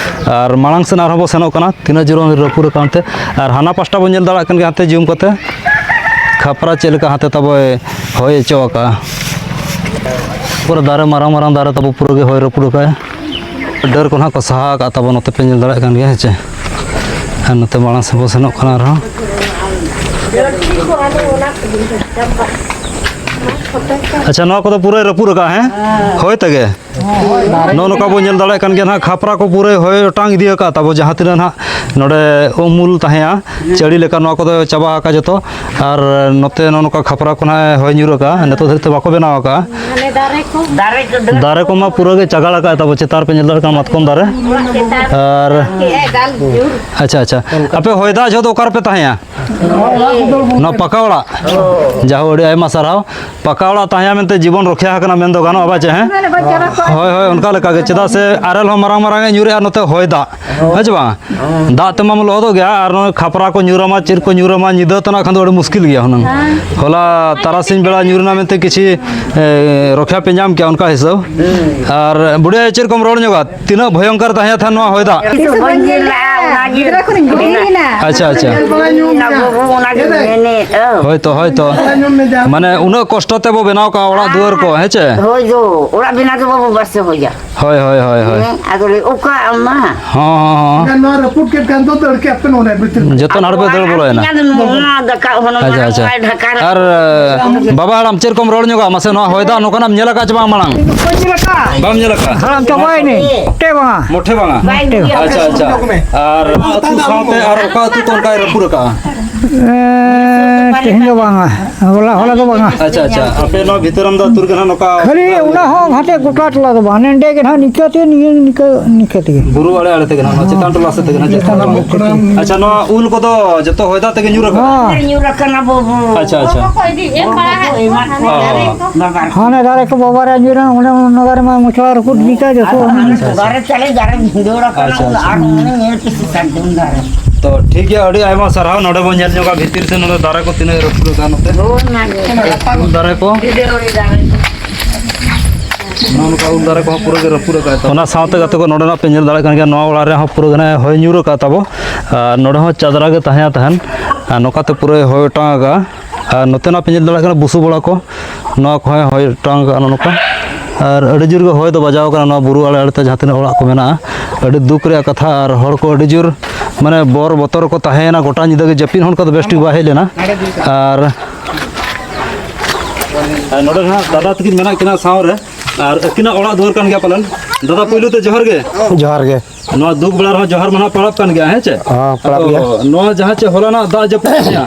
ᱟᱨ ᱢᱟᱲᱟᱝ ᱥᱮᱱ ᱟᱨᱦᱚᱸ ᱵᱚ ᱥᱮᱱᱚᱜ ᱠᱟᱱᱟ, ᱛᱤᱱᱟᱹᱜ ᱡᱳᱨ ᱨᱟᱹᱯᱩᱫ ᱟᱠᱟᱱ ᱛᱮ᱾ ᱟᱨ ᱦᱟᱱᱟ ᱯᱟᱥᱴᱟ ᱵᱚᱱ ᱧᱮᱞ ᱫᱟᱲᱮᱭᱟᱜ ᱠᱟᱱ ᱜᱮᱭᱟ, ᱦᱟᱱᱛᱮ ᱡᱩᱢ ᱠᱟᱛᱮ ᱠᱷᱟᱯᱨᱟ ᱪᱮᱫ ᱞᱮᱠᱟ ᱦᱟᱱᱛᱮ ᱛᱟᱵᱚᱭ ᱦᱚᱭ ᱦᱚᱪᱚ ᱟᱠᱟᱫᱼᱟ᱾ ᱯᱩᱨᱟᱹ ᱫᱟᱨᱮ, ᱢᱟᱨᱟᱝ ᱢᱟᱨᱟᱝ ᱫᱟᱨᱮ ᱛᱟᱵᱚ ᱯᱩᱨᱟᱹ ᱜᱮ ᱦᱚᱭ ᱨᱟᱹᱯᱩᱫ ᱟᱠᱟᱫᱼᱟ᱾ ᱰᱟᱹᱨ ᱠᱚ ᱱᱟᱦᱟᱜ ᱠᱚ ᱥᱟᱦᱟ ᱟᱠᱟᱫ ᱛᱟᱵᱚ, ᱱᱚᱛᱮ ᱯᱮ ᱧᱮᱞ ᱫᱟᱲᱮᱭᱟᱜ ᱠᱟᱱ ᱜᱮᱭᱟ, ᱦᱮᱸ ᱪᱮ? ᱟᱨ ᱱᱚᱛᱮ ᱢᱟᱲᱟᱝ ᱥᱮᱫ ᱵᱚ ᱥᱮᱱᱚᱜ ᱠᱟᱱᱟ ᱟᱨᱦᱚᱸ᱾ ᱟᱪᱪᱷᱟ, ᱱᱚᱣᱟ ᱠᱚᱫᱚ ᱯᱩᱨᱟᱹᱭ ᱨᱟᱹᱯᱩᱫ ᱟᱠᱟᱫᱼᱟ, ᱦᱮᱸ? ᱦᱳᱭ ᱛᱮᱜᱮ᱾ ᱱᱚᱜᱼᱚ ᱱᱚᱝᱠᱟ ᱵᱚ ᱧᱮᱞ ᱫᱟᱲᱮᱭᱟᱜ ᱠᱟᱱ ᱜᱮᱭᱟ ᱱᱟᱦᱟᱜ, ᱠᱷᱟᱯᱨᱟ ᱠᱚ ᱯᱩᱨᱟᱹᱭ ᱦᱚᱭ ᱚᱴᱟᱝ ᱤᱫᱤ ᱟᱠᱟᱫ ᱛᱟᱵᱚ, ᱡᱟᱦᱟᱸ ᱛᱤᱱᱟᱹᱜ ᱱᱟᱦᱟᱜ ᱱᱚᱰᱮ ᱩᱢᱩᱞ ᱛᱟᱦᱮᱸᱜᱼᱟ, ᱪᱟᱹᱲᱤ ᱞᱮᱠᱟ, ᱱᱚᱣᱟ ᱠᱚᱫᱚ ᱪᱟᱵᱟ ᱟᱠᱟᱫ ᱡᱚᱛᱚ᱾ ᱟᱨ ᱱᱚᱛᱮ ᱱᱚᱜᱼᱚ ᱱᱚᱝᱠᱟ ᱠᱷᱟᱯᱨᱟ ᱠᱚ ᱱᱟᱦᱟᱜ ᱦᱚᱭ ᱧᱩᱨ ᱟᱠᱟᱫᱼᱟ, ᱱᱤᱛᱚᱜ ᱫᱷᱟᱹᱨᱤᱡ ᱛᱮ ᱵᱟᱠᱚ ᱵᱮᱱᱟᱣ ᱟᱠᱟᱫᱼᱟ᱾ ᱢᱟᱱᱮ ᱫᱟᱨᱮ ᱠᱚ᱾ ᱫᱟᱨᱮ ᱠᱚ, ᱰᱟᱹᱨ ᱫᱟᱨᱮ ᱠᱚᱢᱟ ᱯᱩᱨᱟᱹ ᱜᱮ ᱪᱟᱜᱟᱲ ᱟᱠᱟᱫ ᱛᱟᱵᱚ, ᱪᱮᱛᱟᱱ ᱨᱮᱯᱮ ᱧᱮᱞ ᱫᱟᱲᱮᱭᱟᱜ ᱠᱟᱱᱟ ᱢᱟᱛᱠᱚᱢ ᱫᱟᱨᱮ᱾ ᱚᱲᱟᱜ ᱪᱮᱛᱟᱱ ᱟᱨ ᱠᱮᱜᱼᱟᱭ ᱫᱟᱞ ᱧᱩᱨ᱾ ᱟᱪᱪᱷᱟ, ᱟᱪᱪᱷᱟ᱾ ᱟᱯᱮ ᱦᱚᱭ ᱫᱟᱜ ᱡᱚᱦᱚᱜ ᱫᱚ ᱚᱠᱟ ᱨᱮᱯᱮ ᱛᱟᱦᱮᱸᱭᱟ? ᱱᱚᱣᱟ ᱯᱟᱠᱟ ᱚᱲᱟᱜ? ᱡᱟᱦᱳ, ᱟᱹᱰᱤ ᱟᱭᱢᱟ ᱥᱟᱨᱦᱟᱣ᱾ ᱯᱟᱠᱟ ᱚᱲᱟᱜ ᱛᱟᱦᱮᱸᱭᱟ ᱢᱮᱱᱛᱮ ᱡᱤᱵᱚᱱ ᱨᱚᱠᱷᱭᱟ ᱟᱠᱟᱱᱟ ᱢᱮᱱ ᱫᱚ ᱜᱟᱱᱚᱜᱼᱟ, ᱵᱟᱪᱮ? ᱦᱮᱸ? ᱦᱳᱭ, ᱦᱳᱭ, ᱚᱱᱠᱟ ᱞᱮᱠᱟ ᱜᱮ᱾ ᱪᱮᱫᱟᱜ ᱥᱮ ᱟᱨᱮᱞ ᱦᱚᱸ ᱢᱟᱨᱟᱝ ᱢᱟᱨᱟᱝ ᱮ ᱧᱩᱨᱮᱜᱼᱟ, ᱱᱚᱛᱮ ᱦᱚᱭ ᱫᱟᱜ, ᱦᱮᱸ ᱪᱮ ᱵᱟᱝ? ᱫᱟᱜ ᱛᱮᱢᱟᱢ ᱞᱚᱦᱚᱫᱚᱜ ᱜᱮᱭᱟ, ᱟᱨ ᱱᱚᱜᱼᱚᱭ ᱠᱷᱟᱯᱨᱟ ᱠᱚ ᱧᱩᱨᱟᱢᱟ, ᱪᱮᱫ ᱠᱚ ᱧᱩᱨᱟᱢᱟ, ᱧᱤᱫᱟᱹ ᱛᱮᱱᱟᱜ ᱠᱷᱟᱱ ᱫᱚ ᱟᱹᱰᱤ ᱢᱩᱥᱠᱤᱞ ᱜᱮᱭᱟ ᱦᱩᱱᱟᱹᱝ᱾ ᱦᱚᱞᱟ ᱛᱟᱨᱟᱥᱤᱧ ᱵᱮᱲᱟ ᱧᱩᱨ ᱮᱱᱟ ᱢᱮᱱᱛᱮ ᱠᱤᱪᱷᱤ, ᱮ, ᱨᱚᱠᱷᱟ ᱯᱮ ᱧᱟᱢ ᱠᱮᱜᱼᱟ, ᱚᱱᱠᱟ ᱦᱤᱥᱟᱹᱵ᱾ ᱟᱨ ᱵᱩᱰᱷᱤ ᱟᱭᱳ, ᱪᱮᱫ ᱠᱚᱢ ᱨᱚᱲ ᱧᱚᱜᱟ? ᱛᱤᱱᱟᱹᱜ ᱵᱷᱚᱭᱚᱝᱠᱚᱨ ᱛᱟᱦᱮᱸ ᱛᱟᱦᱮᱸ ᱱᱚᱣᱟ ᱦᱚᱭ ᱫᱟᱜ? ᱛᱤᱥ ᱦᱚᱸ ᱵᱟᱹᱧ ᱧᱮᱞ ᱞᱟᱜᱼᱟ, ᱚᱱᱟ ᱜᱮ ᱜᱤᱫᱽᱨᱟᱹ ᱠᱷᱚᱱᱤᱧ ᱵᱩᱰᱷᱤ ᱮᱱᱟ᱾ ᱟᱪᱪᱷᱟ, ᱟᱪᱪᱷᱟ᱾ ᱚᱱᱟ ᱜᱮ ᱢᱮᱱᱮᱫ, ᱚ᱾ ᱦᱳᱭ ᱛᱚ, ᱦᱳᱭ ᱛᱚ᱾ ᱢᱟᱱᱮ ᱩᱱᱟᱹᱜ ᱠᱚᱥᱴᱚ ᱛᱮᱵᱚ ᱵᱮᱱᱟᱣ ᱠᱟᱜᱼᱟ ᱚᱲᱟᱜ ᱫᱩᱣᱟᱹᱨ ᱠᱚ, ᱦᱮᱸ ᱪᱮ? ᱦᱳᱭ ᱫᱚ, ᱚᱲᱟᱜ ᱵᱮᱱᱟᱣ ᱫᱚ ᱵᱟᱵᱩ ᱵᱟᱥᱮ ᱦᱚᱭᱟ᱾ ᱦᱳᱭ, ᱦᱳᱭ, ᱦᱳᱭ, ᱦᱳᱭ᱾ ᱦᱮᱸ, ᱟᱫᱚ ᱞᱮ ᱚᱠᱟ ᱟᱢᱟ? ᱦᱚᱸ, ᱦᱚᱸ, ᱦᱚᱸ᱾ ᱱᱚᱣᱟ ᱨᱟᱹᱯᱩᱫ ᱠᱮᱫ ᱠᱷᱟᱱ ᱫᱚ ᱫᱟᱹᱲ ᱠᱮᱫ ᱯᱮ ᱱᱚᱰᱮ ᱵᱷᱤᱛᱤᱨ ᱨᱮ᱾ ᱡᱚᱛᱚ ᱱᱟᱦᱟᱜ ᱯᱮ ᱫᱟᱹᱲ ᱵᱚᱞᱚᱭᱮᱱᱟ᱾ ᱟᱫᱚ ᱚᱱᱟ ᱫᱟᱠᱟ ᱦᱚᱸ ᱟᱪᱪᱷᱟ, ᱟᱪᱪᱷᱟ᱾ ᱱᱚᱣᱟ ᱰᱷᱟᱠᱟ ᱨᱮ᱾ ᱟᱨ, ᱵᱟᱵᱟ ᱦᱟᱲᱟᱢ, ᱪᱮᱫ ᱠᱚᱢ ᱨᱚᱲ ᱧᱚᱜᱟ? ᱢᱟᱥᱮ, ᱱᱚᱣᱟ ᱦᱚᱭ ᱫᱟᱜ ᱱᱚᱝᱠᱟᱱᱟᱜ ᱮᱢ ᱧᱮᱞ ᱟᱠᱟᱫ ᱪᱮ ᱵᱟᱝ ᱢᱟᱲᱟᱝ? ᱵᱟᱹᱧ ᱧᱮᱞ ᱟᱠᱟᱫᱼᱟ᱾ ᱵᱟᱢ ᱧᱮᱞ ᱟᱠᱟᱫᱼᱟ? ᱦᱟᱲᱟᱢ ᱪᱟᱵᱟᱭᱮᱱᱟᱹᱧ᱾ ᱢᱚᱴᱮ ᱵᱟᱝᱟ᱾ ᱢᱚᱴᱷᱮ ᱵᱟᱝᱟ? ᱵᱟᱭ ᱟᱪᱪᱷᱟ, ᱟᱪᱪᱷᱟ᱾ ᱟᱨ ᱟᱹᱛᱩ ᱥᱟᱶᱛᱮ ᱟᱨ ᱚᱠᱟ ᱟᱹᱛᱩ ᱠᱚ ᱚᱱᱠᱟᱭ ᱨᱟᱹᱯᱩᱫ ᱟᱠᱟᱫᱼᱟ? ᱮᱸ, ᱛᱮᱦᱮᱧ ᱫᱚ ᱵᱟᱝᱟ, ᱦᱚᱞᱟ, ᱦᱚᱞᱟ ᱫᱚ ᱵᱟᱝᱟ᱾ ᱟᱪᱪᱷᱟ, ᱟᱪᱪᱷᱟ᱾ ᱟᱯᱮ ᱱᱚᱣᱟ ᱵᱷᱤᱛᱟᱹᱨᱟᱢᱫᱟ ᱟᱹᱛᱩ ᱨᱮᱜᱮ ᱱᱟᱦᱟᱜ ᱱᱚᱝᱠᱟ ᱠᱷᱟᱹᱞᱤ ᱚᱱᱟ ᱦᱚᱸ ᱦᱟᱱᱛᱮ ᱜᱚᱴᱟ ᱴᱚᱞᱟ ᱫᱚ ᱵᱟᱝ, ᱱᱚᱸᱰᱮ ᱜᱮ ᱱᱟᱦᱟᱜ ᱱᱤᱝᱠᱟᱹ ᱛᱮ, ᱱᱤᱭᱟᱹ ᱱᱤᱝᱠᱟᱹ, ᱱᱤᱝᱠᱟᱹ ᱛᱮᱜᱮ᱾ ᱵᱩᱨᱩ ᱟᱲᱮ ᱟᱲᱮ ᱛᱮᱜᱮ ᱱᱟᱦᱟᱜ, ᱱᱚᱣᱟ ᱪᱮᱛᱟᱱ ᱴᱚᱞᱟ ᱥᱮᱫ ᱛᱮᱜᱮ ᱱᱟᱦᱟᱜ ᱪᱮᱛᱟᱱ ᱪᱟᱞᱟᱜ ᱴᱚᱞᱟ᱾ ᱠᱟᱱᱟ᱾ ᱟᱪᱪᱷᱟ, ᱱᱚᱣᱟ ᱩᱞ ᱠᱚᱫᱚ ᱡᱚᱛᱚ ᱦᱚᱭ ᱫᱟᱜ ᱛᱮᱜᱮ ᱧᱩᱨ ᱟᱠᱟᱱᱟ? ᱦᱚᱸ᱾ ᱧᱩᱨ ᱟᱠᱟᱱᱟ ᱵᱟᱹᱵᱩ᱾ ᱟᱪᱪᱷᱟ, ᱟᱪᱪᱷᱟ᱾ ᱚᱠᱚᱭ ᱫᱤᱱ ᱮᱢ ᱵᱟᱲᱟ ᱚ᱾ ᱦᱟᱱᱮ ᱫᱟᱨᱮ ᱠᱚ ᱵᱟᱵᱟ ᱨᱮ ᱧᱩᱨᱟ, ᱚᱸᱰᱮ ᱚᱱᱟ ᱫᱟᱨᱮ ᱢᱟ ᱢᱚᱪᱟ ᱨᱟᱹᱯᱩᱫ ᱞᱮᱠᱟ ᱡᱚᱛᱚ᱾ ᱟᱪᱪᱷᱟ, ᱟᱪᱪᱷᱟ᱾ ᱫᱟᱨᱮ ᱪᱟᱞᱮ ᱫᱟᱨᱮ ᱵᱷᱤᱸᱫᱟᱹᱲ ᱟᱠᱟᱱᱟ, ᱟᱪᱪᱷᱟ, ᱟᱪᱪᱷᱟ᱾ ᱟᱨ ᱚᱱᱮ ᱧᱮᱞ ᱯᱮᱥᱮ ᱥᱟᱨᱡᱚᱢ ᱫᱟᱨᱮ᱾ ᱛᱚ, ᱴᱷᱤᱠ ᱜᱮᱭᱟ, ᱟᱹᱰᱤ ᱟᱭᱢᱟ ᱥᱟᱨᱦᱟᱣ᱾ ᱱᱚᱰᱮ ᱵᱚᱱ ᱧᱮᱞ ᱧᱚᱜᱟ ᱵᱷᱤᱛᱤᱨ ᱥᱮ ᱱᱚᱰᱮ ᱫᱟᱨᱮ ᱠᱚ ᱛᱤᱱᱟᱹᱜ ᱨᱟᱹᱯᱩᱫ ᱟᱠᱟᱱᱟ ᱱᱚᱛᱮ᱾ ᱦᱳᱭ, ᱚᱱᱟ ᱜᱮ᱾ ᱩᱞ ᱫᱟᱨᱮ ᱠᱚ᱾ ᱵᱷᱤᱸᱫᱟᱹᱲ ᱫᱟᱨᱮ᱾ ᱱᱚᱜᱼᱚ ᱱᱚᱝᱠᱟ ᱩᱞ ᱫᱟᱨᱮ ᱠᱚᱦᱚᱸ ᱯᱩᱨᱟᱹ ᱜᱮ ᱨᱟᱹᱯᱩᱫ ᱟᱠᱟᱫ ᱛᱟᱵᱚᱱᱟ᱾ ᱚᱱᱟ ᱥᱟᱶᱛᱮ ᱜᱟᱛᱮ ᱠᱚ, ᱱᱚᱰᱮᱱᱟᱜ ᱯᱮ ᱧᱮᱞ ᱫᱟᱲᱮᱭᱟᱜ ᱠᱟᱱ ᱜᱮᱭᱟ, ᱱᱚᱣᱟ ᱚᱲᱟᱜ ᱨᱮᱦᱚᱸ ᱯᱩᱨᱟᱹ ᱜᱮ ᱱᱟᱜ ᱦᱚᱭ ᱧᱩᱨ ᱟᱠᱟᱫ ᱛᱟᱵᱚ᱾ ᱟᱨ ᱱᱚᱰᱮ ᱦᱚᱸ ᱪᱟᱫᱽᱨᱟ ᱜᱮ ᱛᱟᱦᱮᱸ ᱛᱟᱦᱮᱱ, ᱟᱨ ᱱᱚᱛᱮ ᱱᱟᱜ ᱯᱮ ᱧᱮᱞ ᱫᱟᱲᱮᱭᱟᱜ ᱠᱟᱱ ᱜᱮᱭᱟ, ᱱᱚᱣᱟ ᱚᱲᱟᱜ ᱨᱮᱦᱚᱸ ᱯᱩᱨᱟᱹ ᱦᱚᱭ ᱚᱴᱟᱝ ᱟᱠᱟᱫᱼᱟ᱾ ᱟᱨ ᱱᱚᱛᱮᱱᱟᱜ ᱯᱮ ᱧᱮᱞ ᱫᱟᱲᱮᱭᱟᱜ ᱠᱟᱱᱟ ᱵᱩᱥᱩᱵ ᱚᱲᱟᱜ ᱠᱚ, ᱱᱚᱣᱟ ᱠᱚᱦᱚᱸᱭ ᱦᱚᱭ ᱚᱴᱟᱝ ᱟᱠᱟᱫᱼᱟ ᱱᱚᱜᱼᱚ ᱱᱚᱝᱠᱟ᱾ ᱟᱨ ᱟᱹᱰᱤ ᱡᱳᱨ ᱜᱮ ᱦᱚᱭ ᱫᱚ ᱵᱟᱡᱟᱣ ᱟᱠᱟᱱᱟ ᱱᱚᱣᱟ ᱵᱩᱨᱩ ᱟᱲᱮ ᱟᱲᱮᱛᱮ ᱡᱟᱦᱟᱸ ᱛᱤᱱᱟᱹᱜ ᱚᱲᱟᱜ ᱠᱚ ᱢᱮᱱᱟᱜᱼᱟ᱾ ᱟᱹᱰᱤ ᱫᱩᱠ ᱨᱮᱭᱟᱜ ᱠᱟᱛᱷᱟ, ᱟᱨ ᱦᱚᱲ ᱠᱚ ᱟᱹᱰᱤ ᱡᱳᱨ ᱢᱟᱱᱮ ᱵᱚᱨ ᱵᱚᱛᱚᱨ ᱠᱚ ᱛᱟᱦᱮᱸᱭᱮᱱᱟ, ᱜᱚᱴᱟ ᱧᱤᱫᱟᱹ ᱜᱮ ᱡᱟᱹᱯᱤᱫ ᱦᱚᱸ ᱚᱱᱠᱟ ᱫᱚ ᱵᱮᱥ ᱴᱷᱤᱠ ᱵᱟᱭ ᱦᱮᱡ ᱞᱮᱱᱟ᱾ ᱟᱨ, ᱟᱨ ᱱᱚᱰᱮ ᱱᱟᱦᱟᱜ ᱫᱟᱫᱟ ᱛᱟᱹᱠᱤᱱ ᱢᱮᱱᱟᱜ ᱠᱤᱱᱟ ᱥᱟᱶᱨᱮ, ᱟᱨ ᱟᱹᱠᱤᱱᱟᱜ ᱚᱲᱟᱜ ᱫᱩᱣᱟᱹᱨ ᱠᱟᱱ ᱜᱮᱭᱟ ᱯᱟᱞᱮᱱ᱾ ᱫᱟᱫᱟ, ᱯᱳᱭᱞᱳ ᱛᱮ ᱡᱚᱦᱟᱨ ᱜᱮ᱾ ᱡᱚᱦᱟᱨ ᱜᱮ᱾ ᱱᱚᱣᱟ ᱫᱩᱠ ᱵᱮᱲᱟ ᱨᱮᱦᱚᱸ ᱡᱚᱦᱟᱨ ᱢᱟ ᱱᱟᱦᱟᱜ ᱯᱟᱲᱟᱜ ᱠᱟᱱ ᱜᱮᱭᱟ, ᱦᱮᱸ ᱪᱮ? ᱦᱚᱸ, ᱯᱟᱲᱟᱜ ᱜᱮᱭᱟ᱾ ᱟᱫᱚ ᱱᱚᱣᱟ ᱡᱟᱦᱟᱸ ᱪᱮ ᱦᱚᱞᱟᱱᱟᱜ ᱫᱟᱜ ᱡᱟᱹᱯᱩᱫ ᱛᱟᱦᱮᱸᱜᱼᱟ,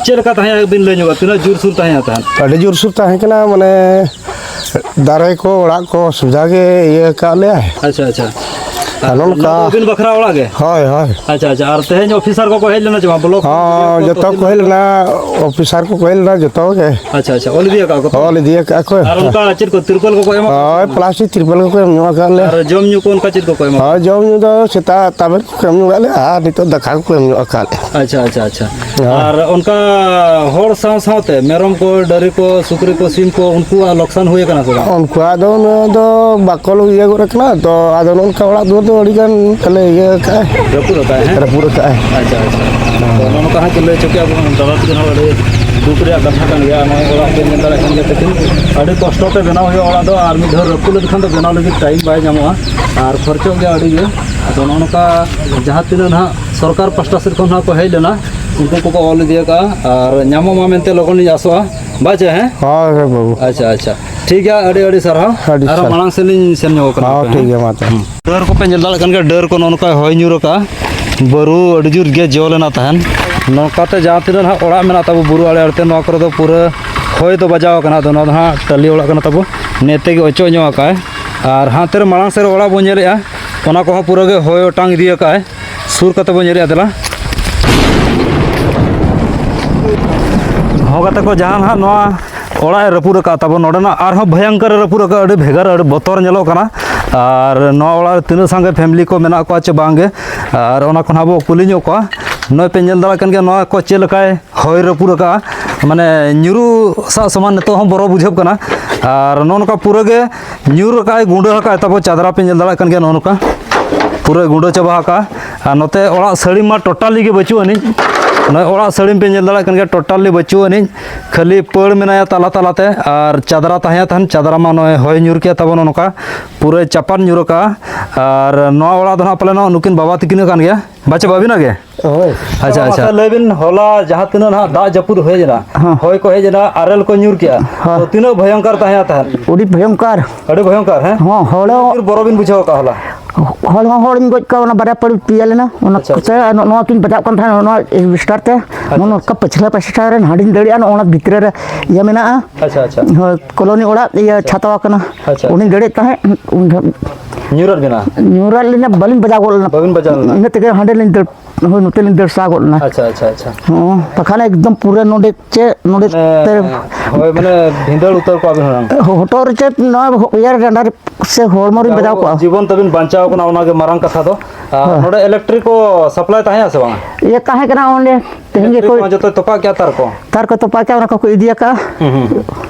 ᱪᱮᱫ ᱞᱮᱠᱟ ᱛᱟᱦᱮᱸᱜᱼᱟ ᱵᱤᱱ ᱞᱟᱹᱭ ᱧᱚᱜᱟ? ᱛᱤᱱᱟᱹᱜ ᱡᱳᱨᱥᱳᱨ ᱛᱟᱦᱮᱸᱜᱼᱟ ᱛᱟᱦᱮᱸᱫ? ᱟᱹᱰᱤ ᱡᱳᱨᱥᱳᱨ ᱛᱟᱦᱮᱸ ᱠᱟᱱᱟ, ᱢᱟᱱᱮ ᱫᱟᱨᱮ ᱠᱚ, ᱚᱲᱟᱜ ᱠᱚ ᱥᱩᱡᱟ ᱜᱮ ᱤᱭᱟᱹ ᱠᱟᱜ ᱞᱮᱭᱟᱭ᱾ ᱟᱪᱪᱷᱟ, ᱟᱪᱪᱷᱟ᱾ ᱟᱨ ᱱᱚᱝᱠᱟ ᱱᱚᱣᱟ ᱫᱚ ᱟᱹᱵᱤᱱ ᱵᱟᱠᱷᱨᱟ ᱚᱲᱟᱜ ᱜᱮ? ᱦᱳᱭ, ᱦᱳᱭ᱾ ᱟᱪᱪᱷᱟ, ᱟᱪᱪᱷᱟ᱾ ᱟᱨ ᱛᱮᱦᱮᱧ ᱚᱯᱷᱤᱥᱟᱨ ᱠᱚᱠᱚ ᱦᱮᱡ ᱞᱮᱱᱟ ᱪᱮ ᱵᱟᱝ? ᱵᱞᱚᱠ ᱦᱚᱸ, ᱠᱚ, ᱡᱚᱛᱚ ᱛᱚᱦᱥᱤᱞ ᱠᱚ ᱦᱮᱡ ᱞᱮᱱᱟ, ᱚᱯᱷᱤᱥᱟᱨ ᱠᱚᱠᱚ ᱦᱮᱡ ᱞᱮᱱᱟ, ᱡᱚᱛᱚ ᱜᱮ᱾ ᱟᱪᱪᱷᱟ, ᱟᱪᱪᱷᱟ᱾ ᱚᱞ ᱤᱫᱤ ᱟᱠᱟᱫ ᱠᱚ ᱛᱚ? ᱚᱞ ᱤᱫᱤ ᱟᱠᱟᱫ ᱠᱚ᱾ ᱟᱨ ᱚᱱᱠᱟ ᱪᱮᱫ ᱠᱚ, ᱛᱤᱨᱯᱚᱞ ᱠᱚᱠᱚ ᱮᱢᱟ ᱯᱮ ᱦᱳᱭ, ᱠᱟᱱᱟ? ᱯᱞᱟᱥᱴᱤᱠ ᱛᱤᱨᱯᱚᱞ ᱠᱚᱠᱚ ᱮᱢ ᱧᱚᱜ ᱟᱠᱟᱫ ᱞᱮᱭᱟ᱾ ᱟᱨ ᱡᱚᱢ ᱧᱩ ᱠᱚ ᱚᱱᱠᱟ ᱪᱮᱫ ᱠᱚᱠᱚ ᱮᱢᱟ ᱯᱮ ᱦᱳᱭ, ᱠᱟᱱᱟ? ᱡᱚᱢ ᱧᱩ ᱫᱚ ᱥᱮᱛᱟᱜ ᱛᱟᱵᱮᱱ ᱠᱚ ᱮᱢ ᱧᱚᱜ ᱟᱠᱟᱫ ᱞᱮᱭᱟ, ᱟᱨ ᱱᱤᱛᱚᱜ ᱫᱟᱠᱟ ᱠᱚᱠᱚ ᱮᱢ ᱧᱚᱜ ᱟᱠᱟᱫ ᱞᱮᱭᱟ᱾ ᱟᱪᱪᱷᱟ, ᱟᱪᱪᱷᱟ, ᱟᱪᱪᱷᱟ᱾ ᱦᱳᱭ᱾ ᱟᱨ ᱚᱱᱠᱟ ᱦᱚᱲ ᱥᱟᱶ ᱥᱟᱶᱛᱮ ᱢᱮᱨᱚᱢ ᱠᱚ, ᱰᱟᱹᱨᱤ ᱠᱚ, ᱥᱩᱠᱨᱤ ᱠᱚ, ᱥᱤᱢ ᱠᱚ, ᱩᱱᱠᱩᱣᱟᱜ ᱞᱚᱠᱥᱟᱱ ᱦᱩᱭ ᱟᱠᱟᱱᱟ ᱥᱮ ᱵᱟᱝ? ᱩᱱᱠᱩᱣᱟᱜ ᱫᱚ ᱩᱱᱟᱹᱜ ᱫᱚ ᱵᱟᱠᱚ ᱤᱭᱟᱹ ᱜᱚᱫ ᱟᱠᱟᱱᱟ, ᱛᱚ ᱟᱫᱚ ᱱᱚᱜᱼᱚ ᱱᱚᱝᱠᱟ ᱚᱲᱟᱜ ᱫᱩᱣᱟᱹᱨ ᱫᱚ ᱟᱹᱰᱤ ᱜᱟᱱ ᱛᱟᱞᱮ ᱤᱭᱟᱹ ᱟᱠᱟᱫᱼᱟᱭ᱾ ᱨᱟᱹᱯᱩᱫ ᱟᱠᱟᱫᱼᱟᱭ, ᱦᱮᱸ? ᱨᱟᱹᱯᱩᱫ ᱟᱠᱟᱫᱼᱟᱭ᱾ ᱟᱪᱪᱷᱟ, ᱟᱪᱪᱷᱟ᱾ ᱛᱚ, ᱱᱚᱜᱼᱚ ᱱᱚᱝᱠᱟ ᱦᱟᱸᱜ ᱠᱤᱱ ᱞᱟᱹᱭ ᱦᱚᱪᱚ ᱠᱮᱜᱼᱟ, ᱟᱵᱚ ᱫᱟᱫᱟ ᱛᱟᱹᱠᱤᱱ ᱦᱚᱸ ᱟᱹᱰᱤ ᱫᱩᱠ ᱨᱮᱭᱟᱜ ᱠᱟᱛᱷᱟ ᱠᱟᱱ ᱜᱮᱭᱟ᱾ ᱱᱚᱜᱼᱚᱭ ᱚᱲᱟᱜ ᱯᱮ ᱧᱮᱞ ᱫᱟᱲᱮᱭᱟᱜ ᱠᱟᱱ ᱜᱮᱭᱟ ᱛᱟᱹᱠᱤᱱ, ᱟᱹᱰᱤ ᱠᱚᱥᱴᱚ ᱛᱮ ᱵᱮᱱᱟᱣ ᱦᱩᱭᱩᱜᱼᱟ ᱚᱲᱟᱜ ᱫᱚ, ᱟᱨ ᱢᱤᱫ ᱫᱷᱟᱣ ᱨᱟᱹᱯᱩᱫ ᱞᱮᱱᱠᱷᱟᱱ ᱫᱚ ᱵᱮᱱᱟᱣ ᱞᱟᱹᱜᱤᱫ ᱴᱟᱭᱤᱢ ᱵᱟᱭ ᱧᱟᱢᱚᱜᱼᱟ, ᱟᱨ ᱠᱷᱚᱨᱪᱚᱜ ᱜᱮᱭᱟ ᱟᱹᱰᱤ ᱜᱮ᱾ ᱟᱫᱚ ᱱᱚᱜᱼᱚ ᱱᱚᱝᱠᱟ ᱡᱟᱦᱟᱸ ᱛᱤᱱᱟᱹᱜ ᱱᱟᱦᱟᱜ ᱥᱚᱨᱠᱟᱨ ᱯᱟᱥᱴᱟ ᱥᱮᱫ ᱠᱷᱚᱱ ᱱᱟᱦᱟᱜ ᱠᱚ ᱦᱮᱡ ᱞᱮᱱᱟ, ᱩᱱᱠᱩ ᱠᱚᱠᱚ ᱚᱞ ᱤᱫᱤ ᱟᱠᱟᱫᱼᱟ, ᱟᱨ ᱧᱟᱢᱚᱜ ᱢᱟ ᱢᱮᱱᱛᱮ ᱞᱚᱜᱚᱱ ᱞᱤᱧ ᱟᱥᱚᱜᱼᱟ᱾ ᱵᱟᱭ ᱪᱮ, ᱦᱮᱸ? ᱦᱳᱭ, ᱦᱳᱭ, ᱵᱟᱹᱵᱩ᱾ ᱟᱪᱪᱷᱟ, ᱟᱪᱪᱷᱟ᱾ ᱴᱷᱤᱠ ᱜᱮᱭᱟ, ᱟᱹᱰᱤ ᱟᱹᱰᱤ ᱥᱟᱨᱦᱟᱣ᱾ ᱟᱹᱰᱤ ᱟᱨᱦᱚᱸ ᱥᱟᱨᱦᱟᱣ᱾ ᱢᱟᱲᱟᱝ ᱥᱮᱫ ᱞᱤᱧ ᱥᱮᱱ ᱧᱚᱜ ᱠᱟᱱᱟ ᱦᱚᱸ, ᱦᱟᱯᱮ, ᱴᱷᱤᱠ ᱦᱮᱸ? ᱜᱮᱭᱟ, ᱢᱟ ᱛᱚᱵᱮ᱾ ᱦᱩᱸ᱾ ᱰᱟᱹᱨ ᱠᱚᱯᱮ ᱧᱮᱞ ᱫᱟᱲᱮᱭᱟᱜ ᱠᱟᱱ ᱜᱮᱭᱟ, ᱰᱟᱹᱨ ᱠᱚ ᱱᱚᱜᱼᱚ ᱱᱚᱝᱠᱟ ᱦᱚᱭ ᱧᱩᱨ ᱟᱠᱟᱜᱼᱟ᱾ ᱵᱟᱹᱨᱩ ᱟᱹᱰᱤ ᱡᱳᱨ ᱜᱮ ᱡᱚ ᱞᱮᱱᱟ ᱛᱟᱦᱮᱱ᱾ ᱱᱚᱝᱠᱟᱛᱮ ᱡᱟᱦᱟᱸ ᱛᱤᱱᱟᱹᱜ ᱱᱟᱦᱟᱜ ᱚᱲᱟᱜ ᱢᱮᱱᱟᱜ ᱛᱟᱵᱚ ᱵᱩᱨᱩ ᱟᱲᱮ ᱟᱲᱮᱛᱮ, ᱱᱚᱣᱟ ᱠᱚᱨᱮ ᱫᱚ ᱯᱩᱨᱟᱹ ᱦᱚᱭ ᱫᱚ ᱵᱟᱡᱟᱣ ᱟᱠᱟᱱᱟ᱾ ᱟᱫᱚ ᱱᱚᱣᱟ ᱫᱚ ᱱᱟᱦᱟᱜ ᱴᱟᱹᱞᱤ ᱚᱲᱟᱜ ᱠᱟᱱᱟ ᱛᱟᱵᱚ, ᱱᱤᱭᱟᱹ ᱛᱮᱜᱮ ᱚᱪᱚᱜ ᱧᱚᱜ ᱟᱠᱟᱜᱼᱟᱭ᱾ ᱟᱨ ᱦᱟᱱᱛᱮ ᱨᱮ ᱢᱟᱲᱟᱝ ᱥᱮᱫ ᱨᱮ ᱚᱲᱟᱜ ᱵᱚᱱ ᱧᱮᱞᱮᱜᱼᱟ, ᱚᱱᱟ ᱠᱚᱦᱚᱸ ᱯᱩᱨᱟᱹ ᱜᱮ ᱦᱚᱭ ᱚᱴᱟᱝ ᱤᱫᱤ ᱟᱠᱟᱜᱼᱟᱭ᱾ ᱥᱩᱨ ᱠᱟᱛᱮ ᱵᱚᱱ ᱧᱮᱞᱮᱜᱼᱟ, ᱫᱮᱞᱟ᱾ ᱦᱚᱸ, ᱜᱟᱛᱮ ᱠᱚ, ᱡᱟᱦᱟᱸ ᱱᱟᱦᱟᱜ ᱱᱚᱣᱟ ᱚᱲᱟᱜ ᱮ ᱨᱟᱹᱯᱩᱫ ᱟᱠᱟᱫ ᱛᱟᱵᱚᱱ, ᱱᱚᱰᱮᱱᱟᱜ ᱟᱨᱦᱚᱸ ᱵᱷᱚᱭᱚᱝᱠᱚᱨ ᱮ ᱨᱟᱹᱯᱩᱫ ᱟᱠᱟᱫ, ᱟᱹᱰᱤ ᱵᱷᱮᱜᱟᱨ, ᱟᱹᱰᱤ ᱵᱚᱛᱚᱨ ᱧᱮᱞᱚᱜ ᱠᱟᱱᱟ᱾ ᱟᱨ ᱱᱚᱣᱟ ᱚᱲᱟᱜ ᱨᱮ ᱛᱤᱱᱟᱹᱜ ᱥᱟᱸᱜᱮ ᱯᱷᱮᱢᱮᱞᱤ ᱠᱚ ᱢᱮᱱᱟᱜ ᱠᱚᱣᱟ ᱪᱮ ᱵᱟᱝ ᱜᱮ, ᱟᱨ ᱚᱱᱟ ᱠᱷᱚᱱ ᱟᱵᱚ ᱠᱩᱞᱤ ᱧᱚᱜ ᱠᱚᱣᱟ᱾ ᱱᱚᱜᱼᱚᱭ ᱯᱮ ᱧᱮᱞ ᱫᱟᱲᱮᱭᱟᱜ ᱠᱟᱱ ᱜᱮᱭᱟ, ᱱᱚᱣᱟ ᱠᱚ ᱪᱮᱫ ᱞᱮᱠᱟᱭ ᱦᱚᱭ ᱨᱟᱹᱯᱩᱫ ᱟᱠᱟᱫᱼᱟ, ᱢᱟᱱᱮ ᱧᱩᱨᱩ ᱥᱟᱜ ᱥᱚᱢᱟᱱ ᱱᱤᱛᱚᱜ ᱦᱚᱸ ᱵᱚᱨᱚ ᱵᱩᱡᱷᱟᱹᱜ ᱠᱟᱱᱟ᱾ ᱟᱨ ᱱᱚᱜᱼᱚ ᱱᱚᱝᱠᱟ ᱯᱩᱨᱟᱹ ᱜᱮ ᱧᱩᱨ ᱟᱠᱟᱫᱼᱟᱭ, ᱜᱩᱸᱰᱟᱹ ᱟᱠᱟᱫᱼᱟᱭ᱾ ᱛᱟᱵᱚ ᱪᱟᱫᱽᱨᱟ ᱯᱮ ᱧᱮᱞ ᱫᱟᱲᱮᱭᱟᱜ ᱠᱟᱱ ᱜᱮᱭᱟ, ᱱᱚᱜᱼᱚ ᱱᱚᱝᱠᱟ ᱯᱩᱨᱟᱹ ᱜᱩᱸᱰᱟᱹ ᱪᱟᱵᱟ ᱟᱠᱟᱫᱼᱟ᱾ ᱟᱨ ᱱᱚᱛᱮ ᱚᱲᱟᱜ ᱥᱟᱹᱲᱤᱢ ᱢᱟ ᱴᱳᱴᱟᱞᱤ ᱜᱮ ᱵᱟᱹᱪᱩᱜ ᱟᱹᱱᱤᱡ, ᱱᱚᱜᱼᱚᱭ ᱚᱲᱟᱜ ᱥᱟᱹᱲᱤᱢ ᱯᱮ ᱧᱮᱞ ᱫᱟᱲᱮᱭᱟᱜ ᱠᱟᱱ ᱜᱮᱭᱟ, ᱴᱳᱴᱟᱞᱤ ᱵᱟᱹᱪᱩᱜ ᱟᱹᱱᱤᱡ, ᱠᱷᱟᱹᱞᱤ ᱯᱟᱹᱲ ᱢᱮᱱᱟᱭᱟ ᱛᱟᱞᱟ ᱛᱟᱞᱟᱛᱮ᱾ ᱟᱨ ᱪᱟᱫᱽᱨᱟ ᱛᱟᱦᱮᱸ ᱛᱟᱦᱮᱱ, ᱪᱟᱫᱽᱨᱟ ᱢᱟ ᱱᱚᱜᱼᱚᱭ ᱦᱚᱭ ᱧᱩᱨ ᱠᱮᱫᱼᱟ ᱛᱟᱵᱚ, ᱱᱚᱜᱼᱚ ᱱᱚᱝᱠᱟ ᱯᱩᱨᱟᱹ ᱪᱟᱯᱟᱫ ᱧᱩᱨ ᱟᱠᱟᱫᱼᱟ᱾ ᱟᱨ ᱱᱚᱣᱟ ᱚᱲᱟᱜ ᱫᱚ ᱱᱟᱦᱟᱜ ᱯᱟᱞᱮ ᱱᱚᱜᱼᱚ ᱱᱩᱠᱤᱱ ᱵᱟᱵᱟ ᱛᱤᱠᱤᱱᱟᱜ ᱠᱟᱱ ᱜᱮᱭᱟ᱾ ᱵᱟᱪᱮ, ᱵᱟᱹᱵᱤᱱᱟᱜ ᱜᱮ? ᱦᱳᱭ᱾ ᱟᱪᱪᱷᱟ, ᱟᱪᱪᱷᱟ᱾ ᱢᱟᱥᱮ ᱞᱟᱹᱭ ᱵᱤᱱ, ᱦᱚᱞᱟ ᱡᱟᱦᱟᱸ ᱛᱤᱱᱟᱹᱜ ᱱᱟᱦᱟᱜ ᱫᱟᱜ ᱡᱟᱹᱯᱩᱫ ᱦᱮᱡ ᱮᱱᱟ, ᱦᱮᱸ᱾ ᱦᱚᱭ ᱠᱚ ᱦᱮᱡ ᱮᱱᱟ, ᱟᱨᱮᱞ ᱠᱚ ᱧᱩᱨ ᱠᱮᱜᱼᱟ, ᱦᱮᱸ᱾ ᱛᱚ ᱛᱤᱱᱟᱹᱜ ᱵᱷᱚᱭᱚᱝᱠᱚᱨ ᱛᱟᱦᱮᱸ ᱛᱟᱦᱮᱸᱫ? ᱟᱹᱰᱤ ᱵᱷᱚᱭᱚᱝᱠᱚᱨ᱾ ᱟᱹᱰᱤ ᱵᱷᱚᱭᱚᱝᱠᱚᱨ, ᱦᱮᱸ? ᱦᱚᱸ, ᱦᱚᱲ ᱛᱤᱱᱟᱹᱜ ᱡᱳᱨ ᱵᱚᱨᱚ ᱵᱤᱱ ᱵᱩᱡᱷᱟᱹᱣ ᱠᱟᱜᱼᱟ ᱦᱚᱞᱟ? ᱦᱚᱲ ᱦᱚᱸ ᱦᱚᱲᱤᱧ ᱜᱚᱡ ᱠᱚᱣᱟ, ᱚᱱᱟ ᱵᱟᱨᱭᱟ ᱯᱟᱹᱲᱤ ᱯᱮᱭᱟ ᱞᱮᱱᱟ, ᱚᱱᱟ ᱟᱪᱪᱷᱟ, ᱠᱚᱛᱮ ᱟᱪᱪᱷᱟ᱾ ᱱᱚᱜᱼᱚ ᱱᱚᱣᱟ ᱠᱤᱱ ᱵᱟᱡᱟᱣ ᱠᱟᱱ ᱛᱟᱦᱮᱸᱫ, ᱱᱚᱣᱟ ᱮᱥᱵᱮᱥᱴᱟᱨ ᱛᱮ, ᱟᱪᱪᱷᱟ, ᱱᱚᱜᱼᱚ ᱱᱚᱝᱠᱟ ᱟᱪᱪᱷᱟ᱾ ᱯᱟᱹᱪᱷᱞᱟᱹ ᱯᱟᱥᱴᱟ ᱨᱮ ᱦᱟᱺᱰᱤᱧ ᱫᱟᱹᱲᱮᱜᱼᱟ, ᱱᱚᱜᱼᱚ ᱱᱚᱣᱟ ᱵᱷᱤᱛᱨᱤ ᱨᱮ ᱤᱭᱟᱹ ᱢᱮᱱᱟᱜᱼᱟ᱾ ᱟᱪᱪᱷᱟ, ᱟᱪᱪᱷᱟ᱾ ᱦᱳᱭ, ᱠᱚᱞᱚᱱᱤ ᱚᱲᱟᱜ, ᱤᱭᱟᱹ, ᱟᱪᱪᱷᱟ᱾ ᱪᱷᱟᱛᱣᱟ ᱠᱟᱱᱟ᱾ ᱟᱪᱪᱷᱟ, ᱩᱱᱤᱧ ᱟᱪᱪᱷᱟ᱾ ᱫᱟᱹᱲᱮᱫ ᱛᱟᱦᱮᱸᱫ, ᱩᱱ ᱡᱚᱦᱚᱜ ᱧᱩᱨᱟᱫ ᱵᱮᱱᱟ? ᱧᱩᱨᱟᱫ ᱞᱤᱧᱟ, ᱵᱟᱹᱞᱤᱧ ᱵᱟᱡᱟᱣ ᱜᱚᱫ ᱞᱮᱱᱟ᱾ ᱵᱟᱹᱵᱤᱱ ᱵᱟᱡᱟᱣ ᱞᱮᱱᱟ? ᱤᱱᱟᱹ ᱛᱮᱜᱮ ᱦᱟᱸᱰᱮ ᱞᱤᱧ ᱫᱟᱹᱲ, ᱦᱳᱭ, ᱱᱚᱛᱮ ᱞᱤᱧ ᱫᱟᱹᱲ ᱥᱟᱦᱟ ᱜᱚᱫ ᱞᱮᱱᱟ᱾ ᱟᱪᱪᱷᱟ, ᱟᱪᱪᱷᱟ, ᱟᱪᱪᱷᱟ᱾ ᱦᱚᱸ, ᱵᱟᱠᱷᱟᱱ ᱮᱠᱫᱚᱢ ᱯᱩᱨᱟᱹ ᱱᱚᱰᱮ ᱪᱮᱫ, ᱱᱚᱰᱮ ᱢᱟᱱᱮ, ᱛᱮ ᱦᱳᱭ, ᱢᱟᱱᱮ ᱵᱷᱤᱸᱫᱟᱹᱲ ᱩᱛᱟᱹᱨ ᱠᱚᱜᱼᱟ ᱵᱤᱱ ᱦᱩᱱᱟᱹᱝ᱾ ᱦᱚᱴᱚᱜ ᱨᱮ ᱪᱮᱫ, ᱱᱚᱣᱟ ᱤᱭᱟᱹ ᱨᱮ, ᱰᱟᱸᱰᱟ ᱨᱮ ᱥᱮ ᱦᱚᱲᱢᱚ ᱨᱤᱧ ᱵᱟᱡᱟᱣ ᱡᱟᱦᱳᱠ, ᱠᱚᱜᱼᱟ᱾ ᱡᱤᱵᱚᱱ ᱛᱟᱵᱤᱱ ᱵᱟᱧᱪᱟᱣ ᱠᱟᱱᱟ, ᱚᱱᱟᱜᱮ ᱢᱟᱨᱟᱝ ᱠᱟᱛᱷᱟ ᱫᱚ᱾ ᱟᱨ ᱦᱳᱭ᱾ ᱱᱚᱰᱮ ᱤᱞᱮᱠᱴᱨᱤᱠ ᱠᱚ ᱥᱟᱯᱞᱟᱭ ᱛᱟᱦᱮᱸᱜᱼᱟ ᱥᱮ ᱵᱟᱝᱟ? ᱤᱭᱟᱹ ᱛᱟᱦᱮᱸ ᱠᱟᱱᱟ ᱚᱸᱰᱮ, ᱛᱮᱦᱮᱧ ᱤᱞᱮᱠᱴᱨᱤᱠ ᱜᱮᱠᱚ ᱠᱚ ᱡᱚᱛᱚ ᱛᱚᱯᱟᱜ ᱠᱮᱜᱼᱟ, ᱛᱟᱨ ᱠᱚ? ᱛᱟᱨ ᱠᱚ ᱛᱚᱯᱟᱜ ᱠᱮᱜᱼᱟ, ᱚᱱᱟ ᱠᱚᱠᱚ ᱤᱫᱤᱭᱟᱠᱟᱜᱼᱟ᱾ ᱦᱩᱸ, ᱦᱩᱸ, ᱦᱩᱸ᱾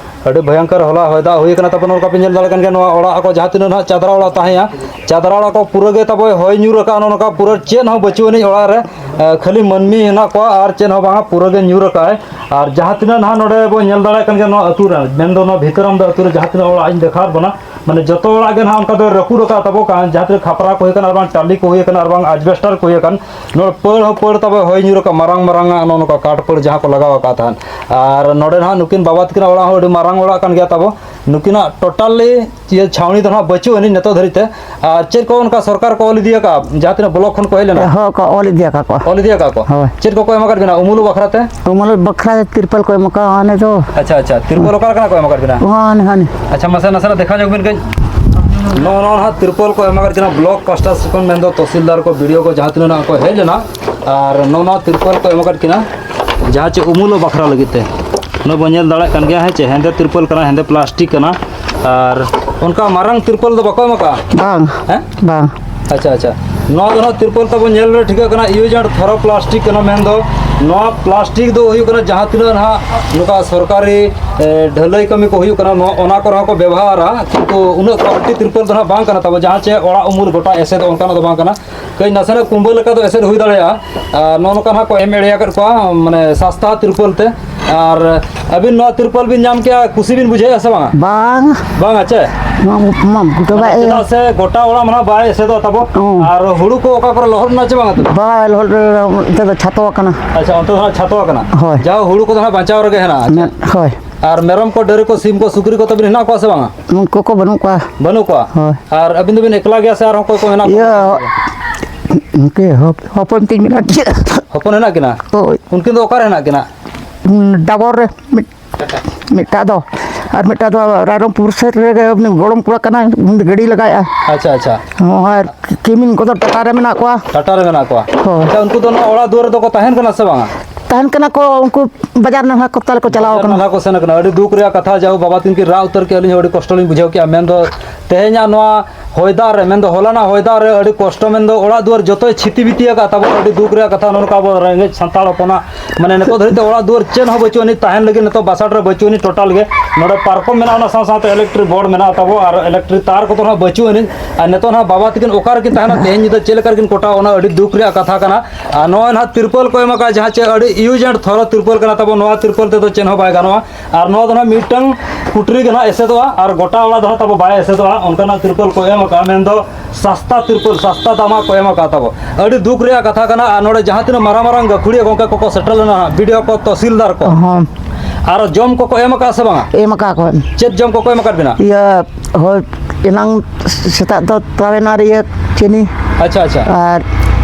ᱟᱹᱰᱤ ᱵᱷᱚᱭᱚᱝᱠᱚᱨ ᱦᱚᱞᱟ ᱦᱚᱭ ᱫᱟᱜ ᱦᱩᱭ ᱠᱟᱱᱟ᱾ ᱛᱟᱨᱯᱚᱨ ᱱᱚᱝᱠᱟ ᱯᱮ ᱧᱮᱞ ᱫᱟᱲᱮᱭᱟᱜ ᱠᱟᱱ ᱜᱮᱭᱟ, ᱱᱚᱣᱟ ᱚᱲᱟᱜ ᱠᱚ ᱡᱟᱦᱟᱸ ᱛᱤᱱᱟᱹᱜ ᱱᱟᱦᱟᱜ ᱪᱟᱫᱽᱨᱟ ᱚᱲᱟᱜ ᱛᱟᱦᱮᱸᱭᱟ, ᱪᱟᱫᱽᱨᱟ ᱚᱲᱟᱜ ᱠᱚ ᱯᱩᱨᱟᱹ ᱜᱮ ᱛᱟᱵᱚ ᱦᱚᱭ ᱧᱩᱨ ᱟᱠᱟᱜᱼᱟ᱾ ᱱᱚᱜᱼᱚ ᱱᱚᱝᱠᱟ ᱯᱩᱨᱟᱹ ᱪᱮᱫ ᱦᱚᱸ ᱵᱟᱹᱪᱩᱜ ᱟᱹᱱᱤᱡ ᱚᱲᱟᱜ ᱨᱮ᱾ ᱮ, ᱠᱷᱟᱹᱞᱤ ᱢᱟᱹᱱᱢᱤ ᱦᱮᱱᱟᱜ ᱠᱚᱣᱟ ᱟᱨ ᱪᱮᱫ ᱦᱚᱸ ᱵᱟᱝᱟ, ᱯᱩᱨᱟᱹ ᱜᱮ ᱧᱩᱨ ᱟᱠᱟᱜᱼᱟᱭ᱾ ᱟᱨ ᱡᱟᱦᱟᱸ ᱛᱤᱱᱟᱹᱜ ᱱᱟᱦᱟᱜ ᱱᱚᱰᱮ ᱵᱚ ᱧᱮᱞ ᱫᱟᱲᱮᱭᱟᱜ ᱠᱟᱱ ᱜᱮᱭᱟ, ᱱᱚᱣᱟ ᱟᱹᱛᱩ ᱨᱮ, ᱢᱮᱱᱫᱚ ᱱᱚᱣᱟ ᱵᱷᱤᱛᱟᱹᱨᱟᱢᱫᱟ ᱟᱹᱛᱩ ᱨᱮ ᱡᱟᱦᱟᱸ ᱛᱤᱱᱟᱹᱜ ᱚᱲᱟᱜ ᱤᱧ ᱫᱮᱠᱷᱟᱣᱟᱫ ᱵᱚᱱᱟ, ᱢᱟᱱᱮ ᱡᱚᱛᱚ ᱚᱲᱟᱜ ᱜᱮ ᱱᱟᱦᱟᱜ ᱚᱱᱠᱟ ᱫᱚ ᱨᱟᱹᱯᱩᱫ ᱟᱠᱟᱫ ᱛᱟᱵᱚ ᱠᱟᱱ, ᱡᱟᱦᱟᱸ ᱛᱤᱱᱟᱹᱜ ᱠᱷᱟᱯᱨᱟ ᱠᱚ ᱦᱩᱭ ᱟᱠᱟᱱ, ᱟᱨ ᱵᱟᱝ ᱴᱟᱹᱞᱤ ᱠᱚ ᱦᱩᱭ ᱟᱠᱟᱱ, ᱟᱨ ᱵᱟᱝ ᱟᱡᱽᱵᱮᱥᱴᱟᱨ ᱠᱚ ᱦᱩᱭ ᱟᱠᱟᱱ, ᱱᱚᱣᱟ ᱯᱟᱹᱲ ᱦᱚᱸ ᱯᱟᱹᱲ ᱛᱟᱵᱚ ᱦᱚᱭ ᱧᱩᱨ ᱟᱠᱟᱫ, ᱢᱟᱨᱟᱝ ᱢᱟᱨᱟᱝ ᱟᱜ ᱱᱚᱜᱼᱚ ᱱᱚᱝᱠᱟ ᱠᱟᱴ ᱯᱟᱹᱲ ᱡᱟᱦᱟᱸ ᱠᱚ ᱞᱟᱜᱟᱣ ᱟᱠᱟᱫ ᱛᱟᱦᱮᱸᱫ᱾ ᱟᱨ ᱱᱚᱰᱮ ᱱᱟᱦᱟᱜ ᱱᱩᱠᱤᱱ ᱵᱟᱵᱟ ᱛᱟᱹᱠᱤᱱᱟᱜ ᱚᱲᱟᱜ ᱦᱚᱸ ᱟᱹᱰᱤ ᱢᱟᱨᱟᱝ ᱚᱲᱟᱜ ᱠᱟᱱ ᱜᱮᱭᱟ ᱛᱟᱵᱚ, ᱱᱩᱠᱤᱱᱟᱜ ᱴᱳᱴᱟᱞᱤ ᱤᱭᱟᱹ ᱪᱷᱟᱣᱱᱤ ᱫᱚ ᱱᱟᱦᱟᱜ ᱵᱟᱹᱪᱩᱜ ᱟᱹᱱᱤᱡ ᱱᱤᱛᱚᱜ ᱫᱷᱟᱹᱨᱤᱡ ᱛᱮ᱾ ᱟᱨ ᱪᱮᱫ ᱠᱚ ᱚᱱᱠᱟ ᱥᱚᱨᱠᱟᱨ ᱠᱚ ᱚᱞ ᱤᱫᱤ ᱟᱠᱟᱫᱼᱟ, ᱡᱟᱦᱟᱸ ᱛᱤᱱᱟᱹᱜ ᱵᱞᱚᱠ ᱠᱷᱚᱱ ᱠᱚ ᱦᱮᱡ ᱞᱮᱱᱟ? ᱦᱚᱸ, ᱠᱚ ᱚᱞ ᱤᱫᱤ ᱟᱠᱟᱫ ᱠᱚᱣᱟ᱾ ᱚᱞ ᱤᱫᱤ ᱟᱠᱟᱫ ᱠᱚ? ᱦᱳᱭ᱾ ᱪᱮᱫ ᱠᱚᱠᱚ ᱮᱢ ᱟᱠᱟᱫ ᱵᱮᱱᱟ ᱩᱢᱩᱞ ᱵᱟᱠᱷᱨᱟ ᱛᱮ? ᱩᱢᱩᱞ ᱵᱟᱠᱷᱨᱟ ᱛᱤᱨᱯᱚᱞ ᱠᱚ ᱮᱢ ᱟᱠᱟᱫᱼᱟ, ᱦᱟᱱᱮ ᱫᱚ᱾ ᱟᱪᱪᱷᱟ, ᱟᱪᱪᱷᱟ, ᱛᱤᱨᱯᱚᱞ ᱚᱠᱟ ᱞᱮᱠᱟᱱᱟᱜ ᱠᱚ ᱮᱢ ᱟᱠᱟᱫ ᱵᱮᱱᱟ? ᱦᱟᱱᱮ, ᱦᱟᱱᱮ᱾ ᱟᱪᱪᱷᱟ, ᱢᱟᱥᱮ ᱱᱟᱥᱮᱱᱟᱜ ᱫᱮᱠᱷᱟᱣ ᱧᱚᱜ ᱵᱤᱱ ᱠᱟᱹᱡ᱾ ᱱᱚᱜᱼᱚ ᱱᱚᱣᱟ ᱱᱟᱦᱟᱜ ᱛᱤᱨᱯᱚᱞ ᱠᱚ ᱮᱢ ᱟᱠᱟᱫ ᱠᱤᱱᱟ ᱵᱞᱚᱠ ᱯᱟᱥᱴᱟ ᱥᱮᱫ ᱠᱷᱚᱱ, ᱢᱮᱱᱫᱚ ᱛᱚᱦᱥᱤᱞᱫᱟᱨ ᱠᱚ, ᱵᱤ ᱰᱤ ᱳ ᱠᱚ, ᱡᱟᱦᱟᱸ ᱛᱤᱱᱟᱹᱜ ᱱᱟᱦᱟᱜ ᱠᱚ ᱦᱮᱡ ᱞᱮᱱᱟ, ᱟᱨ ᱱᱚᱜᱼᱚ ᱱᱚᱣᱟ ᱛᱤᱨᱯᱚᱞ ᱠᱚ ᱮᱢ ᱟᱠᱟᱫ ᱠᱤᱱᱟ, ᱡᱟᱦᱟᱸ ᱪᱮ ᱩᱢᱩᱞᱚᱜ ᱵᱟᱠᱷᱨᱟ ᱞᱟᱹᱜᱤᱫ ᱛᱮ᱾ ᱱᱚᱜᱼᱚᱭ ᱵᱚᱱ ᱧᱮᱞ ᱫᱟᱲᱮᱭᱟᱜ ᱠᱟᱱ ᱜᱮᱭᱟ, ᱦᱮᱸ ᱪᱮ, ᱦᱮᱸᱫᱮ ᱛᱤᱨᱯᱚᱞ ᱠᱟᱱᱟ, ᱦᱮᱸᱫᱮ ᱯᱞᱟᱥᱴᱤᱠ ᱠᱟᱱᱟ, ᱟᱨ ᱚᱱᱠᱟ ᱢᱟᱨᱟᱝ ᱛᱤᱨᱯᱚᱞ ᱫᱚ ᱵᱟᱠᱚ ᱮᱢ ᱟᱠᱟᱫᱼᱟ? ᱵᱟᱝ᱾ ᱦᱮᱸ? ᱵᱟᱝ᱾ ᱟᱪᱪᱷᱟ, ᱟᱪᱪᱷᱟ᱾ ᱱᱚᱣᱟ ᱫᱚ ᱱᱟᱦᱟᱜ ᱛᱤᱨᱯᱚᱞ ᱛᱟᱵᱚᱱ ᱧᱮᱞ ᱨᱮ ᱴᱷᱤᱠᱟᱹᱜ ᱠᱟᱱᱟ, use and throw plastic ᱠᱟᱱᱟ, ᱢᱮᱱᱫᱚ ᱱᱚᱣᱟ ᱯᱞᱟᱥᱴᱤᱠ ᱫᱚ ᱦᱩᱭᱩᱜ ᱠᱟᱱᱟ ᱡᱟᱦᱟᱸ ᱛᱤᱱᱟᱹᱜ ᱱᱟᱦᱟᱜ ᱱᱚᱝᱠᱟ ᱥᱚᱨᱠᱟᱨᱤ, ᱮ, ᱰᱷᱟᱹᱞᱟᱹᱭ ᱠᱟᱹᱢᱤ ᱠᱚ ᱦᱩᱭᱩᱜ ᱠᱟᱱᱟ, ᱱᱚᱣᱟ, ᱚᱱᱟ ᱠᱚᱨᱮ ᱦᱚᱸ ᱠᱚ ᱵᱮᱵᱚᱦᱟᱨᱟ, ᱠᱤᱱᱛᱩ ᱩᱱᱟᱹᱜ quality ᱛᱤᱨᱯᱚᱞ ᱫᱚ ᱱᱟᱦᱟᱜ ᱵᱟᱝ ᱠᱟᱱᱟ ᱛᱟᱵᱚ, ᱡᱟᱦᱟᱸ ᱪᱮ ᱚᱲᱟᱜ ᱩᱢᱩᱞ ᱜᱚᱴᱟ ᱮᱥᱮᱫ ᱚᱱᱠᱟᱱᱟᱜ ᱫᱚ ᱵᱟᱝ ᱠᱟᱱᱟ᱾ ᱠᱟᱹᱡ ᱱᱟᱥᱮᱱᱟᱜ ᱠᱩᱢᱵᱟᱹ ᱞᱮᱠᱟ ᱫᱚ ᱮᱥᱮᱫ ᱦᱩᱭ ᱫᱟᱲᱮᱭᱟᱜᱼᱟ᱾ ᱟᱨ ᱱᱚᱜᱼᱚ ᱱᱚᱝᱠᱟ ᱱᱟᱦᱟᱜ ᱠᱚ ᱮᱢ ᱮᱲᱮ ᱟᱠᱟᱫ ᱠᱚᱣᱟ, ᱢᱟᱱᱮ ᱥᱟᱥᱛᱟ ᱛᱤᱨᱯᱚᱞ ᱛᱮ᱾ ᱟᱨ ᱟᱹᱵᱤᱱ ᱱᱚᱣᱟ ᱛᱤᱨᱯᱚᱞ ᱵᱤᱱ ᱧᱟᱢ ᱠᱮᱜᱼᱟ, ᱠᱩᱥᱤ ᱵᱤᱱ ᱵᱩᱡᱷᱟᱹᱣᱮᱫᱼᱟ ᱥᱮ ᱵᱟᱝᱟ? ᱵᱟᱝ᱾ ᱵᱟᱝ ᱟᱪᱮ? ᱱᱚᱣᱟ ᱢᱟ ᱜᱚᱴᱟ ᱢᱟᱱᱮ ᱵᱟᱭ ᱪᱮᱫᱟᱜ ᱥᱮ ᱜᱚᱴᱟ ᱚᱲᱟᱜ ᱢᱟ ᱱᱟᱦᱟᱜ ᱵᱟᱭ ᱮᱥᱮᱫᱚᱜ ᱛᱟᱵᱚ᱾ ᱦᱩᱸ᱾ ᱟᱨ ᱦᱩᱲᱩ ᱠᱚ ᱚᱠᱟ ᱠᱚᱨᱮ ᱞᱚᱦᱚᱫ ᱮᱱᱟ ᱪᱮ ᱵᱟᱝᱟ ᱛᱚᱵᱮ? ᱵᱟᱭ ᱞᱚᱦᱚᱫ, ᱱᱤᱛᱚᱜ ᱫᱚ ᱪᱷᱟᱛᱚ ᱟᱠᱟᱱᱟ᱾ ᱟᱪᱪᱷᱟ, ᱚᱱᱛᱮ ᱫᱚ ᱱᱟᱦᱟᱜ ᱪᱷᱟᱛᱚ ᱟᱠᱟᱱᱟ᱾ ᱦᱳᱭ᱾ ᱡᱟᱦᱳ, ᱦᱩᱲᱩ ᱠᱚᱫᱚ ᱱᱟᱦᱟᱜ ᱵᱟᱧᱪᱟᱣ ᱨᱮᱜᱮ ᱦᱮᱱᱟᱜᱼᱟ᱾ ᱟᱪᱪᱷᱟ᱾ ᱢᱮᱱ-, ᱦᱳᱭ᱾ ᱟᱨ ᱢᱮᱨᱚᱢ ᱠᱚ, ᱰᱟᱹᱝᱨᱤ ᱠᱚ, ᱥᱤᱢ ᱠᱚ, ᱥᱩᱠᱨᱤ ᱠᱚ ᱛᱟᱹᱵᱤᱱ ᱦᱮᱱᱟᱜ ᱠᱚᱣᱟ ᱥᱮ ᱵᱟᱝᱟ? ᱩᱱᱠᱩ ᱠᱚ ᱵᱟᱹᱱᱩᱜ ᱠᱚᱣᱟ᱾ ᱵᱟᱹᱱᱩᱜ ᱠᱚᱣᱟ? ᱦᱳᱭ᱾ ᱟᱨ ᱟᱹᱵᱤᱱ ᱫᱚᱵᱤᱱ ᱮᱠᱞᱟ ᱜᱮᱭᱟ ᱥᱮ ᱟᱨᱦᱚᱸ ᱚᱠᱚᱭ ᱠᱚ ᱢᱮᱱᱟᱜ ᱠᱚᱣᱟ? ᱤᱭᱟᱹ, ᱩᱱᱠᱩ ᱦᱚᱯ-, ᱦᱚᱯᱚᱱ ᱛᱤᱧ ᱢᱮᱱᱟᱜ ᱠᱤᱱᱟ᱾ ᱦᱚᱯᱚᱱ ᱦᱮᱱᱟᱜ ᱠᱤᱱᱟ? ᱦᱳᱭ᱾ ᱩᱱᱠᱤᱱ ᱫᱚ ᱚᱠᱟᱨᱮ ᱦᱮᱱᱟᱜ ᱠᱤᱱᱟ? ᱰᱟᱵᱚᱨ ᱨᱮ ᱢᱤᱫ-, ᱢᱤᱫᱴᱟᱜ ᱫᱚ, ᱟᱨ ᱢᱤᱫᱴᱟᱜ ᱫᱚ ᱨᱟᱭᱨᱚᱝᱯᱩᱨ ᱥᱮᱫ ᱨᱮᱜᱮ ᱩᱱᱤ ᱜᱚᱲᱚᱢ ᱠᱚᱲᱟ ᱠᱟᱱᱟᱭ, ᱩᱱᱤ ᱫᱚ ᱜᱟᱹᱰᱤ ᱞᱟᱜᱟᱭᱮᱫᱼᱟ᱾ ᱟᱪᱪᱷᱟ, ᱟᱪᱪᱷᱟ᱾ ᱦᱚᱸ, ᱟᱨ ᱠᱤᱢᱤᱱ ᱠᱚᱫᱚ ᱴᱟᱴᱟ ᱨᱮ ᱢᱮᱱᱟᱜ ᱠᱚᱣᱟ᱾ ᱴᱟᱴᱟ ᱨᱮ ᱢᱮᱱᱟᱜ ᱠᱚᱣᱟ᱾ ᱦᱳᱭ᱾ ᱟᱪᱪᱷᱟ, ᱩᱱᱠᱩ ᱫᱚ ᱱᱚᱣᱟ ᱚᱲᱟᱜ ᱫᱩᱣᱟᱹᱨ ᱨᱮᱫᱚ ᱠᱚ ᱛᱟᱦᱮᱱ ᱠᱟᱱᱟ ᱥᱮ ᱵᱟᱝᱟ? ᱛᱟᱦᱮᱱ ᱠᱟᱱᱟ ᱠᱚ, ᱩᱱᱠᱩ ᱵᱟᱡᱟᱨ ᱱᱟᱞᱦᱟ ᱠᱚ ᱛᱟᱞᱮ ᱠᱚ ᱪᱟᱞᱟᱣ ᱵᱟᱡᱟᱨ ᱠᱟᱱᱟ᱾ ᱱᱟᱞᱦᱟ ᱠᱚ ᱥᱮᱱ ᱠᱟᱱᱟ᱾ ᱟᱹᱰᱤ ᱫᱩᱠ ᱨᱮᱭᱟᱜ ᱠᱟᱛᱷᱟ, ᱡᱟᱦᱳ ᱵᱟᱵᱟ ᱛᱤᱠᱤᱱ ᱠᱤᱱ ᱨᱟᱜ ᱩᱛᱟᱹᱨ ᱠᱮᱜᱼᱟ, ᱟᱹᱞᱤᱧ ᱦᱚᱸ ᱟᱹᱰᱤ ᱠᱚᱥᱴᱚ ᱞᱤᱧ ᱵᱩᱡᱷᱟᱹᱣ ᱠᱮᱜᱼᱟ᱾ ᱢᱮᱱᱫᱚ ᱛᱮᱦᱮᱧᱟᱜ ᱱᱚᱣᱟ ᱦᱚᱭ ᱫᱟᱜ ᱨᱮ, ᱢᱮᱱᱫᱚ ᱦᱚᱞᱟᱱᱟᱜ ᱦᱚᱭ ᱫᱟᱜ ᱨᱮ ᱟᱹᱰᱤ ᱠᱚᱥᱴᱚ, ᱢᱮᱱᱫᱚ ᱚᱲᱟᱜ ᱫᱩᱣᱟᱹᱨ ᱡᱚᱛᱚᱭ ᱪᱷᱤᱛᱤ ᱵᱤᱛᱤ ᱟᱠᱟᱫ ᱛᱟᱵᱚᱱ᱾ ᱟᱹᱰᱤ ᱫᱩᱠ ᱨᱮᱭᱟᱜ ᱠᱟᱛᱷᱟ, ᱱᱚᱜᱼᱚ ᱱᱚᱝᱠᱟ ᱟᱵᱚ ᱨᱮᱸᱜᱮᱡ ᱥᱟᱱᱛᱟᱲ ᱦᱚᱯᱚᱱᱟᱜ, ᱢᱟᱱᱮ, ᱱᱤᱛᱚᱜ ᱫᱷᱟᱹᱨᱤᱡ ᱛᱮ ᱚᱲᱟᱜ ᱫᱩᱣᱟᱹᱨ ᱪᱮᱫ ᱦᱚᱸ ᱵᱟᱹᱪᱩᱜ ᱟᱹᱱᱤᱡ, ᱛᱟᱦᱮᱱ ᱞᱟᱹᱜᱤᱫ ᱱᱤᱛᱚᱜ ᱵᱟᱥᱟᱴ ᱨᱮ ᱵᱟᱹᱪᱩᱜ ᱟᱹᱱᱤᱡ ᱴᱳᱴᱟᱞ ᱜᱮ᱾ ᱱᱚᱰᱮ ᱯᱟᱨᱠᱚᱢ ᱢᱮᱱᱟᱜᱼᱟ, ᱚᱱᱟ ᱥᱟᱶ ᱥᱟᱶᱛᱮ ᱤᱞᱮᱠᱴᱨᱤᱠ ᱵᱳᱨᱰ ᱢᱮᱱᱟᱜ ᱛᱟᱵᱚ ᱟᱨ ᱤᱞᱮᱠᱴᱨᱤᱠ ᱛᱟᱨ ᱠᱚᱫᱚ ᱱᱟᱦᱟᱜ ᱵᱟᱹᱪᱩᱜ ᱟᱹᱱᱤᱡ᱾ ᱟᱨ ᱱᱤᱛᱚᱜ ᱱᱟᱦᱟᱜ ᱵᱟᱵᱟ ᱛᱟᱹᱠᱤᱱ ᱚᱠᱟ ᱨᱮᱠᱤᱱ ᱛᱟᱦᱮᱱᱟ, ᱛᱮᱦᱮᱧ ᱧᱤᱫᱟᱹ ᱪᱮᱫ ᱞᱮᱠᱟ ᱨᱮᱠᱤᱱ ᱠᱚᱴᱟᱣᱟ, ᱚᱱᱟ ᱟᱹᱰᱤ ᱫᱩᱠ ᱨᱮᱭᱟᱜ ᱠᱟᱛᱷᱟ ᱠᱟᱱᱟ᱾ ᱟᱨ ᱱᱚᱜᱼᱚᱭ ᱱᱟᱦᱟᱜ ᱛᱤᱨᱯᱚᱞ ᱠᱚ ᱮᱢ ᱟᱠᱟᱫᱼᱟ, ᱡᱟᱦᱟᱸ ᱪᱮ ᱟᱹᱰᱤ use and throw ᱛᱤᱨᱯᱚᱞ ᱠᱟᱱᱟ ᱛᱟᱵᱚ, ᱱᱚᱣᱟ ᱛᱤᱨᱯᱚᱞ ᱛᱮᱫᱚ ᱪᱮᱫ ᱦᱚᱸ ᱵᱟᱭ ᱜᱟᱱᱚᱜᱼᱟ᱾ ᱟᱨ ᱱᱚᱣᱟ ᱫᱚ ᱱᱟᱦᱟᱜ ᱢᱤᱫᱴᱟᱝ ᱠᱩᱴᱨᱤ ᱜᱮ ᱱᱟᱦᱟᱜ ᱮᱥᱮᱫᱚᱜᱼᱟ ᱟᱨ ᱜᱚᱴᱟ ᱚᱲᱟᱜ ᱫᱚ ᱱᱟᱦᱟᱜ ᱛᱟᱵᱚ ᱵᱟᱭ ᱮᱥᱮᱫᱚᱜᱼᱟ᱾ ᱚᱱᱠᱟᱱᱟᱜ ᱛᱤᱨᱯᱚᱞ ᱠᱚ ᱮᱢ ᱟᱠᱟᱫᱼᱟ, ᱢᱮᱱᱫᱚ ᱥᱟᱥᱛᱟ ᱛᱤᱨᱯᱚᱞ, ᱥᱟᱥᱛᱟ ᱫᱟᱢᱟᱜ ᱠᱚ ᱮᱢ ᱟᱠᱟᱫ ᱛᱟᱵᱚ᱾ ᱟᱹᱰᱤ ᱫᱩᱠ ᱨᱮᱭᱟᱜ ᱠᱟᱛᱷᱟ ᱠᱟᱱᱟ᱾ ᱟᱨ ᱱᱚᱰᱮ ᱡᱟᱦᱟᱸ ᱛᱤᱱᱟᱹᱜ ᱢᱟᱨᱟᱝ ᱢᱟᱨᱟᱝ ᱜᱟᱹᱠᱷᱩᱲᱤᱭᱟᱹ ᱜᱚᱢᱠᱮ ᱠᱚᱠᱚ ᱥᱮᱴᱮᱨ ᱞᱮᱱᱟ, ᱵᱤ ᱰᱤ ᱳ ᱠᱚ, ᱛᱚᱦᱥᱤᱞᱫᱟᱨ ᱠᱚ, ᱦᱚᱸ᱾ ᱟᱨ ᱡᱚᱢ ᱠᱚᱠᱚ ᱮᱢ ᱟᱠᱟᱫᱼᱟ ᱥᱮ ᱵᱟᱝᱟ? ᱮᱢ ᱟᱠᱟᱫ ᱠᱚ᱾ ᱪᱮᱫ ᱡᱚᱢ ᱠᱚᱠᱚ ᱮᱢ ᱟᱠᱟᱫ ᱵᱤᱱᱟ? ᱤᱭᱟᱹ, ᱦᱳᱭ, ᱮᱱᱟᱝ ᱥᱮᱛᱟᱜ ᱫᱚ ᱛᱟᱵᱮᱱ ᱟᱨ ᱤᱭᱟᱹ ᱪᱤᱱᱤ᱾ ᱟᱪᱪᱷᱟ, ᱟᱪᱪᱷᱟ᱾ ᱟᱨ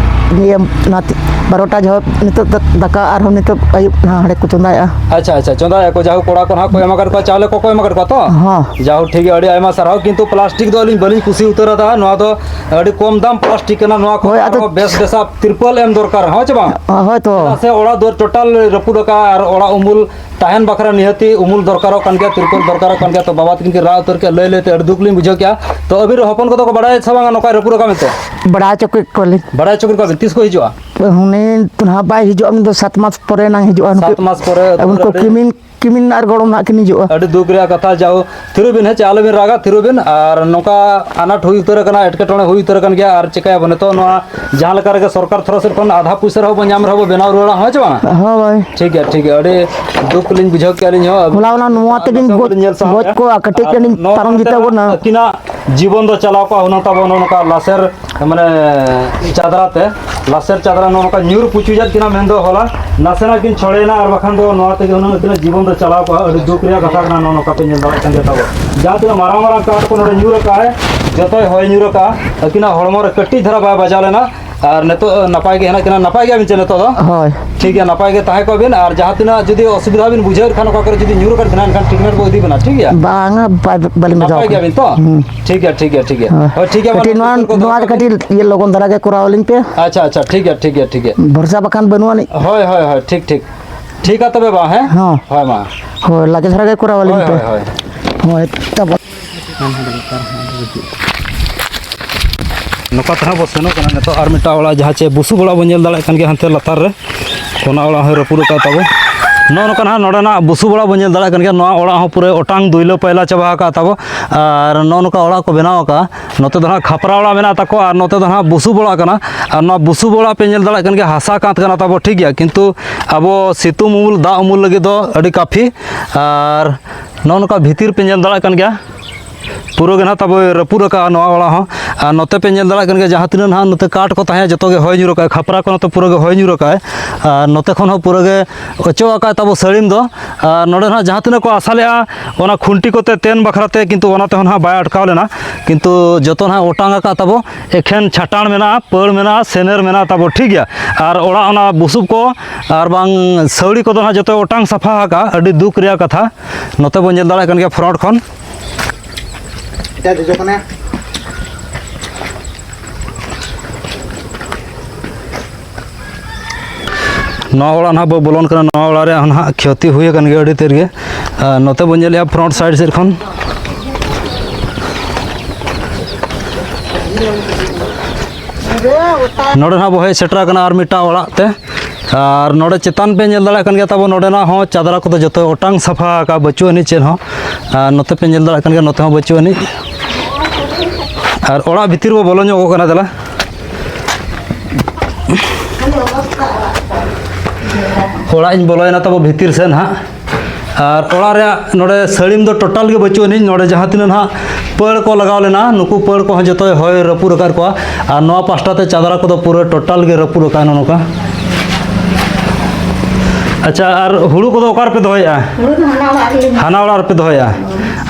ᱤᱭᱟᱹ ᱱᱟᱛᱮ ᱵᱟᱨᱚᱴᱟ ᱡᱚᱦᱚᱜ ᱱᱤᱛᱚᱜ ᱫᱚ ᱫᱟᱠᱟ, ᱟᱨᱦᱚᱸ ᱱᱤᱛᱚᱜ ᱟᱹᱭᱩᱵ ᱱᱟᱦᱟᱜ ᱦᱟᱸᱰᱮ ᱠᱚ ᱪᱚᱸᱫᱟᱭᱮᱜᱼᱟ᱾ ᱟᱪᱪᱷᱟ, ᱟᱪᱪᱷᱟ, ᱪᱚᱸᱫᱟᱭᱮᱜᱼᱟ ᱠᱚ᱾ ᱡᱟᱦᱳ, ᱠᱚᱲᱟ ᱠᱚ ᱱᱟᱦᱟᱜ ᱠᱚ ᱮᱢ ᱟᱠᱟᱫ ᱠᱚᱣᱟ, ᱪᱟᱣᱞᱮ ᱠᱚᱠᱚ ᱮᱢ ᱟᱠᱟᱫ ᱠᱚᱣᱟ ᱛᱚ? ᱦᱚᱸ᱾ ᱡᱟᱦᱳ, ᱴᱷᱤᱠ ᱜᱮᱭᱟ, ᱟᱹᱰᱤ ᱟᱭᱢᱟ ᱥᱟᱨᱦᱟᱣ᱾ ᱠᱤᱱᱛᱩ ᱯᱞᱟᱥᱴᱤᱠ ᱫᱚ ᱟᱹᱞᱤᱧ ᱵᱟᱹᱞᱤᱧ ᱠᱩᱥᱤ ᱩᱛᱟᱹᱨ ᱟᱫᱟ᱾ ᱱᱚᱣᱟ ᱫᱚ ᱟᱹᱰᱤ ᱠᱚᱢ ᱫᱟᱢ ᱯᱞᱟᱥᱴᱤᱠ ᱠᱟᱱᱟ, ᱱᱚᱣᱟ ᱠᱚ ᱦᱳᱭ, ᱟᱫᱚ ᱟᱨᱦᱚᱸ ᱵᱮᱥ ᱵᱮᱥᱟᱜ ᱛᱤᱨᱯᱚᱞ ᱮᱢ ᱫᱚᱨᱠᱟᱨ, ᱦᱚᱸ ᱪᱮ ᱵᱟᱝ? ᱦᱳᱭ ᱛᱚ᱾ ᱪᱮᱫᱟᱜ ᱥᱮ ᱚᱲᱟᱜ ᱫᱩᱣᱟᱹᱨ ᱴᱳᱴᱟᱞ ᱨᱟᱹᱯᱩᱫ ᱟᱠᱟᱫᱼᱟ ᱟᱨ ᱚᱲᱟᱜ ᱩᱢᱩᱞ ᱛᱟᱦᱮᱱ ᱵᱟᱠᱷᱨᱟ ᱱᱤᱦᱟᱹᱛᱤ ᱩᱢᱩᱞ ᱫᱚᱨᱠᱟᱨᱚᱜ ᱠᱟᱱ ᱜᱮᱭᱟ, ᱛᱤᱨᱯᱚᱞ ᱫᱚᱨᱠᱟᱨᱚᱜ ᱠᱟᱱ ᱜᱮᱭᱟ᱾ ᱛᱚ ᱵᱟᱵᱟ ᱛᱟᱹᱠᱤᱱ ᱠᱤᱱ ᱨᱟᱜ ᱩᱛᱟᱹᱨ ᱠᱮᱫᱼᱟ, ᱞᱟᱹᱭ ᱞᱟᱹᱭ ᱛᱮ ᱟᱹᱰᱤ ᱫᱩᱠ ᱞᱤᱧ ᱵᱩᱡᱷᱟᱹᱣ ᱠᱮᱫᱼᱟ᱾ ᱛᱚ ᱟᱹᱵᱤᱱ ᱨᱮᱱ ᱦᱚᱯᱚᱱ ᱠᱚᱫᱚ ᱠᱚ ᱵᱟᱲᱟᱭᱟ ᱥᱮ ᱵᱟᱝᱟ ᱱᱚᱝᱠᱟᱭ ᱨᱟᱹᱯᱩᱫ ᱟᱠᱟᱫ ᱢᱮᱱᱛᱮ? ᱵᱟᱲᱟᱭ ᱦᱚᱪᱚ ᱠᱮᱫ ᱠᱚᱣᱟᱞᱤᱧ᱾ ᱵᱟᱲᱟᱭ ᱦᱚᱪᱚ ᱠᱮᱫ ᱠᱚᱣᱟ ᱵᱤᱱ, ᱛᱤᱥ ᱠᱚ ᱦᱤᱡᱩᱜᱼᱟ? ᱩᱱᱤ ᱫᱚ ᱱᱟᱦᱟᱜ ᱵᱟᱭ ᱦᱤᱡᱩᱜᱼᱟ, ᱩᱱᱤ ᱫᱚ ᱥᱟᱛ ᱢᱟᱥ ᱯᱚᱨᱮ ᱱᱟᱝ ᱦᱤᱡᱩᱜᱼᱟ᱾ ᱥᱟᱛ ᱢᱟᱥ ᱯᱚᱨᱮ᱾ ᱩᱱᱠᱩ ᱟᱹᱰᱤ ᱠᱤᱢᱤᱱ, ᱠᱤᱢᱤᱱ ᱟᱨ ᱜᱚᱲᱚᱢ ᱱᱟᱦᱟᱜ ᱠᱤᱱ ᱦᱤᱡᱩᱜᱼᱟ᱾ ᱟᱹᱰᱤ ᱫᱩᱠ ᱨᱮᱭᱟᱜ ᱠᱟᱛᱷᱟ, ᱡᱟᱦᱳ, ᱛᱷᱤᱨᱚᱜ ᱵᱤᱱ, ᱦᱮᱸ ᱪᱮ, ᱟᱞᱚᱵᱤᱱ ᱨᱟᱜᱟ, ᱛᱷᱤᱨᱚᱜ ᱵᱤᱱ᱾ ᱟᱨ ᱱᱚᱝᱠᱟ ᱟᱱᱟᱴ ᱦᱩᱭ ᱩᱛᱟᱹᱨ ᱟᱠᱟᱱᱟ, ᱮᱴᱠᱮᱴᱚᱬᱮ ᱦᱩᱭ ᱩᱛᱟᱹᱨ ᱟᱠᱟᱱ ᱜᱮᱭᱟ, ᱟᱨ ᱪᱮᱠᱟᱭᱟᱵᱚᱱ ᱱᱤᱛᱚᱜ? ᱱᱚᱣᱟ ᱡᱟᱦᱟᱸ ᱞᱮᱠᱟ ᱨᱮᱜᱮ ᱥᱚᱨᱠᱟᱨ ᱛᱚᱨᱚᱯ ᱥᱮᱫ ᱠᱷᱚᱱ ᱟᱫᱷᱟ ᱯᱩᱭᱥᱟᱹ ᱨᱮᱦᱚᱸ ᱵᱚᱱ ᱧᱟᱢ ᱨᱮᱦᱚᱸ ᱵᱚᱱ ᱵᱮᱱᱟᱣ ᱨᱩᱣᱟᱹᱲᱟ, ᱦᱳᱭ ᱪᱮ ᱵᱟᱝᱟ? ᱦᱳᱭ᱾ ᱴᱷᱤᱠ ᱜᱮᱭᱟ, ᱴᱷᱤᱠ ᱜᱮᱭᱟ, ᱟᱹᱰᱤ ᱫᱩᱠ ᱞᱤᱧ ᱵᱩᱡᱷᱟᱹᱣ ᱠᱮᱜᱼᱟ ᱟᱹᱞᱤᱧ ᱦᱚᱸ᱾ ᱦᱚᱞᱟ ᱚᱱᱟ ᱱᱚᱣᱟ ᱛᱮᱜᱮ ᱱᱟᱥᱮ ᱜᱚᱡ, ᱵᱚᱱ ᱧᱮᱞ ᱥᱟᱦᱟᱣ ᱜᱚᱡ ᱠᱮᱜᱼᱟ᱾ ᱠᱚᱜᱼᱟ, ᱠᱟᱹᱴᱤᱡ ᱟᱨ ᱜᱟᱱᱤᱧ ᱱᱚᱣᱟ ᱯᱟᱨᱚᱢ ᱠᱟᱛᱮ ᱡᱤᱛᱟᱹᱣ ᱜᱚᱫ ᱱᱟ᱾ ᱟᱹᱠᱤᱱᱟᱜ ᱡᱤᱵᱚᱱ ᱫᱚ ᱪᱟᱞᱟᱣ ᱠᱚᱜᱼᱟ ᱦᱩᱱᱟᱹᱝ ᱛᱟᱵᱚ ᱱᱚᱜᱼᱚ ᱱᱚᱝᱠᱟ ᱞᱟᱥᱮᱨ, ᱢᱟᱱᱮ, ᱪᱟᱫᱽᱨᱟ ᱛᱮ, ᱞᱟᱥᱮᱨ ᱪᱟᱫᱽᱨᱟ ᱱᱚᱜᱼᱚ ᱱᱚᱝᱠᱟ ᱧᱩᱨ ᱯᱩᱪᱩᱡᱟᱫ ᱠᱤᱱᱟ ᱢᱮᱱᱫᱚ ᱦᱚᱞᱟ ᱱᱟᱥᱮᱱᱟᱜ ᱠᱤᱱ ᱪᱷᱚᱲᱮᱭᱮᱱᱟ, ᱟᱨ ᱵᱟᱠᱷᱟᱱ ᱫᱚ ᱱᱚᱣᱟ ᱛᱮᱜᱮ ᱦᱩᱱᱟᱹᱝ ᱟᱹᱠᱤᱱᱟᱜ ᱡᱤᱵᱚᱱ ᱫᱚ ᱪᱟᱞᱟᱣ ᱠᱚᱜᱼᱟ᱾ ᱟᱹᱰᱤ ᱫᱩᱠ ᱨᱮᱭᱟᱜ ᱠᱟᱛᱷᱟ ᱠᱟᱱᱟ ᱱᱚᱜᱼᱚ ᱱᱚᱝᱠᱟ ᱯᱮ ᱧᱮᱞ ᱫᱟᱲᱮᱭᱟᱜ ᱠᱟᱱ ᱜᱮᱭᱟ ᱛᱟᱵᱚ᱾ ᱡᱟᱦᱟᱸ ᱛᱤᱱᱟᱹᱜ ᱢᱟᱨᱟᱝ ᱢᱟᱨᱟᱝ ᱠᱟᱴ ᱠᱚ ᱱᱚᱰᱮ ᱧᱩᱨ ᱟᱠᱟᱫᱼᱟᱭ, ᱡᱚᱛᱚᱭ ᱦᱚᱭ ᱧᱩᱨ ᱟᱠᱟᱫᱼᱟ, ᱟᱹᱠᱤᱱᱟᱜ ᱦᱚᱲᱢᱚ ᱨᱮ ᱠᱟᱹᱴᱤᱡ ᱫᱷᱟᱨᱟ ᱵᱟᱭ ᱵᱟᱡᱟᱣ ᱞᱮᱱᱟ᱾ ᱟᱨ ᱱᱤᱛᱚᱜ ᱱᱟᱯᱟᱭ ᱜᱮ ᱦᱮᱱᱟᱜ ᱠᱤᱱᱟ, ᱱᱟᱯᱟᱭ ᱜᱮᱭᱟᱵᱤᱱ ᱪᱮ ᱱᱤᱛᱚᱜ ᱫᱚ? ᱦᱳᱭ᱾ ᱴᱷᱤᱠ ᱜᱮᱭᱟ, ᱱᱟᱯᱟᱭ ᱜᱮ ᱛᱟᱦᱮᱸ ᱠᱚᱜ ᱵᱤᱱ᱾ ᱟᱨ ᱡᱟᱦᱟᱸ ᱛᱤᱱᱟᱹᱜ ᱡᱩᱫᱤ ᱚᱥᱩᱵᱤᱫᱷᱟ ᱵᱤᱱ ᱵᱩᱡᱷᱟᱹᱣᱮᱫ ᱠᱷᱟᱱ ᱚᱠᱟ ᱠᱚᱨᱮ ᱡᱩᱫᱤ ᱧᱩᱨ ᱟᱠᱟᱱ ᱠᱷᱟᱱ ᱮᱱᱠᱷᱟᱱ treatment ᱵᱚ ᱤᱫᱤ ᱵᱮᱱᱟ, ᱴᱷᱤᱠ ᱜᱮᱭᱟ? ᱵᱟᱝᱟ, ᱵᱟ-, ᱵᱟᱹᱞᱤᱧ ᱵᱟᱡᱟᱣ ᱱᱟᱯᱟᱭ ᱠᱟᱱᱟ᱾ ᱜᱮᱭᱟᱵᱤᱱ ᱛᱚ? ᱦᱩᱸ᱾ ᱴᱷᱤᱠ ᱜᱮᱭᱟ, ᱴᱷᱤᱠ ᱜᱮᱭᱟ, ᱴᱷᱤᱠ ᱜᱮᱭᱟ᱾ ᱦᱳᱭ᱾ ᱦᱳᱭ, ᱴᱷᱤᱠ ᱜᱮᱭᱟ, ᱢᱟ ᱠᱟᱹᱴᱤᱡ ᱱᱚᱣᱟ, ᱱᱚᱣᱟ ᱨᱮ ᱠᱟᱹᱴᱤᱡ ᱤᱭᱟᱹ ᱞᱚᱜᱚᱱ ᱫᱷᱟᱨᱟ ᱜᱮ ᱠᱚᱨᱟᱣ ᱟᱹᱞᱤᱧ ᱯᱮ᱾ ᱟᱪᱪᱷᱟ, ᱟᱪᱪᱷᱟ, ᱴᱷᱤᱠ ᱜᱮᱭᱟ, ᱴᱷᱤᱠ ᱜᱮᱭᱟ, ᱴᱷᱤᱠ ᱜᱮᱭᱟ᱾ ᱵᱷᱚᱨᱥᱟ ᱵᱟᱠᱷᱟᱱ ᱵᱟᱹᱱᱩᱜ ᱟᱹᱱᱤᱡ᱾ ᱦᱳᱭ, ᱦᱳᱭ, ᱦᱳᱭ, ᱴᱷᱤᱠ, ᱴᱷᱤᱠ᱾ ᱴᱷᱤᱠ ᱜᱮᱭᱟ ᱛᱚᱵᱮ ᱵᱟ, ᱦᱮᱸ? ᱦᱚᱸ᱾ ᱦᱳᱭ, ᱢᱟ᱾ ᱦᱳᱭ, ᱞᱟᱜᱮ ᱫᱷᱟᱨᱟ ᱜᱮ ᱠᱚᱨᱟᱣ ᱟᱹᱞᱤᱧ ᱦᱳᱭ, ᱯᱮ᱾ ᱦᱳᱭ, ᱦᱳᱭ᱾ ᱦᱳᱭ, ᱛᱟᱵᱚ᱾ ᱱᱚᱝᱠᱟ ᱛᱮᱦᱟᱸᱜ ᱵᱚ ᱥᱮᱱᱚᱜ ᱠᱟᱱᱟ ᱱᱤᱛᱚᱜ ᱟᱨ ᱢᱤᱫᱴᱟᱝ ᱚᱲᱟᱜ, ᱡᱟᱦᱟᱸ ᱪᱮ ᱵᱩᱥᱩᱵ ᱚᱲᱟᱜ ᱵᱚᱱ ᱧᱮᱞ ᱫᱟᱲᱮᱭᱟᱜ ᱠᱟᱱ ᱜᱮᱭᱟ ᱦᱟᱱᱛᱮ ᱞᱟᱛᱟᱨ ᱨᱮ, ᱚᱱᱟ ᱚᱲᱟᱜ ᱦᱚᱸᱭ ᱨᱟᱹᱯᱩᱫ ᱟᱠᱟᱫ ᱛᱟᱵᱚ᱾ ᱱᱚᱜᱼᱚ ᱱᱚᱝᱠᱟ ᱱᱟᱦᱟᱜ ᱱᱚᱰᱮᱱᱟᱜ ᱵᱩᱥᱩᱵ ᱚᱲᱟᱜ ᱵᱚᱱ ᱧᱮᱞ ᱫᱟᱲᱮᱭᱟᱜ ᱠᱟᱱ ᱜᱮᱭᱟ, ᱱᱚᱣᱟ ᱚᱲᱟᱜ ᱦᱚᱸ ᱯᱩᱨᱟᱹ ᱚᱴᱟᱝ ᱫᱩᱭᱞᱟᱹ ᱯᱟᱭᱞᱟ ᱪᱟᱵᱟ ᱟᱠᱟᱫ ᱛᱟᱵᱚ᱾ ᱟᱨ ᱱᱚᱜᱼᱚ ᱱᱚᱝᱠᱟ ᱚᱲᱟᱜ ᱠᱚ ᱵᱮᱱᱟᱣ ᱟᱠᱟᱫᱼᱟ, ᱱᱚᱛᱮ ᱫᱚ ᱱᱟᱦᱟᱜ ᱠᱷᱟᱯᱨᱟ ᱚᱲᱟᱜ ᱢᱮᱱᱟᱜ ᱛᱟᱠᱚᱣᱟ ᱟᱨ ᱱᱚᱛᱮ ᱫᱚ ᱱᱟᱦᱟᱜ ᱵᱩᱥᱩᱵ ᱚᱲᱟᱜ ᱠᱟᱱᱟ᱾ ᱟᱨ ᱱᱚᱣᱟ ᱵᱩᱥᱩᱵ ᱚᱲᱟᱜ ᱯᱮ ᱧᱮᱞ ᱫᱟᱲᱮᱭᱟᱜ ᱠᱟᱱ ᱜᱮᱭᱟ, ᱦᱟᱥᱟ ᱠᱟᱸᱛ ᱠᱟᱱᱟ ᱛᱟᱵᱚ, ᱴᱷᱤᱠ ᱜᱮᱭᱟ, ᱠᱤᱱᱛᱩ ᱟᱵᱚ ᱥᱤᱛᱩᱝ ᱩᱢᱩᱞ, ᱫᱟᱜ ᱩᱢᱩᱞ ᱞᱟᱹᱜᱤᱫ ᱫᱚ ᱟᱹᱰᱤ ᱠᱟᱯᱷᱤ᱾ ᱟᱨ ᱱᱚᱜᱼᱚ ᱱᱚᱝᱠᱟ ᱵᱷᱤᱛᱤᱨ ᱯᱮ ᱧᱮᱞ ᱫᱟᱲᱮᱭᱟᱜ ᱠᱟᱱ ᱜᱮᱭᱟ, ᱯᱩᱨᱟᱹ ᱜᱮ ᱱᱟᱦᱟᱜ ᱛᱟᱵᱚ ᱨᱟᱹᱯᱩᱫ ᱟᱠᱟᱫᱼᱟ ᱱᱚᱣᱟ ᱚᱲᱟᱜ ᱦᱚᱸ᱾ ᱟᱨ ᱱᱚᱛᱮ ᱯᱮ ᱧᱮᱞ ᱫᱟᱲᱮᱭᱟᱜ ᱠᱟᱱ ᱜᱮᱭᱟ, ᱡᱟᱦᱟᱸ ᱛᱤᱱᱟᱹᱜ ᱱᱟᱦᱟᱜ ᱱᱚᱛᱮ ᱠᱟᱴ ᱠᱚ ᱛᱟᱦᱮᱸ, ᱡᱚᱛᱚ ᱜᱮ ᱦᱚᱭ ᱧᱩᱨ ᱟᱠᱟᱫᱼᱟ, ᱠᱷᱟᱯᱨᱟ ᱠᱚ ᱱᱚᱛᱮ ᱯᱩᱨᱟᱹ ᱜᱮ ᱦᱚᱭ ᱧᱩᱨ ᱟᱠᱟᱫᱼᱟᱭ᱾ ᱟᱨ ᱱᱚᱛᱮ ᱠᱷᱚᱱ ᱦᱚᱸ ᱯᱩᱨᱟᱹ ᱜᱮ ᱚᱪᱚᱜ ᱟᱠᱟᱫ ᱛᱟᱵᱚ ᱥᱟᱹᱲᱤᱢ ᱫᱚ᱾ ᱟᱨ ᱱᱚᱰᱮ ᱱᱟᱦᱟᱜ ᱡᱟᱦᱟᱸ ᱛᱤᱱᱟᱹᱜ ᱠᱚ ᱟᱥᱟ ᱞᱮᱫᱼᱟ ᱚᱱᱟ ᱠᱷᱩᱱᱴᱤ ᱠᱚᱛᱮ ᱛᱮᱱ ᱵᱟᱠᱷᱨᱟ ᱛᱮ, ᱠᱤᱱᱛᱩ ᱚᱱᱟ ᱛᱮᱦᱚᱸ ᱱᱟᱦᱟᱜ ᱵᱟᱭ ᱟᱴᱠᱟᱣ ᱞᱮᱱᱟ, ᱠᱤᱱᱛᱩ ᱡᱚᱛᱚ ᱱᱟᱦᱟᱜ ᱚᱴᱟᱝ ᱟᱠᱟᱫ ᱛᱟᱵᱚ᱾ ᱮᱠᱷᱮᱱ ᱪᱷᱟᱴᱟᱬ ᱢᱮᱱᱟᱜᱼᱟ, ᱯᱟᱹᱲ ᱢᱮᱱᱟᱜᱼᱟ, ᱥᱮᱱᱮᱨ ᱢᱮᱱᱟᱜᱼᱟ ᱛᱟᱵᱚ, ᱴᱷᱤᱠ ᱜᱮᱭᱟ᱾ ᱟᱨ ᱚᱲᱟᱜ ᱚᱱᱟ ᱵᱩᱥᱩᱵ ᱠᱚ ᱟᱨ ᱵᱟᱝ ᱥᱟᱹᱣᱲᱤ ᱠᱚᱫᱚ ᱱᱟᱦᱟᱜ ᱡᱚᱛᱚ ᱚᱴᱟᱝ ᱥᱟᱯᱷᱟ ᱟᱠᱟᱫᱼᱟ᱾ ᱟᱹᱰᱤ ᱫᱩᱠ ᱨᱮᱭᱟᱜ ᱠᱟᱛᱷᱟ᱾ ᱱᱚᱛᱮ ᱵᱚᱱ ᱧᱮᱞ ᱫᱟᱲᱮᱭᱟᱜ ᱠᱟᱱ ᱜᱮᱭᱟ front ᱠᱷᱚᱱ᱾ ᱮᱴᱟᱜ ᱡᱚᱡᱚ ᱠᱟᱱᱟ᱾ ᱱᱚᱣᱟ ᱚᱲᱟᱜ ᱱᱟᱦᱟᱜ ᱵᱚ ᱵᱚᱞᱚᱱ ᱠᱟᱱᱟ, ᱱᱚᱣᱟ ᱚᱲᱟᱜ ᱨᱮᱭᱟᱜ ᱦᱚᱸ ᱱᱟᱦᱟᱜ ᱠᱷᱚᱛᱤ ᱦᱩᱭ ᱟᱠᱟᱱ ᱜᱮᱭᱟ ᱟᱹᱰᱤ ᱛᱮᱫ ᱜᱮ᱾ ᱟᱨ ᱱᱚᱛᱮ ᱵᱚᱱ ᱧᱮᱞᱮᱜᱼᱟ front side ᱥᱮᱫ ᱠᱷᱚᱱ᱾ ᱱᱚᱰᱮ ᱱᱟᱦᱟᱜ ᱵᱚ ᱦᱮᱡ ᱥᱮᱴᱮᱨ ᱟᱠᱟᱱᱟ ᱟᱨ ᱢᱤᱫᱴᱟᱝ ᱚᱲᱟᱜ ᱛᱮ᱾ ᱟᱨ ᱱᱚᱰᱮ ᱪᱮᱛᱟᱱ ᱯᱮ ᱧᱮᱞ ᱫᱟᱲᱮᱭᱟᱜ ᱠᱟᱱ ᱜᱮᱭᱟ ᱛᱟᱵᱚ, ᱱᱚᱰᱮᱱᱟᱜ ᱦᱚᱸ ᱪᱟᱫᱽᱨᱟ ᱠᱚᱫᱚ ᱡᱚᱛᱚ ᱚᱴᱟᱝ ᱥᱟᱯᱷᱟ ᱟᱠᱟᱫ, ᱵᱟᱹᱪᱩᱜ ᱟᱹᱱᱤᱡ ᱪᱮᱫ ᱦᱚᱸ᱾ ᱟᱨ ᱱᱚᱛᱮ ᱯᱮ ᱧᱮᱞ ᱫᱟᱲᱮᱭᱟᱜ ᱠᱟᱱ ᱜᱮᱭᱟ, ᱱᱚᱛᱮ ᱦᱚᱸ ᱵᱟᱹᱪᱩᱜ ᱟᱹᱱᱤᱡ᱾ ᱟᱨ ᱚᱲᱟᱜ ᱵᱷᱤᱛᱤᱨ ᱵᱚ ᱵᱚᱞᱚ ᱧᱚᱜᱚᱜ ᱠᱟᱱᱟ, ᱫᱮᱞᱟ᱾ ᱚᱲᱟᱜ ᱤᱧ ᱵᱚᱞᱚᱭᱮᱱᱟ ᱛᱟᱵᱚ ᱵᱷᱤᱛᱤᱨ ᱥᱮᱫ ᱦᱟᱸᱜ᱾ ᱟᱨ ᱚᱲᱟᱜ ᱨᱮᱭᱟᱜ ᱱᱚᱰᱮ ᱥᱟᱹᱲᱤᱢ ᱫᱚ ᱴᱳᱴᱟᱞ ᱜᱮ ᱵᱟᱹᱪᱩᱜ ᱟᱹᱱᱤᱡ᱾ ᱱᱚᱰᱮ ᱡᱟᱦᱟᱸ ᱛᱤᱱᱟᱹᱜ ᱱᱟᱦᱟᱜ ᱯᱟᱹᱲ ᱠᱚ ᱞᱟᱜᱟᱣ ᱞᱮᱱᱟ, ᱱᱩᱠᱩ ᱯᱟᱹᱲ ᱠᱚᱦᱚᱸ ᱡᱚᱛᱚᱭ ᱦᱚᱭ ᱨᱟᱹᱯᱩᱫ ᱟᱠᱟᱫ ᱠᱚᱣᱟ᱾ ᱟᱨ ᱱᱚᱣᱟ ᱯᱟᱥᱴᱟ ᱛᱮ ᱪᱟᱫᱽᱨᱟ ᱠᱚᱫᱚ ᱯᱩᱨᱟᱹ ᱴᱳᱴᱟᱞ ᱜᱮ ᱨᱟᱹᱯᱩᱫ ᱟᱠᱟᱫ, ᱱᱚᱜᱼᱚ ᱱᱚᱝᱠᱟ᱾ ᱟᱪᱪᱷᱟ, ᱟᱨ ᱦᱩᱲᱩ ᱠᱚᱫᱚ ᱚᱠᱟ ᱨᱮᱯᱮ ᱫᱚᱦᱚᱭᱮᱫᱼᱟ? ᱦᱩᱲᱩ ᱫᱚ ᱦᱟᱱᱟ ᱚᱲᱟᱜ ᱨᱮᱞᱮ ᱦᱟᱱᱟ ᱚᱲᱟᱜ ᱨᱮᱯᱮ ᱫᱚᱦᱚᱭᱟ?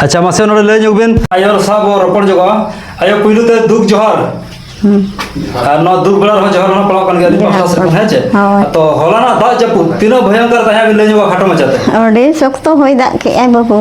ᱟᱪᱪᱷᱟ, ᱢᱟᱥᱮ ᱱᱚᱰᱮ ᱞᱟᱹᱭ ᱧᱚᱜ ᱵᱤᱱ᱾ ᱟᱭᱳ ᱦᱚᱲ ᱥᱟᱶ ᱵᱚ ᱨᱚᱯᱚᱲ ᱧᱚᱜᱚᱜᱼᱟ᱾ ᱟᱭᱳ, ᱯᱩᱭᱞᱩ ᱛᱮ ᱫᱩᱠ ᱡᱚᱦᱟᱨ᱾ ᱦᱩᱸ᱾ ᱟᱨ ᱱᱚᱣᱟ ᱫᱩᱠ ᱵᱮᱲᱟ ᱨᱮᱦᱚᱸ ᱡᱚᱦᱟᱨ ᱚᱱᱟ ᱯᱟᱲᱟᱣ ᱠᱟᱱ ᱜᱮᱭᱟ ᱟᱹᱞᱤᱧ ᱯᱟᱦᱴᱟ ᱥᱮᱫ ᱠᱷᱚᱱ, ᱦᱮᱸ ᱪᱮ? ᱦᱳᱭ᱾ ᱛᱚ, ᱦᱚᱞᱟᱱᱟᱜ ᱫᱟᱜ ᱡᱟᱹᱯᱩᱫ ᱛᱤᱱᱟᱹᱜ ᱵᱷᱚᱭᱚᱝᱠᱚᱨ ᱛᱟᱦᱮᱸ, ᱵᱤᱱ ᱞᱟᱹᱭ ᱧᱚᱜᱟ ᱠᱷᱟᱴᱚ ᱢᱟᱪᱷᱟᱛᱮ? ᱟᱹᱰᱤ ᱥᱚᱠᱛᱚ ᱦᱚᱭ ᱫᱟᱜ ᱠᱮᱜᱼᱟᱭ ᱵᱟᱹᱵᱩ᱾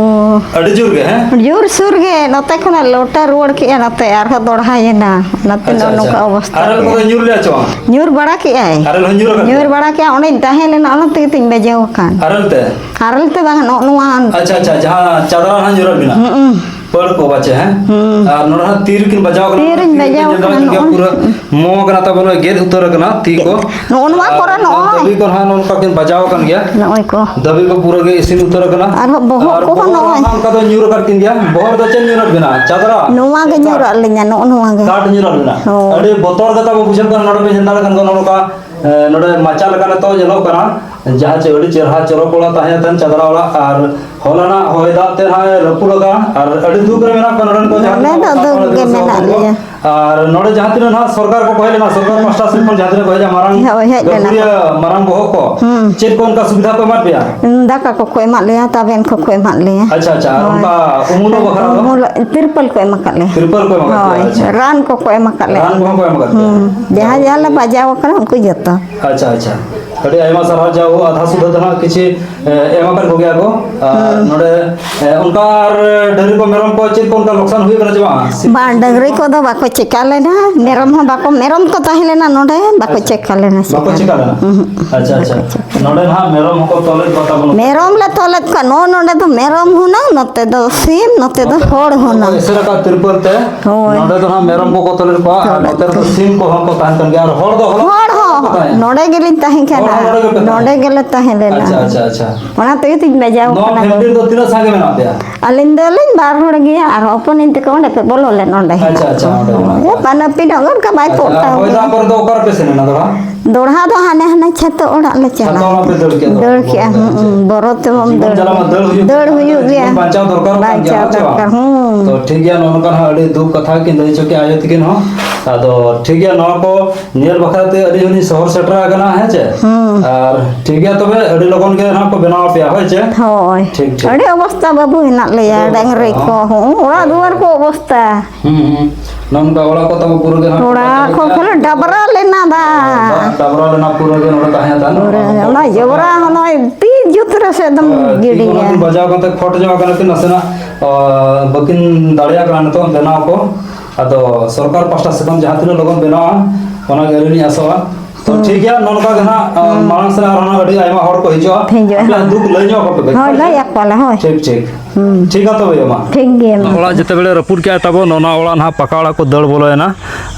ᱟᱹᱰᱤ ᱡᱳᱨ ᱜᱮ, ᱦᱮᱸ? ᱡᱳᱨ ᱥᱳᱨ ᱜᱮ, ᱱᱚᱛᱮ ᱠᱷᱚᱱᱟᱜ ᱞᱚᱴᱟ ᱨᱩᱣᱟᱹᱲ ᱠᱮᱜᱼᱟ, ᱱᱚᱛᱮ ᱟᱨᱦᱚᱸ ᱫᱚᱲᱦᱟᱭᱮᱱᱟ᱾ ᱚᱱᱟᱛᱮ ᱟᱪᱪᱷᱟ, ᱱᱚᱜᱼᱚ ᱟᱪᱪᱷᱟ᱾ ᱱᱚᱝᱠᱟ ᱚᱵᱚᱥᱛᱟ ᱟᱨᱮᱞ ᱠᱮᱜᱼᱟ᱾ ᱠᱚᱫᱚ ᱧᱩᱨ ᱞᱮᱜᱼᱟ ᱪᱮ ᱵᱟᱝ? ᱧᱩᱨ ᱵᱟᱲᱟ ᱠᱮᱜᱼᱟᱭ᱾ ᱟᱨᱮᱞ ᱦᱚᱸ ᱧᱩᱨ ᱟᱠᱟᱫ ᱧᱩᱨ ᱜᱮᱭᱟ? ᱵᱟᱲᱟ ᱠᱮᱜᱼᱟ, ᱚᱸᱰᱮᱧ ᱛᱟᱦᱮᱸ ᱞᱮᱱᱟ, ᱚᱱᱟ ᱛᱮᱜᱮ ᱛᱤᱧ ᱵᱟᱡᱟᱣ ᱟᱠᱟᱱ᱾ ᱟᱨᱮᱞ ᱛᱮ? ᱟᱨᱮᱞ ᱛᱮ ᱵᱟᱝ, ᱱᱚᱜᱼᱚ ᱱᱚᱣᱟ᱾ ᱟᱪᱪᱷᱟ, ᱟᱪᱪᱷᱟ, ᱡᱟᱦᱟᱸ ᱪᱟᱫᱽᱨᱟ ᱦᱟᱸᱜ ᱧᱩᱨ ᱟᱹᱵᱤᱱᱟ? ᱦᱩᱸ᱾ ᱯᱟᱹᱲ ᱠᱚ ᱯᱟᱪᱮ, ᱦᱮᱸ? ᱦᱩᱸ᱾ ᱟᱨ ᱱᱚᱰᱮ ᱦᱟᱸᱜ ᱛᱤ ᱨᱮᱠᱤᱱ ᱵᱟᱡᱟᱣ ᱠᱟᱱᱟ, ᱛᱤ ᱨᱤᱧ ᱛᱤ ᱨᱮᱠᱤᱱ ᱵᱟᱡᱟᱣ ᱧᱮᱞ ᱫᱟᱲᱮᱭᱟᱜ ᱠᱟᱱᱟ, ᱠᱟᱱ ᱜᱮᱭᱟ, ᱱᱚᱜᱼᱚᱭ᱾ ᱯᱩᱨᱟᱹ ᱢᱚ ᱠᱟᱱᱟ ᱛᱟᱵᱚᱱ, ᱜᱮᱫ ᱩᱛᱟᱹᱨ ᱟᱠᱟᱱᱟ ᱛᱤ ᱠᱚ᱾ ᱱᱚᱜᱼᱚ ᱱᱚᱣᱟ ᱟᱨ ᱠᱚᱨᱮ ᱱᱚᱜᱼᱚᱭ᱾ ᱫᱟᱹᱵᱤ ᱠᱚ ᱦᱟᱸᱜ ᱱᱚᱜᱼᱚ ᱱᱚᱝᱠᱟ ᱠᱤᱱ ᱵᱟᱡᱟᱣ ᱟᱠᱟᱱ ᱜᱮᱭᱟ᱾ ᱱᱚᱜᱼᱚᱭ ᱠᱚ᱾ ᱫᱟᱹᱵᱤ ᱠᱚ ᱯᱩᱨᱟᱹ ᱜᱮ ᱤᱥᱤᱱ ᱩᱛᱟᱹᱨ ᱟᱠᱟᱱᱟ᱾ ᱟᱨᱦᱚᱸ ᱵᱚᱦᱚᱜ ᱟᱨ ᱠᱚᱦᱚᱸ ᱵᱚᱦᱚᱜ ᱨᱮ ᱱᱚᱜᱼᱚᱭ᱾ ᱦᱟᱸᱜ ᱚᱱᱠᱟ ᱫᱚ ᱧᱩᱨ ᱟᱠᱟᱫ ᱠᱤᱱ ᱜᱮᱭᱟ᱾ ᱵᱚᱦᱚᱜ ᱨᱮᱫᱚ ᱪᱮᱫ ᱧᱩᱨ ᱟᱫ ᱵᱤᱱᱟ? ᱪᱟᱫᱽᱨᱟ? ᱱᱚᱣᱟ ᱜᱮ ᱠᱟᱴ? ᱧᱩᱨ ᱟᱫ ᱞᱤᱧᱟ, ᱱᱚᱜᱼᱚ ᱱᱚᱣᱟ ᱜᱮ᱾ ᱠᱟᱴ ᱧᱩᱨ ᱟᱫ ᱵᱤᱱᱟ᱾ ᱦᱳᱭ᱾ ᱟᱹᱰᱤ ᱵᱚᱛᱚᱨ ᱜᱮ ᱛᱟᱵᱚ ᱵᱩᱡᱷᱟᱹᱜ ᱠᱟᱱᱟ, ᱱᱚᱰᱮ ᱵᱤᱱ ᱧᱮᱞ ᱫᱟᱲᱮᱭᱟᱜ ᱠᱟᱱ ᱜᱮᱭᱟ, ᱱᱚᱜᱼᱚ ᱱᱚᱝᱠᱟ, ᱮ, ᱱᱚᱰᱮ ᱢᱟᱪᱟ ᱞᱮᱠᱟ ᱱᱤᱛᱚᱜ ᱧᱮᱞᱚᱜ ᱠᱟᱱᱟ᱾ ᱡᱟᱦᱟᱸ ᱪᱮ ᱟᱹᱰᱤ ᱪᱮᱦᱨᱟ ᱪᱚᱨᱚᱠ ᱚᱲᱟᱜ ᱛᱟᱦᱮᱸ ᱠᱟᱱ ᱪᱟᱫᱽᱨᱟ ᱚᱲᱟᱜ, ᱟᱨ ᱦᱚᱞᱟᱱᱟᱜ ᱦᱚᱭ ᱫᱟᱜ ᱛᱮ ᱱᱟᱦᱟᱜ ᱨᱟᱹᱯᱩᱫ ᱟᱠᱟᱱᱟ᱾ ᱟᱨ ᱟᱹᱰᱤ ᱫᱩᱠ ᱨᱮ ᱢᱮᱱᱟᱜ ᱠᱚᱣᱟ ᱱᱚᱰᱮᱱ ᱠᱚ ᱡᱟᱦᱟᱸ ᱱᱚᱰᱮ ᱫᱚ ᱥᱟᱱᱛᱟᱲ ᱫᱩᱠ ᱜᱮ ᱟᱹᱫᱤᱵᱟᱹᱥᱤ ᱦᱚᱲ ᱢᱮᱱᱟᱜ ᱠᱚ᱾ ᱞᱮᱭᱟ᱾ ᱟᱨ ᱱᱚᱰᱮ ᱡᱟᱦᱟᱸ ᱛᱤᱱᱟᱹᱜ ᱱᱟᱦᱟᱜ ᱥᱚᱨᱠᱟᱨ ᱠᱚᱠᱚ ᱦᱮᱡ ᱞᱮᱱᱟ, ᱥᱚᱨᱠᱟᱨ ᱯᱟᱥᱴᱟ ᱥᱮᱫ ᱠᱷᱚᱱ ᱡᱟᱦᱟᱸ ᱛᱤᱱᱟᱹᱜ ᱠᱚ ᱦᱮᱡ ᱞᱮᱱᱟ, ᱢᱟᱨᱟᱝ ᱦᱳᱭ, ᱦᱮᱡ ᱞᱮᱱᱟ ᱜᱟᱹᱠᱷᱩᱲᱤᱭᱟᱹ ᱠᱚ᱾ ᱢᱟᱨᱟᱝ ᱵᱚᱦᱚᱜ ᱠᱚ, ᱦᱩᱸ᱾ ᱪᱮᱫ ᱠᱚ ᱚᱱᱠᱟ ᱥᱩᱵᱤᱫᱷᱟ ᱠᱚ ᱮᱢᱟᱫ ᱯᱮᱭᱟ? ᱫᱟᱠᱟ ᱠᱚᱠᱚ ᱮᱢᱟᱫ ᱞᱮᱭᱟ, ᱛᱟᱵᱮᱱ ᱠᱚᱠᱚ ᱮᱢᱟᱫ ᱞᱮᱭᱟ᱾ ᱟᱪᱪᱷᱟ, ᱟᱪᱪᱷᱟ, ᱟᱨ ᱦᱳᱭ᱾ ᱚᱱᱠᱟ ᱩᱢᱩᱞᱚᱜ ᱵᱟᱠᱷᱨᱟ ᱫᱚ? ᱩᱢᱩᱞ, ᱛᱤᱨᱯᱚᱞ ᱠᱚ ᱮᱢ ᱟᱠᱟᱫ ᱞᱮᱭᱟ᱾ ᱛᱤᱨᱯᱚᱞ ᱠᱚ ᱮᱢ ᱟᱠᱟᱫ ᱯᱮᱭᱟ, ᱦᱳᱭ, ᱟᱪᱪᱷᱟ᱾ ᱨᱟᱱ ᱠᱚᱠᱚ ᱮᱢ ᱟᱠᱟᱫ ᱞᱮᱭᱟ᱾ ᱨᱟᱱ ᱠᱚᱦᱚᱸ ᱠᱚ ᱮᱢ ᱟᱠᱟᱫ ᱯᱮᱭᱟ᱾ ᱦᱩᱸ, ᱡᱟᱦᱟᱸ ᱡᱟᱦᱟᱸ ᱞᱮ ᱵᱟᱡᱟᱣ ᱟᱠᱟᱱᱟ, ᱩᱱᱠᱩ ᱡᱚᱛᱚ᱾ ᱟᱪᱪᱷᱟ, ᱟᱪᱪᱷᱟ᱾ ᱟᱹᱰᱤ ᱟᱭᱢᱟ ᱥᱟᱨᱦᱟᱣ, ᱡᱟ ᱦᱳ, ᱟᱫᱷᱟ ᱥᱩᱫᱷᱟᱹ ᱫᱚ ᱦᱟᱸᱜ ᱠᱤᱪᱷᱤ, ᱮ, ᱮᱢ ᱟᱠᱟᱫ ᱠᱚᱜᱮᱭᱟ ᱠᱚ᱾ ᱟᱨ ᱦᱩᱸ᱾ ᱱᱚᱰᱮ, ᱮ, ᱚᱱᱠᱟ ᱟᱨ ᱰᱟᱹᱝᱨᱤ ᱠᱚ, ᱢᱮᱨᱚᱢ ᱠᱚ, ᱪᱮᱫ ᱠᱚ ᱚᱱᱠᱟ ᱞᱚᱠᱥᱟᱱ ᱦᱩᱭ ᱟᱠᱟᱱᱟ ᱪᱮ ᱵᱟᱝ? ᱵᱟᱝ, ᱰᱟᱹᱝᱨᱤ ᱠᱚᱫᱚ ᱵᱟᱠᱚ ᱪᱮᱠᱟ ᱞᱮᱱᱟ, ᱢᱮᱨᱚᱢ ᱦᱚᱸ ᱵᱟᱠᱚ, ᱢᱮᱨᱚᱢ ᱠᱚ ᱛᱟᱦᱮᱸ ᱞᱮᱱᱟ ᱱᱚᱰᱮ, ᱵᱟᱠᱚ ᱟᱪᱪᱷᱟ᱾ ᱪᱮᱠᱟ ᱞᱮᱱᱟ, ᱵᱟᱠᱚ ᱪᱮᱠᱟ ᱪᱮᱠᱟ ᱞᱮᱱᱟ? ᱞᱮᱱᱟ᱾ ᱩᱦᱩᱸ᱾ ᱟᱪᱪᱷᱟ, ᱟᱪᱪᱷᱟ᱾ ᱵᱟᱠᱚ ᱪᱮᱠᱟ᱾ ᱱᱚᱰᱮ ᱱᱟᱦᱟᱜ ᱢᱮᱨᱚᱢ ᱦᱚᱸᱠᱚ ᱛᱚᱞᱮᱫ ᱠᱚ ᱛᱟᱵᱚᱱᱟ᱾ ᱢᱮᱨᱚᱢ ᱞᱮ ᱛᱚᱞᱮᱫ ᱠᱚᱣᱟ, ᱱᱚᱜᱼᱚ ᱱᱚᱰᱮ ᱫᱚ ᱢᱮᱨᱚᱢ ᱦᱩᱱᱟᱹᱝ, ᱱᱚᱛᱮ ᱫᱚ ᱥᱤᱢ, ᱱᱚᱛᱮ ᱫᱚ ᱱᱚᱛᱮ ᱦᱚᱲ ᱫᱚᱠᱚ ᱦᱩᱱᱟᱹᱝ᱾ ᱮᱥᱮᱫ ᱟᱠᱟᱫ ᱛᱤᱨᱯᱚᱞ ᱛᱮ, ᱦᱳᱭ᱾ ᱱᱚᱰᱮ ᱫᱚ ᱱᱟᱦᱟᱜ ᱢᱮᱨᱚᱢ ᱠᱚᱠᱚ ᱛᱚᱞᱮᱫ ᱠᱚᱣᱟ, ᱟᱨ ᱛᱚᱞᱮᱫ ᱱᱚᱛᱮ ᱨᱮᱫᱚ ᱠᱚᱣᱟ᱾ ᱥᱤᱢ ᱠᱚᱦᱚᱸ ᱠᱚ ᱛᱟᱦᱮᱱ ᱠᱟᱱ ᱜᱮᱭᱟ, ᱟᱨ ᱦᱚᱲ ᱫᱚ ᱦᱚᱞᱚ ᱦᱚᱲ ᱦᱚᱸ ᱠᱚ ᱛᱟᱦᱮᱱᱟ᱾ ᱱᱚᱰᱮ ᱜᱮᱞᱤᱧ ᱛᱟᱦᱮᱸ ᱦᱚᱲ ᱠᱟᱱᱟ, ᱦᱚᱸ ᱱᱚᱰᱮ ᱜᱮᱯᱮ ᱛᱟᱦᱮᱱᱟ᱾ ᱱᱚᱰᱮ ᱜᱮᱞᱮ ᱛᱟᱦᱮᱸ ᱞᱮᱱᱟ᱾ ᱟᱪᱪᱷᱟ, ᱟᱪᱪᱷᱟ, ᱟᱪᱪᱷᱟ᱾ ᱚᱱᱟ ᱛᱮᱜᱮ ᱛᱤᱧ ᱵᱟᱡᱟᱣ ᱱᱚᱣᱟ ᱠᱟᱱᱟ ᱯᱷᱮᱢᱤᱞᱤ ᱫᱚ᱾ ᱫᱚ ᱛᱤᱱᱟᱹᱜ ᱥᱟᱸᱜᱮ ᱢᱮᱱᱟᱜ ᱯᱮᱭᱟ? ᱟᱹᱞᱤᱧ ᱫᱚᱞᱤᱧ ᱵᱟᱨ ᱦᱚᱲ ᱜᱮᱭᱟ, ᱟᱨ ᱦᱚᱯᱚᱱᱤᱧ ᱛᱟᱠᱚ ᱚᱸᱰᱮ ᱯᱮ ᱵᱚᱞᱚ ᱞᱮᱱ ᱚᱸᱰᱮ᱾ ᱟᱪᱪᱷᱟ, ᱟᱪᱪᱷᱟ, ᱚᱸᱰᱮ ᱢᱮᱱᱟᱜ ᱦᱳᱭ, ᱠᱚᱣᱟ᱾ ᱟᱯᱟᱱ ᱟᱹᱯᱤᱱ ᱦᱚᱸ ᱚᱱᱠᱟ ᱵᱟᱭ ᱟᱪᱪᱷᱟ, ᱯᱚᱴᱟᱣ ᱟᱨ ᱦᱚᱭ ᱜᱮᱭᱟ᱾ ᱫᱟᱜ ᱠᱚᱨᱮ ᱫᱚ ᱚᱠᱟ ᱨᱮᱯᱮ ᱥᱮᱱ ᱮᱱᱟ ᱫᱟᱬᱟ? ᱫᱚᱲᱦᱟ ᱫᱚ ᱦᱟᱱᱮ ᱦᱟᱱᱮ ᱪᱷᱟᱛᱟ ᱚᱲᱟᱜ ᱞᱮ ᱪᱟᱞᱟᱜᱼᱟ᱾ ᱪᱷᱟᱛᱟ ᱚᱲᱟᱜ ᱯᱮ ᱫᱟᱹᱲ ᱠᱮᱫᱟ? ᱫᱟᱹᱲ ᱠᱮᱜᱼᱟ, ᱦᱩᱸ, ᱵᱚᱨᱚ ᱛᱮᱵᱚᱱ ᱡᱤᱵᱚᱱ ᱫᱟᱹᱲ ᱡᱟᱞᱟ ᱢᱟ ᱠᱮᱜᱼᱟ᱾ ᱫᱟᱹᱲ ᱦᱩᱭᱩᱜ ᱫᱟᱹᱲ ᱜᱮᱭᱟ᱾ ᱦᱩᱭᱩᱜ ᱜᱮᱭᱟ᱾ ᱡᱤᱵᱚᱱ ᱵᱟᱧᱪᱟᱣ ᱫᱚᱨᱠᱟᱨ ᱠᱟᱱ ᱜᱮᱭᱟ, ᱵᱟᱧᱪᱟᱣ ᱦᱮᱸ ᱪᱮ ᱵᱟᱝ? ᱫᱚᱨᱠᱟᱨ, ᱦᱩᱸ᱾ ᱛᱚ ᱴᱷᱤᱠ ᱜᱮᱭᱟ, ᱱᱚᱜᱼᱚ ᱱᱚᱝᱠᱟ ᱦᱟᱸᱜ ᱟᱹᱰᱤ ᱫᱩᱠ ᱠᱟᱛᱷᱟ ᱠᱤᱱ ᱞᱟᱹᱭ ᱦᱚᱪᱚ ᱠᱮᱜᱼᱟ ᱟᱭᱳ ᱛᱟᱹᱠᱤᱱ ᱦᱚᱸ᱾ ᱟᱫᱚ ᱴᱷᱤᱠ ᱜᱮᱭᱟ, ᱱᱚᱣᱟ ᱠᱚ ᱧᱮᱞ ᱵᱟᱠᱷᱨᱟ ᱛᱮ ᱟᱹᱞᱤᱧ ᱦᱚᱸᱞᱤᱧ ᱥᱚᱦᱚᱨ ᱥᱮᱴᱮᱨ ᱟᱠᱟᱱᱟ, ᱦᱮᱸ ᱪᱮ? ᱦᱩᱸ᱾ ᱟᱨ ᱴᱷᱤᱠ ᱜᱮᱭᱟ, ᱛᱚᱵᱮ ᱟᱹᱰᱤ ᱞᱚᱜᱚᱱ ᱜᱮ ᱱᱟᱦᱟᱜ ᱠᱚ ᱵᱮᱱᱟᱣ ᱟᱯᱮᱭᱟ, ᱦᱳᱭ ᱪᱮ? ᱦᱳᱭ᱾ ᱴᱷᱤᱠ, ᱴᱷᱤᱠ᱾ ᱟᱹᱰᱤ ᱚᱵᱚᱥᱛᱟ ᱵᱟᱹᱵᱩ ᱦᱮᱱᱟᱜ ᱞᱮᱭᱟ, ᱟᱹᱰᱤ ᱚᱵᱚᱥᱛᱟ, ᱰᱟᱝᱨᱤ ᱦᱚᱸ᱾ ᱠᱚ, ᱦᱚᱸ, ᱚᱲᱟᱜ ᱫᱩᱣᱟᱹᱨ ᱠᱚ ᱚᱵᱚᱥᱛᱟ᱾ ᱦᱩᱸ, ᱦᱩᱸ᱾ ᱱᱚᱜᱼᱚ ᱱᱚᱝᱠᱟ ᱚᱲᱟᱜ ᱠᱚ ᱛᱟᱵᱚ ᱯᱩᱨᱟᱹ ᱜᱮ ᱱᱟᱦᱟᱜ ᱚᱲᱟᱜ ᱠᱚ ᱪᱟᱵᱟ ᱠᱷᱚᱱ ᱠᱮᱜᱼᱟ᱾ ᱰᱟᱵᱨᱟ ᱞᱮᱱᱟ ᱫᱟᱜ᱾ ᱫᱟᱜ ᱰᱟᱵᱨᱟ ᱞᱮᱱᱟ ᱯᱩᱨᱟᱹ ᱜᱮ ᱱᱚᱰᱮ ᱛᱟᱦᱮᱸ ᱠᱟᱱ᱾ ᱯᱩᱨᱟᱹ ᱚᱱᱟ ᱚᱱᱟ ᱠᱚ ᱡᱚᱵᱽᱨᱟ ᱦᱚᱸ ᱱᱚᱜᱼᱚᱭ ᱛᱤ ᱡᱩᱛ ᱨᱮ ᱥᱮ ᱮᱠᱫᱚᱢ ᱦᱳᱭ, ᱛᱤ ᱜᱤᱰᱤ ᱠᱚ ᱜᱮᱭᱟ᱾ ᱱᱟᱦᱟᱜ ᱵᱟᱡᱟᱣ ᱠᱟᱛᱮ ᱯᱷᱚᱴ ᱧᱚᱜ ᱟᱠᱟᱱᱟ ᱠᱤᱱ ᱱᱟᱥᱮᱱᱟᱜ, ᱟᱨ ᱵᱟᱹᱠᱤᱱ ᱫᱟᱲᱮᱭᱟᱜ ᱠᱟᱱᱟ ᱱᱤᱛᱚᱜ ᱵᱮᱱᱟᱣ ᱠᱚ᱾ ᱟᱫᱚ ᱥᱚᱨᱠᱟᱨ ᱯᱟᱥᱴᱟ ᱥᱮᱫ ᱠᱷᱚᱱ ᱡᱟᱦᱟᱸ ᱛᱤᱱᱟᱹᱜ ᱞᱚᱜᱚᱱ ᱵᱮᱱᱟᱣᱟ, ᱚᱱᱟ ᱜᱮ ᱟᱹᱞᱤᱧ ᱞᱤᱧ ᱟᱥᱚᱜᱼᱟ᱾ ᱛᱚ ᱦᱩᱸ᱾ ᱴᱷᱤᱠ ᱜᱮᱭᱟ, ᱱᱚᱜᱼᱚ ᱱᱚᱝᱠᱟ ᱜᱮ ᱱᱟᱦᱟᱜ, ᱦᱩᱸ᱾ ᱢᱟᱲᱟᱝ ᱥᱮᱱ ᱟᱨᱦᱚᱸ ᱱᱟᱦᱟᱜ ᱟᱹᱰᱤ ᱟᱭᱢᱟ ᱦᱚᱲ ᱠᱚ ᱦᱤᱡᱩᱜᱼᱟ᱾ ᱦᱤᱡᱩᱜᱼᱟ, ᱟᱯᱮᱭᱟᱜ ᱦᱮᱸ᱾ ᱫᱩᱠ ᱞᱟᱹᱭ ᱧᱚᱜ ᱟᱠᱚ ᱯᱮ, ᱦᱳᱭ, ᱦᱳᱭ ᱞᱟᱹᱭ ᱥᱮ? ᱟᱠᱚᱣᱟᱞᱮ, ᱦᱳᱭ᱾ ᱴᱷᱤᱠ, ᱴᱷᱤᱠ᱾ ᱦᱩᱸ᱾ ᱴᱷᱤᱠ ᱜᱮᱭᱟ, ᱛᱚᱵᱮ ᱢᱟ᱾ ᱴᱷᱤᱠ ᱜᱮᱭᱟ, ᱢᱟ᱾ ᱚᱲᱟᱜ ᱡᱮᱛᱮ ᱵᱮᱲᱮ ᱨᱟᱹᱯᱩᱫ ᱠᱮᱜᱼᱟ ᱛᱟᱵᱚ, ᱱᱚᱣᱟ ᱚᱲᱟᱜ ᱱᱟᱦᱟᱜ ᱯᱟᱠᱟ ᱚᱲᱟᱜ ᱠᱚ ᱫᱟᱹᱲ ᱵᱚᱞᱚᱭᱮᱱᱟ᱾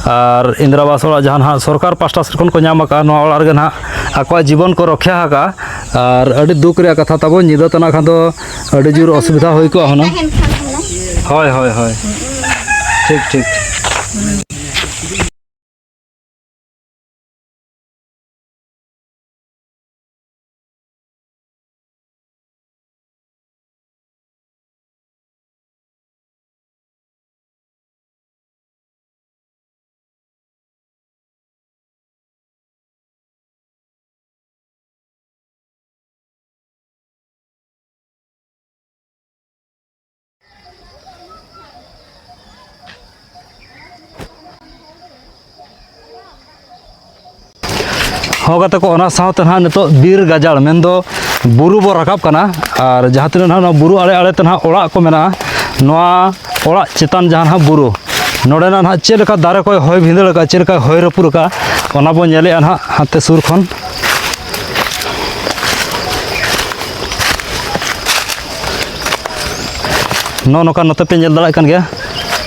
ᱟᱨ ᱤᱱᱫᱨᱟ ᱟᱵᱟᱥ ᱚᱲᱟᱜ ᱡᱟᱦᱟᱸ ᱱᱟᱦᱟᱜ ᱥᱚᱨᱠᱟᱨ ᱯᱟᱥᱴᱟ ᱥᱮᱫ ᱠᱷᱚᱱ ᱠᱚ ᱧᱟᱢ ᱟᱠᱟᱫᱼᱟ, ᱱᱚᱣᱟ ᱚᱲᱟᱜ ᱨᱮᱜᱮ ᱱᱟᱦᱟᱜ ᱟᱠᱚᱣᱟᱜ ᱡᱤᱵᱚᱱ ᱠᱚ ᱨᱚᱠᱷᱭᱟ ᱟᱠᱟᱫᱼᱟ᱾ ᱟᱨ ᱟᱹᱰᱤ ᱫᱩᱠ ᱨᱮᱭᱟᱜ ᱠᱟᱛᱷᱟ ᱛᱟᱵᱚ, ᱧᱤᱫᱟᱹ ᱛᱮᱱᱟᱜ ᱠᱷᱟᱱ ᱫᱚ ᱟᱹᱰᱤ ᱡᱳᱨ ᱚᱥᱩᱵᱤᱫᱷᱟ ᱦᱩᱭ ᱠᱚᱜᱼᱟ ᱦᱩᱱᱟᱹᱝ᱾ ᱦᱳᱭ, ᱦᱳᱭ, ᱦᱳᱭ᱾ ᱴᱷᱤᱠ, ᱴᱷᱤᱠ᱾ ᱦᱚᱸ ᱜᱟᱛᱮ ᱠᱚ, ᱚᱱᱟ ᱥᱟᱶᱛᱮ ᱱᱟᱦᱟᱜ ᱱᱤᱛᱚᱜ ᱵᱤᱨ ᱜᱟᱡᱟᱲ, ᱢᱮᱱᱫᱚ ᱵᱩᱨᱩ ᱵᱚ ᱨᱟᱠᱟᱵ ᱠᱟᱱᱟ᱾ ᱟᱨ ᱡᱟᱦᱟᱸ ᱛᱤᱱᱟᱹᱜ ᱱᱟᱦᱟᱜ ᱱᱚᱣᱟ ᱵᱩᱨᱩ ᱟᱲᱮ ᱟᱲᱮ ᱛᱮ ᱱᱟᱦᱟᱜ ᱚᱲᱟᱜ ᱠᱚ ᱢᱮᱱᱟᱜᱼᱟ, ᱱᱚᱣᱟ ᱚᱲᱟᱜ ᱪᱮᱛᱟᱱ ᱡᱟᱦᱟᱸ ᱱᱟᱦᱟᱜ ᱵᱩᱨᱩ, ᱱᱚᱰᱮᱱᱟᱜ ᱱᱟᱦᱟᱜ ᱪᱮᱫ ᱞᱮᱠᱟ ᱫᱟᱨᱮ ᱠᱚᱭ ᱦᱚᱭ ᱵᱷᱤᱸᱫᱟᱹᱲ ᱟᱠᱟᱫᱼᱟ, ᱪᱮᱫ ᱞᱮᱠᱟᱭ ᱦᱚᱭ ᱨᱟᱹᱯᱩᱫ ᱟᱠᱟᱫᱼᱟ, ᱚᱱᱟ ᱵᱚ ᱧᱮᱞᱮᱫᱼᱟ ᱱᱟᱦᱟᱜ ᱦᱟᱱᱛᱮ ᱥᱩᱨ ᱠᱷᱚᱱ᱾ ᱱᱚᱜᱼᱚ ᱱᱚᱝᱠᱟ ᱱᱚᱛᱮ ᱯᱮ ᱧᱮᱞ ᱫᱟᱲᱮᱭᱟᱜ ᱠᱟᱱ ᱜᱮᱭᱟ,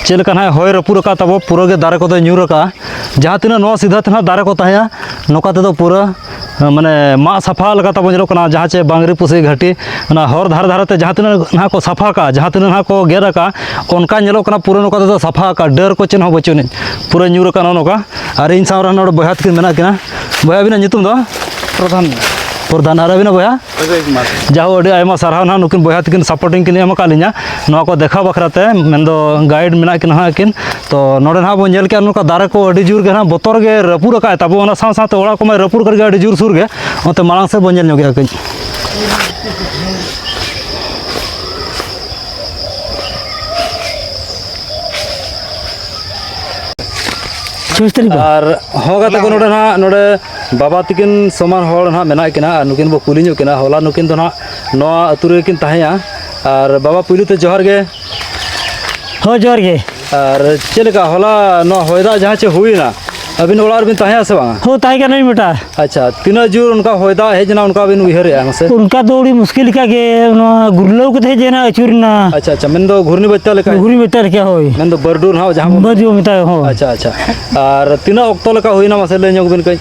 ᱪᱮᱫ ᱞᱮᱠᱟ ᱱᱟᱦᱟᱜ ᱦᱚᱭ ᱨᱟᱹᱯᱩᱫ ᱟᱠᱟᱫ ᱛᱟᱵᱚ, ᱯᱩᱨᱟᱹ ᱜᱮ ᱫᱟᱨᱮ ᱠᱚᱫᱚᱭ ᱧᱩᱨ ᱟᱠᱟᱫᱼᱟ᱾ ᱡᱟᱦᱟᱸ ᱛᱤᱱᱟᱹᱜ ᱱᱚᱣᱟ ᱥᱤᱫᱷᱟᱹ ᱛᱮ ᱱᱟᱦᱟᱜ ᱫᱟᱨᱮ ᱠᱚ ᱛᱟᱦᱮᱸᱜᱼᱟ, ᱱᱚᱝᱠᱟ ᱛᱮᱫᱚ ᱯᱩᱨᱟᱹ ᱢᱟᱱᱮ ᱢᱟᱜ ᱥᱟᱯᱷᱟ ᱞᱮᱠᱟ ᱛᱟᱵᱚ ᱧᱮᱞᱚᱜ ᱠᱟᱱᱟ, ᱡᱟᱦᱟᱸ ᱪᱮ ᱵᱟᱝᱨᱤ ᱯᱩᱥᱤ ᱜᱷᱟᱹᱴᱤ, ᱚᱱᱟ ᱦᱚᱨ ᱫᱷᱟᱨᱮ ᱫᱷᱟᱨᱮ ᱛᱮ ᱡᱟᱦᱟᱸ ᱛᱤᱱᱟᱹᱜ ᱱᱟᱦᱟᱜ ᱠᱚ ᱥᱟᱯᱷᱟ ᱠᱟᱜᱼᱟ, ᱡᱟᱦᱟᱸ ᱛᱤᱱᱟᱹᱜ ᱱᱟᱦᱟᱜ ᱠᱚ ᱜᱮᱫ ᱟᱠᱟᱜᱼᱟ, ᱚᱱᱠᱟ ᱧᱮᱞᱚᱜ ᱠᱟᱱᱟ ᱯᱩᱨᱟᱹ ᱱᱚᱝᱠᱟ ᱛᱮᱫᱚ ᱥᱟᱯᱷᱟ ᱟᱠᱟᱜᱼᱟ, ᱰᱟᱹᱨ ᱠᱚ ᱪᱮᱫ ᱦᱚᱸ ᱵᱟᱹᱪᱩᱜ ᱟᱹᱱᱤᱡ, ᱯᱩᱨᱟᱹ ᱧᱩᱨ ᱟᱠᱟᱱᱟ ᱱᱚᱜᱼᱚ ᱱᱚᱝᱠᱟ᱾ ᱟᱨ ᱤᱧ ᱥᱟᱶ ᱨᱮ ᱱᱚᱰᱮ ᱵᱚᱭᱦᱟ ᱛᱟᱹᱠᱤᱱ ᱢᱮᱱᱟᱜ ᱠᱤᱱᱟ᱾ ᱵᱚᱭᱦᱟ, ᱟᱹᱵᱤᱱᱟᱜ ᱧᱩᱛᱩᱢ ᱫᱚ? ᱯᱨᱚᱫᱷᱟᱱ᱾ ᱯᱨᱚᱫᱷᱟᱱ᱾ ᱟᱨ ᱟᱹᱵᱤᱱᱟᱜ ᱵᱚᱭᱦᱟ? ᱚᱡᱚᱭ ᱠᱩᱢᱟᱨ᱾ ᱡᱟᱦᱳ, ᱟᱹᱰᱤ ᱟᱭᱢᱟ ᱥᱟᱨᱦᱟᱣ ᱱᱟᱦᱟᱜ ᱱᱩᱠᱤᱱ ᱵᱚᱭᱦᱟ ᱛᱟᱹᱠᱤᱱ supporting ᱠᱤᱱ ᱮᱢ ᱟᱠᱟᱫ ᱞᱤᱧᱟ ᱱᱚᱣᱟ ᱠᱚ ᱫᱮᱠᱷᱟᱣ ᱵᱟᱠᱷᱨᱟ ᱛᱮ, ᱢᱮᱱᱫᱚ guide ᱢᱮᱱᱟᱜ ᱠᱤᱱᱟ ᱦᱟᱸᱜ ᱠᱤᱱ᱾ ᱛᱚ ᱱᱚᱰᱮ ᱱᱟᱦᱟᱜ ᱵᱚᱱ ᱧᱮᱞ ᱠᱮᱜᱼᱟ, ᱱᱚᱝᱠᱟ ᱫᱟᱨᱮ ᱠᱚ ᱟᱹᱰᱤ ᱡᱳᱨ ᱜᱮ ᱱᱟᱦᱟᱜ ᱵᱚᱛᱚᱨ ᱜᱮ ᱨᱟᱹᱯᱩᱫ ᱟᱠᱟᱫ ᱛᱟᱵᱚ, ᱚᱱᱟ ᱥᱟᱶ ᱥᱟᱶᱛᱮ ᱚᱲᱟᱜ ᱠᱚᱢᱟᱭ ᱨᱟᱹᱯᱩᱫ ᱠᱟᱜ ᱜᱮ ᱟᱹᱰᱤ ᱡᱳᱨ ᱥᱩᱨ ᱜᱮ᱾ ᱚᱱᱛᱮ ᱢᱟᱲᱟᱝ ᱥᱮᱫ ᱵᱚᱱ ᱧᱮᱞ ᱧᱚᱜᱮᱜᱼᱟ ᱠᱟᱹᱡ᱾ ᱪᱚᱣᱵᱤᱥ ᱛᱟᱹᱨᱤᱠᱷ ᱫᱚ? ᱟᱨ ᱦᱚᱸ ᱜᱟᱛᱮ ᱠᱚ, ᱱᱚᱰᱮ ᱱᱟᱦᱟᱜ, ᱱᱚᱰᱮ ᱵᱟᱵᱟ ᱛᱟᱹᱠᱤᱱ ᱥᱚᱢᱟᱱ ᱦᱚᱲ ᱱᱟᱦᱟᱜ ᱢᱮᱱᱟᱜ ᱠᱤᱱᱟ ᱟᱨ ᱱᱩᱠᱤᱱ ᱵᱚ ᱠᱩᱞᱤ ᱧᱚᱜ ᱠᱤᱱᱟ᱾ ᱦᱚᱞᱟ ᱱᱩᱠᱤᱱ ᱫᱚ ᱱᱟᱦᱟᱜ ᱱᱚᱣᱟ ᱟᱹᱛᱩ ᱨᱮᱜᱮ ᱠᱤᱱ ᱛᱟᱦᱮᱸᱭᱟ᱾ ᱟᱨ ᱵᱟᱵᱟ, ᱯᱩᱭᱞᱩ ᱛᱮ ᱡᱚᱦᱟᱨ ᱜᱮ᱾ ᱦᱳᱭ, ᱡᱚᱦᱟᱨ ᱜᱮ᱾ ᱟᱨ ᱪᱮᱫ ᱞᱮᱠᱟ ᱦᱚᱞᱟ ᱱᱚᱣᱟ ᱦᱚᱭ ᱫᱟᱜ ᱡᱟᱦᱟᱸ ᱪᱮ ᱦᱩᱭᱱᱟ, ᱟᱹᱵᱤᱱ ᱚᱲᱟᱜ ᱨᱮᱵᱤᱱ ᱛᱟᱦᱮᱸᱭᱟ ᱥᱮ ᱵᱟᱝᱟ? ᱦᱳᱭ, ᱛᱟᱦᱮᱸ ᱠᱟᱱᱟᱞᱤᱧ ᱵᱮᱴᱟ᱾ ᱟᱪᱪᱷᱟ, ᱛᱤᱱᱟᱹᱜ ᱡᱳᱨ ᱚᱱᱠᱟ ᱦᱚᱭ ᱫᱟᱜ ᱦᱮᱡ ᱮᱱᱟ, ᱚᱱᱠᱟ ᱵᱤᱱ ᱩᱭᱦᱟᱹᱨᱮᱜᱼᱟ ᱢᱟᱥᱮ? ᱚᱱᱠᱟ ᱫᱚ ᱟᱹᱰᱤ ᱢᱩᱥᱠᱤᱞ ᱞᱮᱠᱟ ᱜᱮ, ᱱᱚᱣᱟ ᱜᱩᱨᱞᱟᱹᱣ ᱠᱟᱛᱮ ᱦᱮᱡ ᱮᱱᱟ, ᱟᱹᱪᱩᱨ ᱮᱱᱟ᱾ ᱟᱪᱪᱷᱟ, ᱟᱪᱪᱷᱟ, ᱢᱮᱱᱫᱚ ᱜᱷᱩᱨᱱᱤ ᱵᱟᱪᱪᱟ ᱞᱮᱠᱟ? ᱜᱷᱩᱨᱱᱤ ᱵᱟᱪᱪᱟ ᱞᱮᱠᱟ, ᱦᱳᱭ᱾ ᱢᱮᱱᱫᱚ ᱵᱟᱹᱨᱰᱩ ᱱᱟᱦᱟᱜ ᱡᱟᱦᱟᱸ ᱵᱚᱱ ᱵᱟᱹᱨᱰᱩ ᱢᱮᱛᱟᱭ, ᱦᱳᱭ᱾ ᱟᱪᱪᱷᱟ, ᱟᱪᱪᱷᱟ᱾ ᱟᱨ ᱛᱤᱱᱟᱹᱜ ᱚᱠᱛᱚ ᱞᱮᱠᱟ ᱦᱩᱭᱱᱟ, ᱢᱟᱥᱮ ᱞᱟᱹᱭ ᱧᱚᱜ ᱵᱤᱱ ᱠᱟᱹᱡ?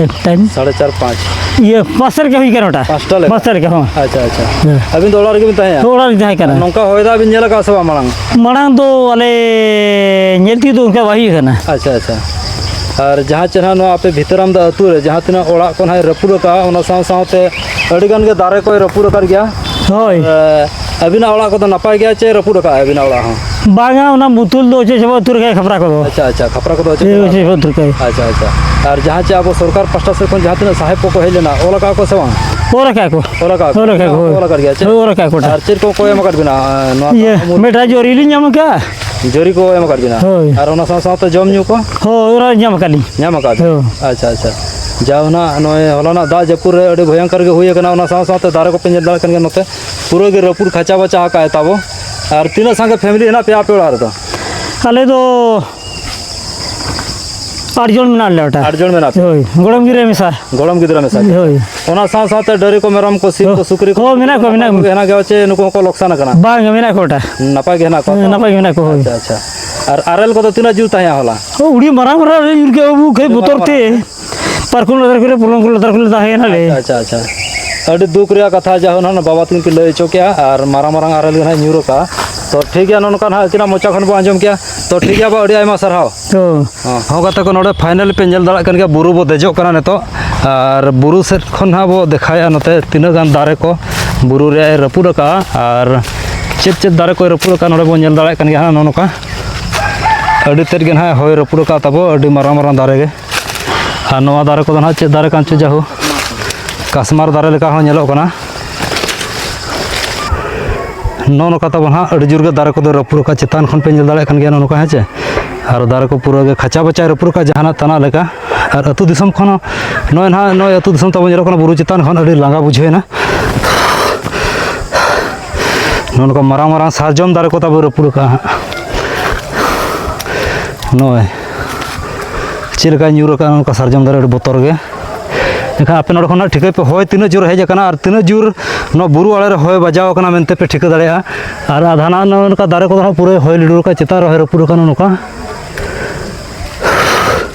ᱮᱠ ᱴᱟᱭᱤᱢ᱾ ᱥᱟᱲᱮ ᱪᱟᱨ, ᱯᱟᱸᱪ᱾ ᱤᱭᱟᱹ, ᱯᱟᱸᱪ ᱥᱮᱫ ᱞᱮᱠᱟ ᱦᱩᱭ ᱠᱟᱱᱟ ᱚᱱᱟ᱾ ᱯᱟᱸᱪᱴᱟ ᱞᱮᱠᱟ? ᱯᱟᱸᱪᱴᱟ ᱞᱮᱠᱟ, ᱦᱚᱸ᱾ ᱟᱪᱪᱷᱟ, ᱟᱪᱪᱷᱟ᱾ ᱦᱮᱸ᱾ ᱟᱹᱵᱤᱱ ᱫᱚ ᱚᱲᱟᱜ ᱨᱮᱜᱮ ᱵᱤᱱ ᱛᱟᱦᱮᱸᱭᱟ? ᱦᱳᱭ, ᱚᱲᱟᱜ ᱨᱮ ᱛᱟᱦᱮᱸ ᱠᱟᱱᱟ᱾ ᱱᱚᱝᱠᱟ ᱦᱚᱭ ᱫᱟᱜ ᱵᱤᱱ ᱧᱮᱞ ᱟᱠᱟᱫᱼᱟ ᱥᱮ ᱵᱟᱝ ᱢᱟᱲᱟᱝ? ᱢᱟᱲᱟᱝ ᱫᱚ ᱟᱞᱮ ᱧᱮᱞ ᱛᱤᱭᱳᱜ ᱫᱚ ᱚᱱᱠᱟ ᱵᱟᱭ ᱦᱩᱭ ᱟᱠᱟᱱᱟ᱾ ᱟᱪᱪᱷᱟ, ᱟᱪᱪᱷᱟ᱾ ᱟᱨ ᱡᱟᱦᱟᱸ ᱪᱮ ᱱᱟᱦᱟᱜ ᱱᱚᱣᱟ ᱟᱯᱮ ᱵᱷᱤᱛᱟᱹᱨᱟᱢᱫᱟ ᱟᱹᱛᱩ ᱨᱮ ᱡᱟᱦᱟᱸ ᱛᱤᱱᱟᱹᱜ ᱚᱲᱟᱜ ᱠᱚ ᱱᱟᱦᱟᱜ ᱨᱟᱹᱯᱩᱫ ᱟᱠᱟᱫᱼᱟ, ᱚᱱᱟ ᱥᱟᱶ ᱥᱟᱶᱛᱮ ᱟᱹᱰᱤ ᱜᱟᱱ ᱜᱮ ᱫᱟᱨᱮ ᱠᱚᱭ ᱨᱟᱹᱯᱩᱫ ᱟᱠᱟᱫ ᱜᱮᱭᱟ᱾ ᱦᱳᱭ᱾ ᱟᱨ, ᱟᱹᱵᱤᱱᱟᱜ ᱚᱲᱟᱜ ᱠᱚᱫᱚ ᱱᱟᱯᱟᱭ ᱜᱮᱭᱟ ᱪᱮ ᱨᱟᱹᱯᱩᱫ ᱟᱠᱟᱫᱼᱟ ᱟᱹᱵᱤᱱᱟᱜ ᱚᱲᱟᱜ ᱦᱚᱸ? ᱵᱟᱝᱟ, ᱚᱱᱟ ᱵᱩᱛᱩᱞ ᱫᱚ ᱚᱪᱚᱜ ᱪᱟᱵᱟ ᱩᱛᱟᱹᱨ ᱟᱠᱟᱫ ᱠᱷᱟᱯᱨᱟ ᱠᱚᱫᱚ᱾ ᱟᱪᱪᱷᱟ, ᱟᱪᱪᱷᱟ, ᱠᱷᱟᱯᱨᱟ ᱠᱚᱫᱚ ᱚᱪᱚᱜ ᱦᱮᱸ, ᱪᱟᱵᱟ ᱚᱪᱚᱜ ᱟᱠᱟᱫᱼᱟ᱾ ᱪᱟᱵᱟ ᱩᱛᱟᱹᱨ ᱟᱠᱟᱫ᱾ ᱟᱪᱪᱷᱟ, ᱟᱪᱪᱷᱟ᱾ ᱟᱨ ᱡᱟᱦᱟᱸ ᱪᱮ ᱟᱵᱚ ᱥᱚᱨᱠᱟᱨ ᱯᱟᱥᱴᱟ ᱥᱮᱫ ᱠᱷᱚᱱ ᱡᱟᱦᱟᱸ ᱛᱤᱱᱟᱹᱜ ᱥᱟᱦᱮᱵ ᱠᱚᱠᱚ ᱦᱮᱡ ᱞᱮᱱᱟ, ᱚᱞ ᱟᱠᱟᱫ ᱠᱚ ᱥᱮ ᱵᱟᱝ? ᱚᱞ ᱟᱠᱟᱫ ᱠᱚ᱾ ᱚᱞ ᱟᱠᱟᱫ ᱠᱚ᱾ ᱚᱞ ᱟᱠᱟᱫ ᱠᱚ, ᱦᱳᱭ᱾ ᱚᱞ ᱟᱠᱟᱫ ᱜᱮᱭᱟ ᱪᱮ? ᱦᱳᱭ, ᱚᱞ ᱟᱠᱟᱫ ᱠᱚ᱾ ᱟᱨ ᱪᱮᱫ ᱠᱚ ᱠᱚ ᱮᱢ ᱟᱠᱟᱫ ᱵᱤᱱᱟ, ᱱᱚᱣᱟ ᱤᱭᱟᱹ, ᱛᱟᱢᱩᱞ? ᱢᱤᱫᱴᱟᱝ ᱡᱚᱨᱤ ᱞᱤᱧ ᱧᱟᱢ ᱟᱠᱟᱫᱼᱟ᱾ ᱡᱚᱨᱤ ᱠᱚ ᱮᱢ ᱟᱠᱟᱫ ᱵᱤᱱᱟ? ᱦᱳᱭ᱾ ᱟᱨ ᱚᱱᱟ ᱥᱟᱶ ᱥᱟᱶᱛᱮ ᱡᱚᱢ ᱧᱩ ᱠᱚ? ᱦᱳᱭ, ᱚᱱᱟ ᱧᱟᱢ ᱟᱠᱟᱫ ᱞᱤᱧ᱾ ᱧᱟᱢ ᱟᱠᱟᱫ ᱵᱤᱱ? ᱦᱳᱭ᱾ ᱟᱪᱪᱷᱟ, ᱟᱪᱪᱷᱟ᱾ ᱡᱟᱣ ᱱᱟᱜ ᱱᱚᱜᱼᱚᱭ ᱦᱚᱞᱟᱱᱟᱜ ᱫᱟᱜ ᱡᱟᱹᱯᱩᱫ ᱨᱮ ᱟᱹᱰᱤ ᱵᱷᱚᱭᱚᱝᱠᱚᱨ ᱜᱮ ᱦᱩᱭ ᱟᱠᱟᱱᱟ, ᱚᱱᱟ ᱥᱟᱶ ᱥᱟᱶᱛᱮ ᱫᱟᱨᱮ ᱠᱚᱯᱮ ᱧᱮᱞ ᱫᱟᱲᱮᱭᱟᱜ ᱠᱟᱱ ᱜᱮᱭᱟ ᱱᱚᱛᱮ᱾ ᱯᱩᱨᱟᱹ ᱜᱮ ᱨᱟᱹᱯᱩᱫ ᱠᱷᱟᱪᱟ ᱵᱟᱪᱟ ᱟᱠᱟᱫ ᱛᱟᱵᱚ᱾ ᱟᱨ ᱛᱤᱱᱟᱹᱜ ᱥᱟᱸᱜᱮ family ᱦᱮᱱᱟᱜ ᱯᱮᱭᱟ ᱟᱯᱮ ᱚᱲᱟᱜ ᱨᱮᱫᱚ? ᱟᱞᱮ ᱫᱚ ᱟᱴ ᱡᱚᱱ ᱢᱮᱱᱟᱜ ᱞᱮᱭᱟ ᱚᱲᱟᱜ᱾ ᱟᱴ ᱡᱚᱱ ᱢᱮᱱᱟᱜ ᱯᱮᱭᱟ? ᱦᱳᱭ, ᱜᱚᱲᱚᱢ ᱜᱤᱫᱽᱨᱟᱹ ᱢᱮᱥᱟ᱾ ᱜᱚᱲᱚᱢ ᱜᱤᱫᱽᱨᱟᱹ ᱢᱮᱥᱟ ᱜᱮ? ᱦᱳᱭ᱾ ᱚᱱᱟ ᱥᱟᱶ ᱥᱟᱶᱛᱮ ᱰᱟᱹᱝᱨᱤ ᱠᱚ, ᱢᱮᱨᱚᱢ ᱠᱚ, ᱥᱤᱢ ᱠᱚ, ᱦᱳᱭ᱾ ᱥᱩᱠᱨᱤ ᱠᱚ, ᱦᱳᱭ, ᱢᱮᱱᱟᱜ ᱠᱚᱣᱟ, ᱢᱮᱱᱟᱜ ᱠᱚᱣᱟ᱾ ᱱᱟᱯᱟᱭ ᱠᱚᱜᱮ ᱦᱮᱱᱟᱜ ᱜᱮᱭᱟ ᱪᱮ ᱱᱩᱠᱩ ᱦᱚᱸᱠᱚ ᱞᱚᱠᱥᱟᱱ ᱟᱠᱟᱱᱟ? ᱵᱟᱝ, ᱢᱮᱱᱟᱜ ᱠᱚᱣᱟ ᱚᱴᱟ᱾ ᱱᱟᱯᱟᱭ ᱜᱮ ᱦᱮᱱᱟᱜ ᱠᱚᱣᱟ ᱦᱮᱸ, ᱛᱚ? ᱱᱟᱯᱟᱭ ᱜᱮ ᱢᱮᱱᱟᱜ ᱠᱚᱣᱟ, ᱦᱳᱭ᱾ ᱟᱪᱪᱷᱟ, ᱟᱪᱪᱷᱟ᱾ ᱟᱨ ᱟᱨᱮᱞ ᱠᱚᱫᱚ ᱛᱤᱱᱟᱹᱜ ᱡᱳᱨ ᱛᱟᱦᱮᱸ ᱦᱚᱞᱟ? ᱳ, ᱩᱰᱤ ᱢᱟᱨᱟᱝ ᱢᱟᱨᱟᱝ ᱟᱨᱮᱞ ᱧᱩᱨ ᱠᱮᱜᱼᱟ ᱵᱟᱹᱵᱩ, ᱠᱷᱟᱹᱡ ᱟᱹᱰᱤ ᱵᱚᱛᱚᱨ ᱢᱟᱨᱟᱝ ᱛᱮ᱾ ᱢᱟᱨᱟᱝ᱾ ᱯᱟᱨᱠᱚᱢ ᱞᱟᱛᱟᱨ ᱠᱚᱨᱮ, ᱯᱚᱞᱚᱝ ᱠᱚ ᱞᱟᱛᱟᱨ ᱠᱚᱨᱮ ᱛᱟᱦᱮᱸᱭᱮᱱᱟ ᱞᱮ᱾ ᱟᱪᱪᱷᱟ, ᱟᱪᱪᱷᱟ᱾ ᱟᱹᱰᱤ ᱫᱩᱠ ᱨᱮᱭᱟᱜ ᱠᱟᱛᱷᱟ, ᱡᱟᱦᱟᱸ ᱱᱟᱦᱟᱜ ᱵᱟᱵᱟ ᱛᱟᱹᱠᱤᱱ ᱠᱤᱱ ᱞᱟᱹᱭ ᱦᱚᱪᱚ ᱠᱮᱜᱼᱟ, ᱟᱨ ᱢᱟᱨᱟᱝ ᱢᱟᱨᱟᱝ ᱟᱨᱮᱞ ᱜᱮ ᱱᱟᱦᱟᱜ ᱧᱩᱨ ᱟᱠᱟᱜᱼᱟ᱾ ᱛᱚ ᱴᱷᱤᱠ ᱜᱮᱭᱟ, ᱱᱚᱜᱼᱚ ᱱᱚᱝᱠᱟ ᱱᱟᱦᱟᱜ ᱟᱹᱠᱤᱱᱟᱜ ᱢᱚᱪᱟ ᱠᱷᱚᱱ ᱵᱚᱱ ᱟᱸᱡᱚᱢ ᱠᱮᱜᱼᱟ᱾ ᱛᱚ ᱴᱷᱤᱠ ᱜᱮᱭᱟ ᱵᱟ, ᱟᱹᱰᱤ ᱟᱭᱢᱟ ᱥᱟᱨᱦᱟᱣ᱾ ᱛᱚ᱾ ᱦᱚᱸ, ᱜᱟᱛᱮ ᱠᱚ, ᱱᱚᱰᱮ finally ᱯᱮ ᱧᱮᱞ ᱫᱟᱲᱮᱭᱟᱜ ᱠᱟᱱ ᱜᱮᱭᱟ, ᱵᱩᱨᱩ ᱵᱚ ᱫᱮᱡᱚᱜ ᱠᱟᱱᱟ ᱱᱤᱛᱚᱜ᱾ ᱟᱨ ᱵᱩᱨᱩ ᱥᱮᱫ ᱠᱷᱚᱱ ᱦᱟᱸᱜ ᱵᱚ ᱫᱮᱠᱷᱟᱣᱮᱫᱼᱟ ᱱᱚᱛᱮ ᱛᱤᱱᱟᱹᱜ ᱜᱟᱱ ᱫᱟᱨᱮ ᱠᱚ ᱵᱩᱨᱩ ᱨᱮᱭᱟᱜ ᱮ ᱨᱟᱹᱯᱩᱫ ᱟᱠᱟᱜᱼᱟ, ᱟᱨ ᱪᱮᱫ ᱪᱮᱫ ᱫᱟᱨᱮ ᱠᱚᱭ ᱨᱟᱹᱯᱩᱫ ᱟᱠᱟᱜᱼᱟ, ᱱᱚᱰᱮ ᱵᱚᱱ ᱧᱮᱞ ᱫᱟᱲᱮᱭᱟᱜ ᱠᱟᱱ ᱜᱮᱭᱟ ᱦᱟᱸᱜ᱾ ᱱᱚᱜᱼᱚ ᱱᱚᱝᱠᱟ ᱟᱹᱰᱤ ᱛᱮᱫ ᱜᱮ ᱱᱟᱦᱟᱜ ᱦᱚᱭ ᱨᱟᱹᱯᱩᱫ ᱟᱠᱟᱫ ᱛᱟᱵᱚ, ᱟᱹᱰᱤ ᱢᱟᱨᱟᱝ ᱢᱟᱨᱟᱝ ᱫᱟᱨᱮ ᱜᱮ᱾ ᱟᱨ ᱱᱚᱣᱟ ᱫᱟᱨᱮ ᱠᱚᱫᱚ ᱱᱟᱦᱟᱜ ᱪᱮᱫ ᱫᱟᱨᱮ ᱠᱟᱱ ᱪᱚ, ᱡᱟᱦᱳ, ᱠᱟᱥᱢᱟᱨ ᱫᱟᱨᱮ ᱞᱮᱠᱟ ᱦᱚᱸ ᱧᱮᱞᱚᱜ ᱠᱟᱱᱟ᱾ ᱱᱚᱜᱼᱚ ᱱᱚᱝᱠᱟ ᱛᱟᱵᱚ ᱱᱟᱦᱟᱜ ᱟᱹᱰᱤ ᱡᱳᱨ ᱜᱮ ᱫᱟᱨᱮ ᱠᱚᱫᱚ ᱨᱟᱹᱯᱩᱫ ᱟᱠᱟᱫ, ᱪᱮᱛᱟᱱ ᱠᱷᱚᱱ ᱯᱮ ᱧᱮᱞ ᱫᱟᱲᱮᱭᱟᱜ ᱠᱟᱱ ᱜᱮᱭᱟ, ᱱᱚᱜᱼᱚ ᱱᱚᱝᱠᱟ, ᱦᱮᱸ ᱪᱮ᱾ ᱟᱨ ᱫᱟᱨᱮ ᱠᱚ ᱯᱩᱨᱟᱹ ᱜᱮ ᱠᱷᱟᱪᱟ ᱵᱟᱪᱟᱭ ᱨᱟᱹᱯᱩᱫ ᱟᱠᱟᱫ, ᱡᱟᱦᱟᱱᱟᱜ ᱛᱟᱱᱟᱜ ᱞᱮᱠᱟ᱾ ᱟᱨ ᱟᱹᱛᱩ ᱫᱤᱥᱚᱢ ᱠᱷᱚᱱ ᱦᱚᱸ ᱱᱚᱜᱼᱚᱭ ᱱᱟᱦᱟᱜ, ᱱᱚᱜᱼᱚᱭ ᱟᱹᱛᱩ ᱫᱤᱥᱚᱢ ᱛᱟᱵᱚ ᱧᱮᱞᱚᱜ ᱠᱟᱱᱟ, ᱵᱩᱨᱩ ᱪᱮᱛᱟᱱ ᱠᱷᱚᱱ ᱟᱹᱰᱤ ᱞᱟᱸᱜᱟ ᱵᱩᱡᱷᱟᱹᱣ ᱮᱱᱟ᱾ ᱱᱚᱜᱼᱚ ᱱᱚᱝᱠᱟ ᱢᱟᱨᱟᱝ ᱢᱟᱨᱟᱝ ᱥᱟᱨᱡᱚᱢ ᱫᱟᱨᱮ ᱠᱚ ᱛᱟᱵᱚ ᱨᱟᱹᱯᱩᱫ ᱟᱠᱟᱫᱼᱟ ᱦᱟᱸᱜ᱾ ᱱᱚᱜᱼᱚᱭ ᱪᱮᱫ ᱞᱮᱠᱟᱭ ᱧᱩᱨ ᱟᱠᱟᱫᱼᱟ ᱱᱚᱝᱠᱟ ᱥᱟᱨᱡᱚᱢ ᱫᱟᱨᱮ, ᱟᱹᱰᱤ ᱵᱚᱛᱚᱨ ᱜᱮ᱾ ᱮᱱᱠᱷᱟᱱ ᱟᱯᱮ ᱱᱚᱰᱮ ᱠᱷᱚᱱᱟᱜ ᱴᱷᱤᱠᱟᱹᱭ ᱯᱮ, ᱦᱚᱭ ᱛᱤᱱᱟᱹᱜ ᱡᱳᱨ ᱦᱮᱡ ᱟᱠᱟᱱᱟ ᱟᱨ ᱛᱤᱱᱟᱹᱜ ᱡᱳᱨ ᱱᱚᱣᱟ ᱵᱩᱨᱩ ᱟᱲᱮ ᱨᱮ ᱦᱚᱭ ᱵᱟᱡᱟᱣ ᱟᱠᱟᱱᱟ ᱢᱮᱱᱛᱮ ᱯᱮ ᱴᱷᱤᱠᱟᱹ ᱫᱟᱲᱮᱭᱟᱜᱼᱟ᱾ ᱟᱨ ᱟᱫᱷᱟ ᱱᱟᱜ ᱱᱚᱜᱼᱚ ᱱᱚᱝᱠᱟ ᱫᱟᱨᱮ ᱠᱚᱫᱚ ᱦᱟᱸᱜ ᱯᱩᱨᱟᱹ ᱦᱚᱭ ᱞᱤᱰᱩᱨ ᱟᱠᱟᱫ, ᱪᱮᱛᱟᱱ ᱨᱮ ᱦᱚᱭ ᱨᱟᱹᱯᱩᱫ ᱟᱠᱟᱱᱟ ᱱᱚᱝᱠᱟ᱾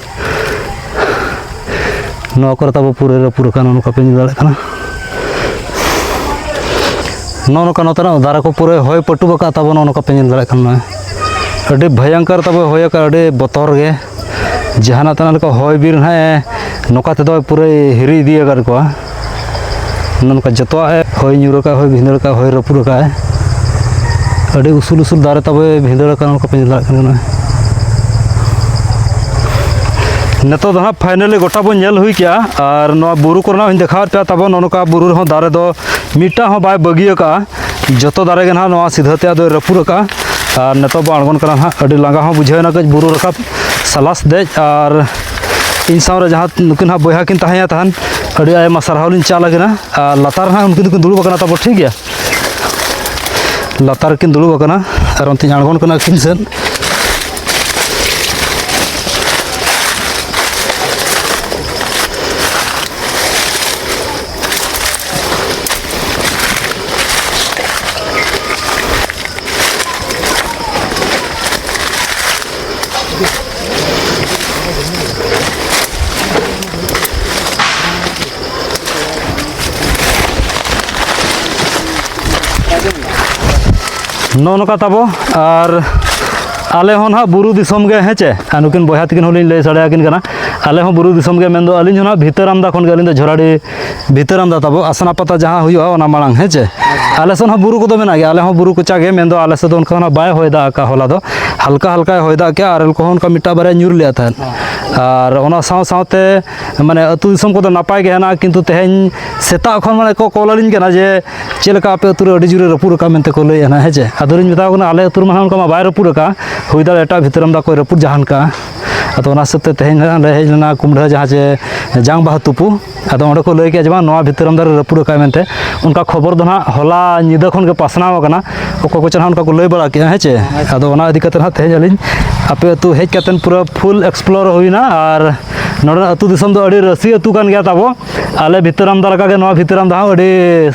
ᱱᱚᱣᱟ ᱠᱚᱨᱮ ᱛᱟᱵᱚ ᱯᱩᱨᱟᱹ ᱨᱟᱹᱯᱩᱫ ᱟᱠᱟᱱᱟ, ᱱᱚᱜᱼᱚ ᱱᱚᱝᱠᱟ ᱯᱮ ᱧᱮᱞ ᱫᱟᱲᱮᱭᱟᱜ ᱠᱟᱱᱟ᱾ ᱱᱚᱜᱼᱚ ᱱᱚᱝᱠᱟ ᱱᱚᱛᱮᱱᱟᱜ ᱫᱟᱨᱮ ᱠᱚ ᱯᱩᱨᱟᱹ ᱦᱚᱭ ᱯᱟᱹᱴᱩᱵ ᱟᱠᱟᱫ ᱛᱟᱵᱚ, ᱱᱚᱜᱼᱚ ᱱᱚᱝᱠᱟ ᱯᱮ ᱧᱮᱞ ᱫᱟᱲᱮᱭᱟᱜ ᱠᱟᱱᱟ᱾ ᱱᱚᱜᱼᱚᱭ ᱟᱹᱰᱤ ᱵᱷᱚᱭᱚᱝᱠᱚᱨ ᱛᱟᱵᱚ ᱦᱚᱭ ᱟᱠᱟᱫ, ᱟᱹᱰᱤ ᱵᱚᱛᱚᱨ ᱜᱮ᱾ ᱡᱟᱦᱟᱱᱟᱜ ᱛᱟᱱᱟᱜ ᱞᱮᱠᱟ ᱦᱚᱭ ᱵᱤᱨ ᱱᱟᱦᱟᱜ ᱮ ᱱᱚᱝᱠᱟ ᱛᱮᱫᱚ ᱯᱩᱨᱟᱹᱭ ᱦᱤᱨᱤ ᱤᱫᱤ ᱟᱠᱟᱫ ᱠᱚᱣᱟ᱾ ᱱᱚᱜᱼᱚ ᱱᱚᱝᱠᱟ ᱡᱚᱛᱚᱣᱟᱜ ᱮ ᱦᱚᱭ ᱧᱩᱨ ᱟᱠᱟᱫ, ᱦᱚᱭ ᱵᱷᱤᱸᱫᱟᱹᱲ ᱟᱠᱟᱫ, ᱦᱚᱭ ᱨᱟᱹᱯᱩᱫ ᱟᱠᱟᱫ ᱟᱭ᱾ ᱟᱹᱰᱤ ᱩᱥᱩᱞ ᱩᱥᱩᱞ ᱫᱟᱨᱮ ᱛᱟᱵᱚᱭ ᱵᱷᱤᱸᱫᱟᱹᱲ ᱟᱠᱟᱫ, ᱱᱚᱝᱠᱟ ᱯᱮ ᱧᱮᱞ ᱫᱟᱲᱮᱭᱟᱜ ᱠᱟᱱᱟ᱾ ᱱᱤᱛᱚᱜ ᱫᱚ ᱦᱟᱸᱜ finally ᱜᱚᱴᱟ ᱵᱚᱱ ᱧᱮᱞ ᱦᱩᱭ ᱠᱮᱜᱼᱟ, ᱟᱨ ᱱᱚᱣᱟ ᱵᱩᱨᱩ ᱠᱚᱨᱮᱱᱟᱜ ᱦᱚᱸᱧ ᱫᱮᱠᱷᱟᱣᱮᱫ ᱯᱮᱭᱟ ᱛᱟᱵᱚᱱ᱾ ᱱᱚᱜᱼᱚ ᱱᱚᱝᱠᱟ ᱵᱩᱨᱩ ᱨᱮᱦᱚᱸ ᱫᱟᱨᱮ ᱫᱚ ᱢᱤᱫᱴᱟᱝ ᱦᱚᱸ ᱵᱟᱭ ᱵᱟᱹᱜᱤ ᱟᱠᱟᱫᱼᱟ, ᱡᱚᱛᱚ ᱫᱟᱨᱮ ᱜᱮ ᱱᱟᱦᱟᱜ ᱱᱚᱣᱟ ᱥᱤᱫᱷᱟᱹ ᱛᱮ ᱟᱫᱚᱭ ᱨᱟᱹᱯᱩᱫ ᱟᱠᱟᱫᱼᱟ᱾ ᱟᱨ ᱱᱤᱛᱚᱜ ᱵᱚᱱ ᱟᱬᱜᱚᱱ ᱠᱟᱱᱟ ᱱᱟᱦᱟᱜ, ᱟᱹᱰᱤ ᱞᱟᱸᱜᱟ ᱦᱚᱸ ᱵᱩᱡᱷᱟᱹᱣ ᱮᱱᱟ ᱠᱟᱹᱡ ᱵᱩᱨᱩ ᱨᱟᱠᱟᱵ ᱥᱟᱞᱟᱥ ᱫᱮᱡ᱾ ᱟᱨ ᱤᱧ ᱥᱟᱶ ᱨᱮ ᱡᱟᱦᱟᱸ ᱱᱩᱠᱤᱱ ᱦᱟᱸᱜ ᱵᱚᱭᱦᱟ ᱠᱤᱱ ᱛᱟᱦᱮᱸᱭᱟ ᱛᱟᱦᱮᱱ, ᱟᱹᱰᱤ ᱟᱭᱢᱟ ᱥᱟᱨᱦᱟᱣ ᱞᱤᱧ ᱪᱟᱞ ᱟᱹᱠᱤᱱᱟ᱾ ᱟᱨ ᱞᱟᱛᱟᱨ ᱨᱮ ᱦᱟᱸᱜ ᱩᱱᱠᱤᱱ ᱫᱚᱠᱤᱱ ᱫᱩᱲᱩᱵ ᱟᱠᱟᱱᱟ ᱛᱟᱵᱚ, ᱴᱷᱤᱠ ᱜᱮᱭᱟ, ᱞᱟᱛᱟᱨ ᱨᱮᱠᱤᱱ ᱫᱩᱲᱩᱵ ᱟᱠᱟᱱᱟ᱾ ᱟᱨ ᱚᱱᱛᱮᱧ ᱟᱬᱜᱚᱱ ᱠᱟᱱᱟ ᱟᱹᱠᱤᱱ ᱥᱮᱫ᱾ ᱱᱚᱜᱼᱚ ᱱᱚᱝᱠᱟ ᱛᱟᱵᱚ᱾ ᱟᱨ ᱟᱞᱮ ᱦᱚᱸ ᱱᱟᱦᱟᱜ ᱵᱩᱨᱩ ᱫᱤᱥᱚᱢ ᱜᱮ, ᱦᱮᱸ ᱪᱮ? ᱟᱨ ᱱᱩᱠᱤᱱ ᱵᱚᱭᱦᱟ ᱛᱟᱹᱠᱤᱱ ᱦᱚᱸᱞᱤᱧ ᱞᱟᱹᱭ ᱥᱟᱰᱮ ᱟᱹᱠᱤᱱ ᱠᱟᱱᱟ, ᱟᱞᱮ ᱦᱚᱸ ᱵᱩᱨᱩ ᱫᱤᱥᱚᱢ ᱜᱮ᱾ ᱢᱮᱱᱫᱚ ᱟᱹᱞᱤᱧ ᱦᱚᱸ ᱱᱟᱦᱟᱜ ᱵᱷᱤᱛᱟᱹᱨ ᱟᱢᱫᱟ ᱠᱷᱚᱱ ᱜᱮ, ᱟᱹᱞᱤᱧ ᱫᱚ ᱡᱷᱚᱨᱟᱰᱤ ᱵᱷᱤᱛᱟᱹᱨ ᱟᱢᱫᱟ ᱛᱟᱵᱚ, ᱟᱥᱱᱟ ᱯᱟᱛᱟ ᱡᱟᱦᱟᱸ ᱦᱩᱭᱩᱜᱼᱟ ᱚᱱᱟ ᱢᱟᱲᱟᱝ, ᱦᱮᱸ ᱪᱮ? ᱟᱞᱮ ᱥᱮᱫ ᱦᱚᱸ ᱵᱩᱨᱩ ᱠᱚᱫᱚ ᱢᱮᱱᱟᱜ ᱜᱮᱭᱟ, ᱟᱞᱮ ᱦᱚᱸ ᱵᱩᱨᱩ ᱠᱚᱪᱟ ᱜᱮ᱾ ᱢᱮᱱᱫᱚ ᱟᱞᱮ ᱥᱮᱫ ᱫᱚ ᱚᱱᱠᱟ ᱱᱟᱜ ᱵᱟᱭ ᱦᱚᱭ ᱫᱟᱜ ᱟᱠᱟᱫ ᱦᱚᱞᱟ ᱫᱚ, ᱦᱟᱞᱠᱟ ᱦᱟᱞᱠᱟᱭ ᱦᱚᱭ ᱫᱟᱜ ᱠᱮᱜᱼᱟ, ᱟᱨᱮᱞ ᱠᱚᱦᱚᱸ ᱚᱱᱠᱟ ᱢᱤᱫᱴᱟᱝ ᱵᱟᱨᱭᱟ ᱧᱩᱨ ᱞᱮᱜᱼᱟ ᱛᱟᱦᱮᱸᱫ᱾ ᱟᱨ ᱚᱱᱟ ᱥᱟᱶ ᱥᱟᱶᱛᱮ ᱢᱟᱱᱮ ᱟᱹᱛᱩ ᱫᱤᱥᱚᱢ ᱠᱚᱫᱚ ᱱᱟᱯᱟᱭ ᱜᱮ ᱦᱮᱱᱟᱜᱼᱟ, ᱠᱤᱱᱛᱩ ᱛᱮᱦᱮᱧ ᱥᱮᱛᱟᱜ ᱠᱷᱚᱱ ᱢᱟᱱᱮ ᱠᱚ ᱠᱚᱞ ᱟᱹᱞᱤᱧ ᱠᱟᱱᱟ ᱡᱮ ᱪᱮᱫ ᱞᱮᱠᱟ ᱟᱯᱮ ᱟᱹᱛᱩ ᱨᱮ ᱟᱹᱰᱤ ᱡᱳᱨᱮ ᱨᱟᱹᱯᱩᱫ ᱟᱠᱟᱫ ᱢᱮᱱᱛᱮ ᱠᱚ ᱞᱟᱹᱭᱮᱫᱼᱟ ᱱᱟᱦᱟᱜ, ᱦᱮᱸ ᱪᱮ? ᱟᱫᱚᱞᱤᱧ ᱢᱮᱛᱟ ᱠᱚ ᱠᱟᱱᱟ, ᱟᱞᱮ ᱟᱹᱛᱩ ᱨᱮᱢᱟ ᱱᱟᱦᱟᱜ ᱚᱱᱠᱟ ᱢᱟ ᱵᱟᱭ ᱨᱟᱹᱯᱩᱫ ᱟᱠᱟᱫ, ᱦᱩᱭ ᱫᱟᱲᱮᱭᱟᱜᱼᱟ ᱮᱴᱟᱜ ᱵᱷᱤᱛᱟᱹᱨ ᱟᱢᱫᱟ ᱠᱚᱭ ᱨᱟᱹᱯᱩᱫ ᱡᱟᱦᱟᱱ ᱠᱟᱜᱼᱟ᱾ ᱟᱫᱚ ᱚᱱᱟ ᱦᱤᱥᱟᱹᱵ ᱛᱮ ᱛᱮᱦᱮᱧ ᱱᱟᱦᱟᱜ ᱞᱮ ᱦᱮᱡ ᱞᱮᱱᱟ ᱠᱩᱢᱰᱷᱟᱹ ᱡᱟᱦᱟᱸ ᱪᱮ ᱡᱟᱝ ᱵᱟᱦᱟ ᱛᱩᱯᱩ᱾ ᱟᱫᱚ ᱚᱸᱰᱮ ᱠᱚ ᱞᱟᱹᱭ ᱠᱮᱜᱼᱟ ᱡᱮ ᱵᱟᱝ, ᱱᱚᱣᱟ ᱵᱷᱤᱛᱟᱹᱨ ᱟᱢᱫᱟ ᱨᱮ ᱨᱟᱹᱯᱩᱫ ᱟᱠᱟᱫ ᱢᱮᱱᱛᱮ᱾ ᱚᱱᱠᱟ ᱠᱷᱚᱵᱚᱨ ᱫᱚ ᱱᱟᱦᱟᱜ ᱦᱚᱞᱟ ᱧᱤᱫᱟᱹ ᱠᱷᱚᱱ ᱜᱮ ᱯᱟᱥᱱᱟᱣ ᱟᱠᱟᱱᱟ, ᱚᱠᱚᱭ ᱠᱚᱪᱚ ᱱᱟᱦᱟᱜ ᱚᱱᱠᱟ ᱠᱚ ᱞᱟᱹᱭ ᱵᱟᱲᱟ ᱠᱮᱜᱼᱟ, ᱦᱮᱸ ᱪᱮ? ᱟᱫᱚ ᱚᱱᱟ ᱤᱫᱤ ᱠᱟᱛᱮ ᱱᱟᱦᱟᱜ ᱛᱮᱦᱮᱧ ᱟᱹᱞᱤᱧ ᱟᱯᱮ ᱟᱹᱛᱩ ᱦᱮᱡ ᱠᱟᱛᱮ ᱯᱩᱨᱟᱹ ᱯᱷᱩᱞ ᱮᱠᱥᱯᱞᱳᱨ ᱦᱩᱭᱱᱟ᱾ ᱟᱨ ᱱᱚᱰᱮᱱᱟᱜ ᱟᱹᱛᱩ ᱫᱤᱥᱚᱢ ᱫᱚ ᱟᱹᱰᱤ ᱨᱟᱹᱥᱤ ᱟᱹᱛᱩ ᱠᱟᱱ ᱜᱮᱭᱟ ᱛᱟᱵᱚ᱾ ᱟᱞᱮ ᱵᱷᱤᱛᱟᱹᱨ ᱟᱢᱫᱟ ᱞᱮᱠᱟ ᱜᱮ ᱱᱚᱣᱟ ᱵᱷᱤᱛᱟᱹᱨ ᱟᱢᱫᱟ ᱦᱚᱸ ᱟᱹᱰᱤ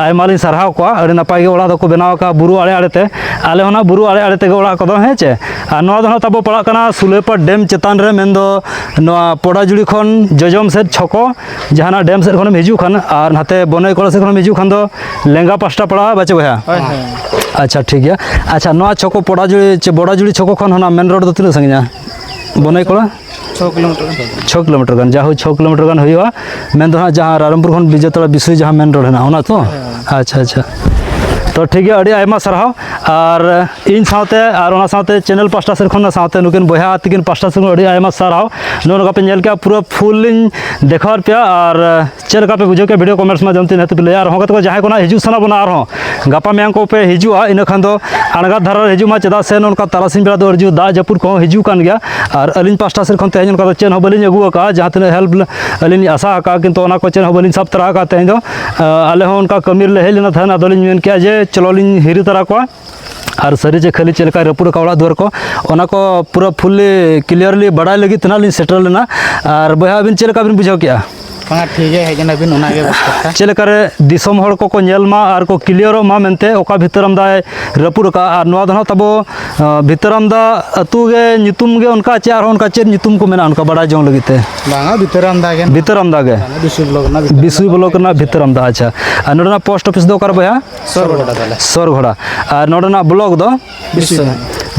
ᱟᱭᱢᱟ ᱞᱤᱧ ᱥᱟᱨᱦᱟᱣ ᱠᱚᱣᱟ᱾ ᱟᱹᱰᱤ ᱱᱟᱯᱟᱭ ᱜᱮ ᱚᱲᱟᱜ ᱫᱚᱠᱚ ᱵᱮᱱᱟᱣ ᱟᱠᱟᱫᱼᱟ ᱵᱩᱨᱩ ᱟᱲᱮ ᱟᱲᱮ ᱛᱮ᱾ ᱟᱞᱮ ᱦᱚᱸ ᱱᱟᱦᱟᱜ ᱵᱩᱨᱩ ᱟᱲᱮ ᱟᱲᱮ ᱛᱮᱜᱮ ᱚᱲᱟᱜ ᱠᱚᱫᱚ, ᱦᱮᱸ ᱪᱮ? ᱟᱨ ᱱᱚᱣᱟ ᱫᱚ ᱱᱟᱦᱟᱜ ᱛᱟᱵᱚ ᱯᱟᱲᱟᱜ ᱠᱟᱱᱟ ᱥᱩᱞᱟᱹᱭᱯᱟᱲ ᱰᱮᱢ ᱪᱮᱛᱟᱱ ᱨᱮ, ᱢᱮᱱᱫᱚ ᱱᱚᱣᱟ ᱯᱚᱲᱟᱡᱩᱲᱤ ᱠᱷᱚᱱ ᱡᱚᱡᱚᱢ ᱥᱮᱫ ᱪᱷᱚᱠᱚ, ᱡᱟᱦᱟᱱᱟᱜ ᱰᱮᱢ ᱥᱮᱫ ᱠᱷᱚᱱᱮᱢ ᱦᱤᱡᱩᱜ ᱠᱷᱟᱱ ᱟᱨ ᱱᱟᱛᱮ ᱵᱚᱱᱮᱭ ᱠᱚᱲᱟ ᱥᱮᱫ ᱠᱷᱚᱱᱮᱢ ᱦᱤᱡᱩᱜ ᱠᱷᱟᱱ ᱫᱚ ᱞᱮᱸᱜᱟ ᱯᱟᱥᱴᱟ ᱯᱟᱲᱟᱜᱼᱟ, ᱵᱟᱪᱮ ᱵᱚᱭᱦᱟ? ᱦᱳᱭ, ᱦᱳᱭ᱾ ᱟᱪᱪᱷᱟ, ᱴᱷᱤᱠ ᱜᱮᱭᱟ᱾ ᱟᱪᱪᱷᱟ, ᱱᱚᱣᱟ ᱪᱷᱚᱠᱚ ᱯᱚᱲᱟᱡᱩᱲᱤ ᱪᱮ ᱵᱚᱲᱟᱡᱩᱲᱤ ᱪᱷᱚᱠᱚ ᱠᱷᱚᱱ ᱦᱚᱸ ᱚᱱᱟ ᱢᱮᱱ ᱨᱳᱰ ᱫᱚ ᱛᱤᱱᱟᱹᱜ ᱥᱟᱺᱜᱤᱧᱟ? ᱵᱚᱱᱮᱭ ᱠᱚᱲᱟ? ᱪᱷᱚ ᱠᱤᱞᱳᱢᱤᱴᱟᱨ ᱜᱟᱱ᱾ ᱪᱷᱚ ᱠᱤᱞᱳᱢᱤᱴᱟᱨ ᱜᱟᱱ, ᱡᱟ ᱦᱳᱭ, ᱪᱷᱚ ᱠᱤᱞᱳᱢᱤᱴᱟᱨ ᱜᱟᱱ ᱦᱩᱭᱩᱜᱼᱟ᱾ ᱢᱮᱱᱫᱚ ᱦᱟᱸᱜ ᱡᱟᱦᱟᱸ ᱨᱟᱭᱨᱚᱝᱯᱩᱨ ᱠᱷᱚᱱ ᱵᱤᱡᱚᱭᱛᱟᱲᱟ ᱵᱤᱥᱩᱭ ᱡᱟᱦᱟᱸ ᱢᱮᱱ ᱨᱳᱰ ᱦᱮᱱᱟᱜᱼᱟ, ᱚᱱᱟ ᱛᱚ? ᱦᱮᱸ᱾ ᱟᱪᱪᱷᱟ, ᱟᱪᱪᱷᱟ᱾ ᱛᱚ ᱴᱷᱤᱠ ᱜᱮᱭᱟ, ᱟᱹᱰᱤ ᱟᱭᱢᱟ ᱥᱟᱨᱦᱟᱣ᱾ ᱟᱨ ᱤᱧ ᱥᱟᱶᱛᱮ ᱟᱨ ᱚᱱᱟ ᱥᱟᱶᱛᱮ ᱪᱮᱱᱮᱞ ᱯᱟᱥᱴᱟ ᱥᱮᱫ ᱠᱷᱚᱱ, ᱥᱟᱶᱛᱮ ᱱᱩᱠᱤᱱ ᱵᱚᱭᱦᱟ ᱛᱟᱹᱠᱤᱱ ᱯᱟᱥᱴᱟ ᱥᱮᱫ ᱠᱷᱚᱱ ᱟᱹᱰᱤ ᱟᱭᱢᱟ ᱥᱟᱨᱦᱟᱣ᱾ ᱱᱚᱜᱼᱚ ᱱᱚᱝᱠᱟ ᱯᱮ ᱧᱮᱞ ᱠᱮᱜᱼᱟ, ᱯᱩᱨᱟᱹ ᱯᱷᱩᱞ ᱞᱤᱧ ᱫᱮᱠᱷᱟᱣᱟᱫ ᱯᱮᱭᱟ᱾ ᱟᱨ ᱪᱮᱫ ᱞᱮᱠᱟ ᱯᱮ ᱵᱩᱡᱷᱟᱹᱣ ᱠᱮᱜᱼᱟ ᱵᱷᱤᱰᱤᱭᱳ ᱠᱚᱢᱮᱱᱴᱥ ᱢᱟᱫᱽᱫᱷᱚᱢ ᱛᱮ ᱱᱤᱦᱟᱹᱛ ᱯᱮ ᱞᱟᱹᱭᱟ᱾ ᱟᱨ ᱦᱚᱸ ᱜᱟᱛᱮ ᱠᱚ ᱡᱟᱦᱟᱸᱭ ᱠᱚ ᱱᱟᱜ ᱦᱤᱡᱩᱜ ᱥᱟᱱᱟ ᱵᱚᱱᱟ, ᱟᱨᱦᱚᱸ ᱜᱟᱯᱟ ᱢᱮᱭᱟᱝ ᱠᱚ ᱯᱮ ᱦᱤᱡᱩᱜᱼᱟ, ᱤᱱᱟᱹ ᱠᱷᱟᱱ ᱫᱚ ᱟᱬᱜᱟᱛ ᱫᱷᱟᱨᱟ ᱨᱮ ᱦᱤᱡᱩᱜ ᱢᱟ, ᱪᱮᱫᱟᱜ ᱥᱮ ᱱᱚᱝᱠᱟ ᱛᱟᱨᱟᱥᱤᱧ ᱵᱮᱲᱟ ᱫᱚ ᱟᱹᱰᱤ ᱡᱳᱨ ᱫᱟᱜ ᱡᱟᱹᱯᱩᱫ ᱠᱚᱦᱚᱸ ᱦᱤᱡᱩᱜ ᱠᱟᱱ ᱜᱮᱭᱟ᱾ ᱟᱨ ᱟᱹᱞᱤᱧ ᱯᱟᱥᱴᱟ ᱥᱮᱫ ᱠᱷᱚᱱ ᱛᱮᱦᱮᱧ ᱚᱱᱠᱟ ᱫᱚ ᱪᱮᱫ ᱦᱚᱸ ᱵᱟᱹᱞᱤᱧ ᱟᱹᱜᱩ ᱟᱠᱟᱫᱼᱟ, ᱡᱟᱦᱟᱸ ᱛᱤᱱᱟᱹᱜ ᱦᱮᱞᱯ ᱟᱹᱞᱤᱧ ᱞᱤᱧ ᱟᱥᱟ ᱟᱠᱟᱫᱼᱟ, ᱠᱤᱱᱛᱩ ᱚᱱᱟ ᱠᱚ ᱪᱮᱫ ᱦᱚᱸ ᱵᱟᱹᱞᱤᱧ ᱥᱟᱵ ᱛᱚᱨᱟ ᱟᱠᱟᱫ ᱛᱮᱦᱮᱧ ᱫᱚ᱾ ᱟᱸ, ᱟᱞᱮ ᱦᱚᱸ ᱚᱱᱠᱟ ᱠᱟᱹᱢᱤ ᱨᱮᱞᱮ ᱦᱮᱡ ᱞᱮᱱᱟ ᱛᱟᱦᱮᱸᱫ, ᱟᱫᱚᱞᱤᱧ ᱢᱮᱱ ᱠᱮᱜᱼᱟ ᱡᱮ ᱪᱚᱞᱚ ᱞᱤᱧ ᱦᱤᱨᱤ ᱛᱟᱨᱟ ᱠᱚᱣᱟ᱾ ᱟᱨ ᱥᱟᱹᱨᱤ ᱪᱮ ᱠᱷᱟᱹᱞᱤ ᱪᱮᱫ ᱞᱮᱠᱟᱭ ᱨᱟᱹᱯᱩᱫ ᱟᱠᱟᱫ ᱚᱲᱟᱜ ᱫᱩᱣᱟᱹᱨ ᱠᱚ, ᱚᱱᱟ ᱠᱚ ᱯᱩᱨᱟᱹ ᱯᱷᱩᱞᱞᱤ ᱠᱞᱤᱭᱟᱨᱞᱤ ᱵᱟᱲᱟᱭ ᱞᱟᱹᱜᱤᱫ ᱛᱮ ᱱᱟᱜ ᱞᱤᱧ ᱥᱮᱴᱮᱨ ᱞᱮᱱᱟ᱾ ᱟᱨ ᱵᱚᱭᱦᱟ, ᱟᱹᱵᱤᱱ ᱪᱮᱫ ᱞᱮᱠᱟ ᱵᱤᱱ ᱵᱩᱡᱷᱟᱹᱣ ᱠᱮᱜᱼᱟ? ᱵᱟᱝᱟ, ᱴᱷᱤᱠ ᱜᱮ ᱦᱮᱡ ᱮᱱᱟᱵᱤᱱ, ᱚᱱᱟᱜᱮ ᱵᱮᱥ ᱠᱟᱛᱷᱟ᱾ ᱪᱮᱫ ᱞᱮᱠᱟᱨᱮ ᱫᱤᱥᱚᱢ ᱦᱚᱲ ᱠᱚᱠᱚ ᱧᱮᱞ ᱢᱟ ᱟᱨ ᱠᱚ ᱠᱞᱤᱭᱟᱨᱚᱜ ᱢᱟ ᱢᱮᱱᱛᱮ ᱚᱠᱟ ᱵᱷᱤᱛᱟᱹᱨᱟᱢ ᱫᱟᱭ ᱨᱟᱹᱯᱩᱫ ᱟᱠᱟᱫᱼᱟ? ᱟᱨ ᱱᱚᱣᱟ ᱫᱚ ᱱᱟᱦᱟᱜ ᱛᱟᱵᱚ, ᱟᱸ, ᱵᱷᱤᱛᱟᱹᱨᱟᱢ ᱫᱟ ᱟᱹᱛᱩ ᱜᱮ ᱧᱩᱛᱩᱢ ᱜᱮ ᱚᱱᱠᱟ ᱪᱮ ᱟᱨᱦᱚᱸ ᱚᱱᱠᱟ ᱪᱮᱫ ᱧᱩᱛᱩᱢ ᱠᱚ ᱢᱮᱱᱟᱜᱼᱟ ᱚᱱᱠᱟ ᱵᱟᱲᱟᱭ ᱡᱚᱝ ᱞᱟᱹᱜᱤᱫ ᱛᱮ? ᱵᱟᱝᱟ, ᱵᱷᱤᱛᱟᱹᱨᱟᱢ ᱫᱟ ᱜᱮ᱾ ᱵᱷᱤᱛᱟᱹᱨᱟᱢ ᱫᱟ ᱜᱮ? ᱵᱟᱝᱟ, ᱵᱤᱥᱩᱭ ᱵᱞᱚᱠ ᱨᱮᱱᱟᱜ ᱵᱤᱥᱩᱭ ᱵᱞᱚᱠ ᱨᱮᱱᱟᱜ ᱵᱷᱤᱛᱟᱹᱨᱟᱢ ᱫᱟ, ᱟᱪᱪᱷᱟ᱾ ᱟᱨ ᱱᱚᱰᱮᱱᱟᱜ ᱯᱳᱥᱴ ᱚᱯᱷᱤᱥ ᱫᱚ ᱚᱠᱟᱨᱮ ᱵᱚᱭᱦᱟ? ᱥᱚᱨᱜᱷᱚᱲᱟ ᱛᱟᱞᱮ᱾ ᱥᱚᱨᱜᱷᱚᱲᱟ᱾ ᱟᱨ ᱱᱚᱰᱮᱱᱟᱜ ᱵᱞᱚᱠ ᱫᱚ? ᱵᱤᱥᱩᱭ᱾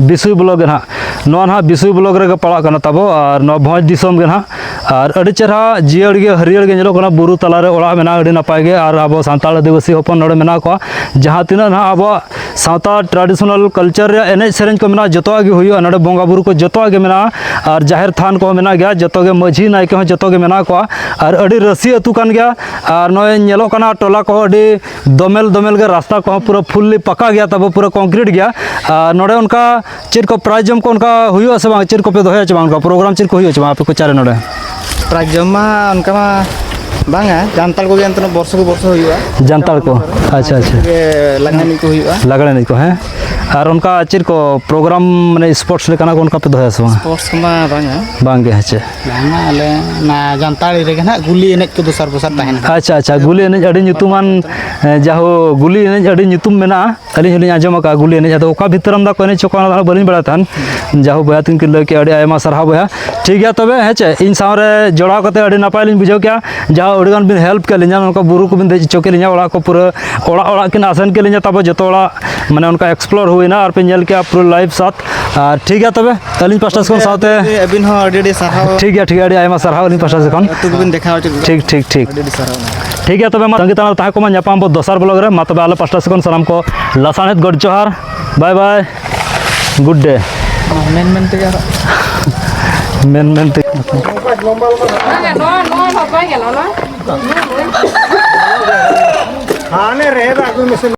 ᱵᱤᱥᱩᱭ ᱵᱞᱚᱠ ᱜᱮ ᱱᱟᱦᱟᱜ᱾ ᱱᱚᱣᱟ ᱱᱟᱦᱟᱜ ᱵᱤᱥᱩᱭ ᱵᱞᱚᱠ ᱨᱮᱜᱮ ᱯᱟᱲᱟᱜ ᱠᱟᱱᱟ ᱛᱟᱵᱚ, ᱟᱨ ᱱᱚᱣᱟ ᱵᱷᱚᱸᱡᱽ ᱫᱤᱥᱚᱢ ᱜᱮ ᱱᱟᱦᱟᱜ᱾ ᱟᱨ ᱟᱹᱰᱤ ᱪᱮᱨᱦᱟ ᱡᱤᱭᱟᱹᱲ ᱜᱮ, ᱦᱟᱹᱨᱭᱟᱹᱲ ᱜᱮ ᱧᱮᱞᱚᱜ ᱠᱟᱱᱟ, ᱵᱩᱨᱩ ᱛᱟᱞᱟᱨᱮ ᱚᱲᱟᱜ ᱢᱮᱱᱟᱜᱼᱟ, ᱟᱹᱰᱤ ᱱᱟᱯᱟᱭ ᱜᱮ᱾ ᱟᱨ ᱟᱵᱚ ᱥᱟᱱᱛᱟᱲ ᱟᱹᱫᱤᱵᱟᱹᱥᱤ ᱦᱚᱯᱚᱱ ᱱᱚᱰᱮ ᱢᱮᱱᱟᱜ ᱠᱚᱣᱟ, ᱡᱟᱦᱟᱸ ᱛᱤᱱᱟᱹᱜ ᱱᱟᱦᱟᱜ ᱟᱵᱚᱣᱟᱜ ᱥᱟᱶᱛᱟ traditional culture ᱨᱮᱭᱟᱜ ᱮᱱᱮᱡ ᱥᱮᱨᱮᱧ ᱠᱚ ᱢᱮᱱᱟᱜᱼᱟ, ᱡᱚᱛᱚᱣᱟᱜ ᱜᱮ ᱦᱩᱭᱩᱜᱼᱟ ᱱᱚᱰᱮ, ᱵᱚᱸᱜᱟ ᱵᱩᱨᱩ ᱠᱚ ᱡᱚᱛᱚᱣᱟᱜ ᱜᱮ ᱢᱮᱱᱟᱜᱼᱟ, ᱟᱨ ᱡᱟᱦᱮᱨ ᱛᱷᱟᱱ ᱠᱚᱦᱚᱸ ᱢᱮᱱᱟᱜ ᱜᱮᱭᱟ, ᱡᱚᱛᱚ ᱜᱮ ᱢᱟᱹᱡᱷᱤ ᱱᱟᱭᱠᱮ ᱦᱚᱸ ᱡᱚᱛᱚ ᱜᱮ ᱢᱮᱱᱟᱜ ᱠᱚᱣᱟ᱾ ᱟᱨ ᱟᱹᱰᱤ ᱨᱟᱹᱥᱤ ᱟᱹᱛᱩ ᱠᱟᱱ ᱜᱮᱭᱟ᱾ ᱟᱨ ᱱᱚᱜᱼᱚᱭ ᱧᱮᱞᱚᱜ ᱠᱟᱱᱟ ᱴᱚᱞᱟ ᱠᱚᱦᱚᱸ ᱟᱹᱰᱤ ᱫᱚᱢᱮᱞ ᱫᱚᱢᱮᱞ ᱜᱮ, ᱨᱟᱥᱛᱟ ᱠᱚᱦᱚᱸ ᱯᱩᱨᱟᱹ ᱯᱷᱩᱞᱞᱤ ᱯᱟᱠᱟ ᱜᱮᱭᱟ ᱛᱟᱵᱚ, ᱯᱩᱨᱟᱹ ᱠᱚᱝᱠᱨᱤᱴ ᱜᱮᱭᱟ᱾ ᱟᱨ ᱱᱚᱰᱮ ᱚᱱᱠᱟ ᱪᱮᱫ ᱠᱚ ᱯᱨᱟᱭᱤᱡᱽ ᱡᱚᱢ ᱠᱚ ᱚᱱᱠᱟ ᱦᱩᱭᱩᱜᱼᱟ ᱥᱮ ᱵᱟᱝ? ᱪᱮᱫ ᱠᱚᱯᱮ ᱫᱚᱦᱚᱭᱟ ᱪᱮ ᱵᱟᱝ? ᱚᱱᱠᱟ ᱯᱨᱳᱜᱨᱟᱢ ᱪᱮᱫ ᱠᱚ ᱦᱩᱭᱩᱜᱼᱟ ᱪᱮ ᱵᱟᱝ ᱟᱯᱮ ᱠᱚᱪᱟ ᱨᱮ ᱱᱚᱰᱮ? ᱯᱨᱟᱭᱤᱡᱽ ᱡᱚᱢ ᱢᱟ ᱚᱱᱠᱟ ᱢᱟ ᱵᱟᱝᱟ, ᱡᱟᱱᱛᱟᱲ ᱠᱚᱜᱮ ᱮᱱᱛᱮ ᱵᱚᱨᱥᱚ ᱠᱚ ᱵᱚᱨᱥᱚ ᱦᱩᱭᱩᱜᱼᱟ᱾ ᱡᱟᱱᱛᱟᱲ ᱠᱚ? ᱟᱪᱪᱷᱟ, ᱟᱪᱪᱷᱟ᱾ ᱜᱮ ᱞᱟᱜᱽᱬᱮ ᱮᱱᱮᱡ ᱠᱚ ᱦᱩᱭᱩᱜᱼᱟ᱾ ᱞᱟᱜᱽᱬᱮ ᱮᱱᱮᱡ ᱠᱚ, ᱦᱮᱸ᱾ ᱟᱨ ᱚᱱᱠᱟ ᱪᱮᱫ ᱠᱚ ᱯᱨᱳᱜᱨᱟᱢ, ᱢᱟᱱᱮ, ᱥᱯᱳᱨᱴᱥ ᱞᱮᱠᱟᱱᱟᱜ ᱠᱚ ᱚᱱᱠᱟ ᱯᱮ ᱫᱚᱦᱚᱭᱟ ᱥᱮ ᱵᱟᱝ? ᱥᱯᱳᱨᱴᱥ ᱠᱚᱢᱟ ᱵᱟᱝᱟ᱾ ᱵᱟᱝ ᱜᱮ, ᱦᱮᱸ ᱪᱮ? ᱵᱟᱝᱟ, ᱟᱞᱮ ᱚᱱᱟ ᱡᱟᱱᱛᱟᱲᱤ ᱨᱮᱜᱮ ᱱᱟᱦᱟᱜ ᱜᱩᱞᱤ ᱮᱱᱮᱡ ᱠᱚ ᱫᱚᱥᱟᱨ ᱵᱚᱥᱟᱨ ᱛᱟᱦᱮᱱᱟ᱾ ᱟᱪᱪᱷᱟ, ᱟᱪᱪᱷᱟ, ᱜᱩᱞᱤ ᱮᱱᱮᱡ ᱟᱹᱰᱤ ᱧᱩᱛᱩᱢᱟᱱ, ᱮ, ᱡᱟᱦᱳ, ᱜᱩᱞᱤ ᱮᱱᱮᱡ ᱟᱹᱰᱤ ᱧᱩᱛᱩᱢ ᱢᱮᱱᱟᱜᱼᱟ, ᱟᱹᱞᱤᱧ ᱦᱚᱸᱞᱤᱧ ᱟᱸᱡᱚᱢ ᱟᱠᱟᱫᱼᱟ ᱜᱩᱞᱤ ᱮᱱᱮᱡ᱾ ᱟᱫᱚ ᱚᱠᱟ ᱵᱷᱤᱛᱟᱹᱨᱟᱢ ᱫᱟ ᱠᱚ ᱮᱱᱮᱡ ᱦᱚᱪᱚ ᱠᱚᱣᱟ, ᱚᱱᱟ ᱫᱚ ᱦᱟᱸᱜ ᱵᱟᱹᱞᱤᱧ ᱵᱟᱲᱟᱭ ᱛᱟᱦᱮᱱ᱾ ᱡᱟᱦᱳ, ᱵᱚᱭᱦᱟ ᱛᱤᱱ ᱠᱤᱱ ᱞᱟᱹᱭ ᱠᱮᱜᱼᱟ, ᱟᱹᱰᱤ ᱟᱭᱢᱟ ᱥᱟᱨᱦᱟᱣ ᱵᱚᱭᱦᱟ᱾ ᱴᱷᱤᱠ ᱜᱮᱭᱟ ᱛᱚᱵᱮ, ᱦᱮᱸ ᱪᱮ, ᱤᱧ ᱥᱟᱶ ᱨᱮ ᱡᱚᱲᱟᱣ ᱠᱟᱛᱮ ᱟᱹᱰᱤ ᱱᱟᱯᱟᱭ ᱞᱤᱧ ᱵᱩᱡᱷᱟᱹᱣ ᱠᱮᱜᱼᱟ, ᱡᱟᱦᱳ, ᱟᱹᱰᱤ ᱜᱟᱱ ᱵᱤᱱ ᱦᱮᱞᱯ ᱠᱮᱫ ᱞᱤᱧᱟ, ᱱᱚᱝᱠᱟ ᱵᱩᱨᱩ ᱠᱚᱵᱤᱱ ᱫᱮᱡ ᱦᱚᱪᱚ ᱠᱮᱫ ᱞᱤᱧᱟ, ᱚᱲᱟᱜ ᱠᱚ ᱯᱩᱨᱟᱹ, ᱚᱲᱟᱜ ᱚᱲᱟᱜ ᱠᱤᱱ ᱟᱥᱮᱱ ᱠᱮᱫ ᱞᱤᱧᱟ, ᱛᱟᱯᱚᱨ ᱡᱚᱛᱚ ᱚᱲᱟᱜ, ᱢᱟᱱᱮ, ᱚᱱᱠᱟ ᱮᱠᱥᱯᱞᱳᱨ ᱦᱩᱭᱱᱟ, ᱟᱨ ᱯᱮ ᱧᱮᱞ ᱠᱮᱜᱼᱟ ᱯᱩᱨᱟᱹ ᱞᱟᱭᱤᱵᱷ ᱥᱟᱛ᱾ ᱟᱨ ᱴᱷᱤᱠ ᱜᱮᱭᱟ ᱛᱚᱵᱮ, ᱟᱹᱞᱤᱧ ᱯᱟᱥᱴᱟ ᱥᱮᱫ ᱠᱷᱚᱱ ᱥᱟᱶᱛᱮ ᱟᱹᱵᱤᱱ ᱦᱚᱸ ᱟᱹᱰᱤ ᱟᱹᱰᱤ ᱥᱟᱨᱦᱟᱣ᱾ ᱴᱷᱤᱠ ᱜᱮᱭᱟ, ᱴᱷᱤᱠ ᱜᱮᱭᱟ, ᱟᱹᱰᱤ ᱟᱭᱢᱟ ᱥᱟᱨᱦᱟᱣ ᱟᱹᱞᱤᱧ ᱯᱟᱥᱴᱟ ᱥᱮᱫ ᱠᱷᱚᱱ᱾ ᱟᱹᱛᱩ ᱠᱚᱵᱤᱱ ᱫᱮᱠᱷᱟᱣ ᱦᱚᱪᱚ ᱠᱮᱫᱟ᱾ ᱴᱷᱤᱠ, ᱴᱷᱤᱠ, ᱴᱷᱤᱠ᱾ ᱟᱹᱰᱤ ᱟᱹᱰᱤ ᱥᱟᱨᱦᱟᱣ᱾ ᱴᱷᱤᱠ ᱜᱮᱭᱟ ᱛᱚᱵᱮ, ᱢᱟ ᱛᱟᱺᱜᱤ ᱛᱟᱲᱟᱜ ᱨᱮ ᱛᱟᱦᱮᱸ ᱠᱚᱜ ᱢᱟ, ᱧᱟᱯᱟᱢ ᱵᱚ ᱫᱚᱥᱟᱨ ᱵᱞᱚᱜ ᱨᱮ᱾ ᱢᱟ ᱛᱚᱵᱮ ᱟᱞᱮ ᱯᱟᱥᱴᱟ ᱥᱮᱫ ᱠᱷᱚᱱ ᱥᱟᱱᱟᱢ ᱠᱚ ᱞᱟᱥᱟᱬᱦᱮᱫ ᱜᱚᱰ ᱡᱚᱦᱟᱨ᱾ ᱵᱟᱭ ᱵᱟᱭ, ᱜᱩᱰ ᱰᱮ᱾ ᱢᱮᱱ ᱢᱮᱱ ᱛᱮᱜᱮ ᱟᱨᱚ᱾ ᱢᱮᱱ ᱢᱮᱱ ᱛᱮᱜᱮ᱾ ᱵᱟᱝᱟ, ᱱᱚᱣᱟ, ᱱᱚᱣᱟ ᱫᱚ ᱵᱟᱭ ᱜᱟᱱᱚᱜᱼᱟ, ᱱᱚᱣᱟ᱾ ᱦᱟᱱᱮ ᱨᱮ ᱫᱟᱜ ᱟᱹᱜᱩᱭ ᱢᱮᱥᱮ᱾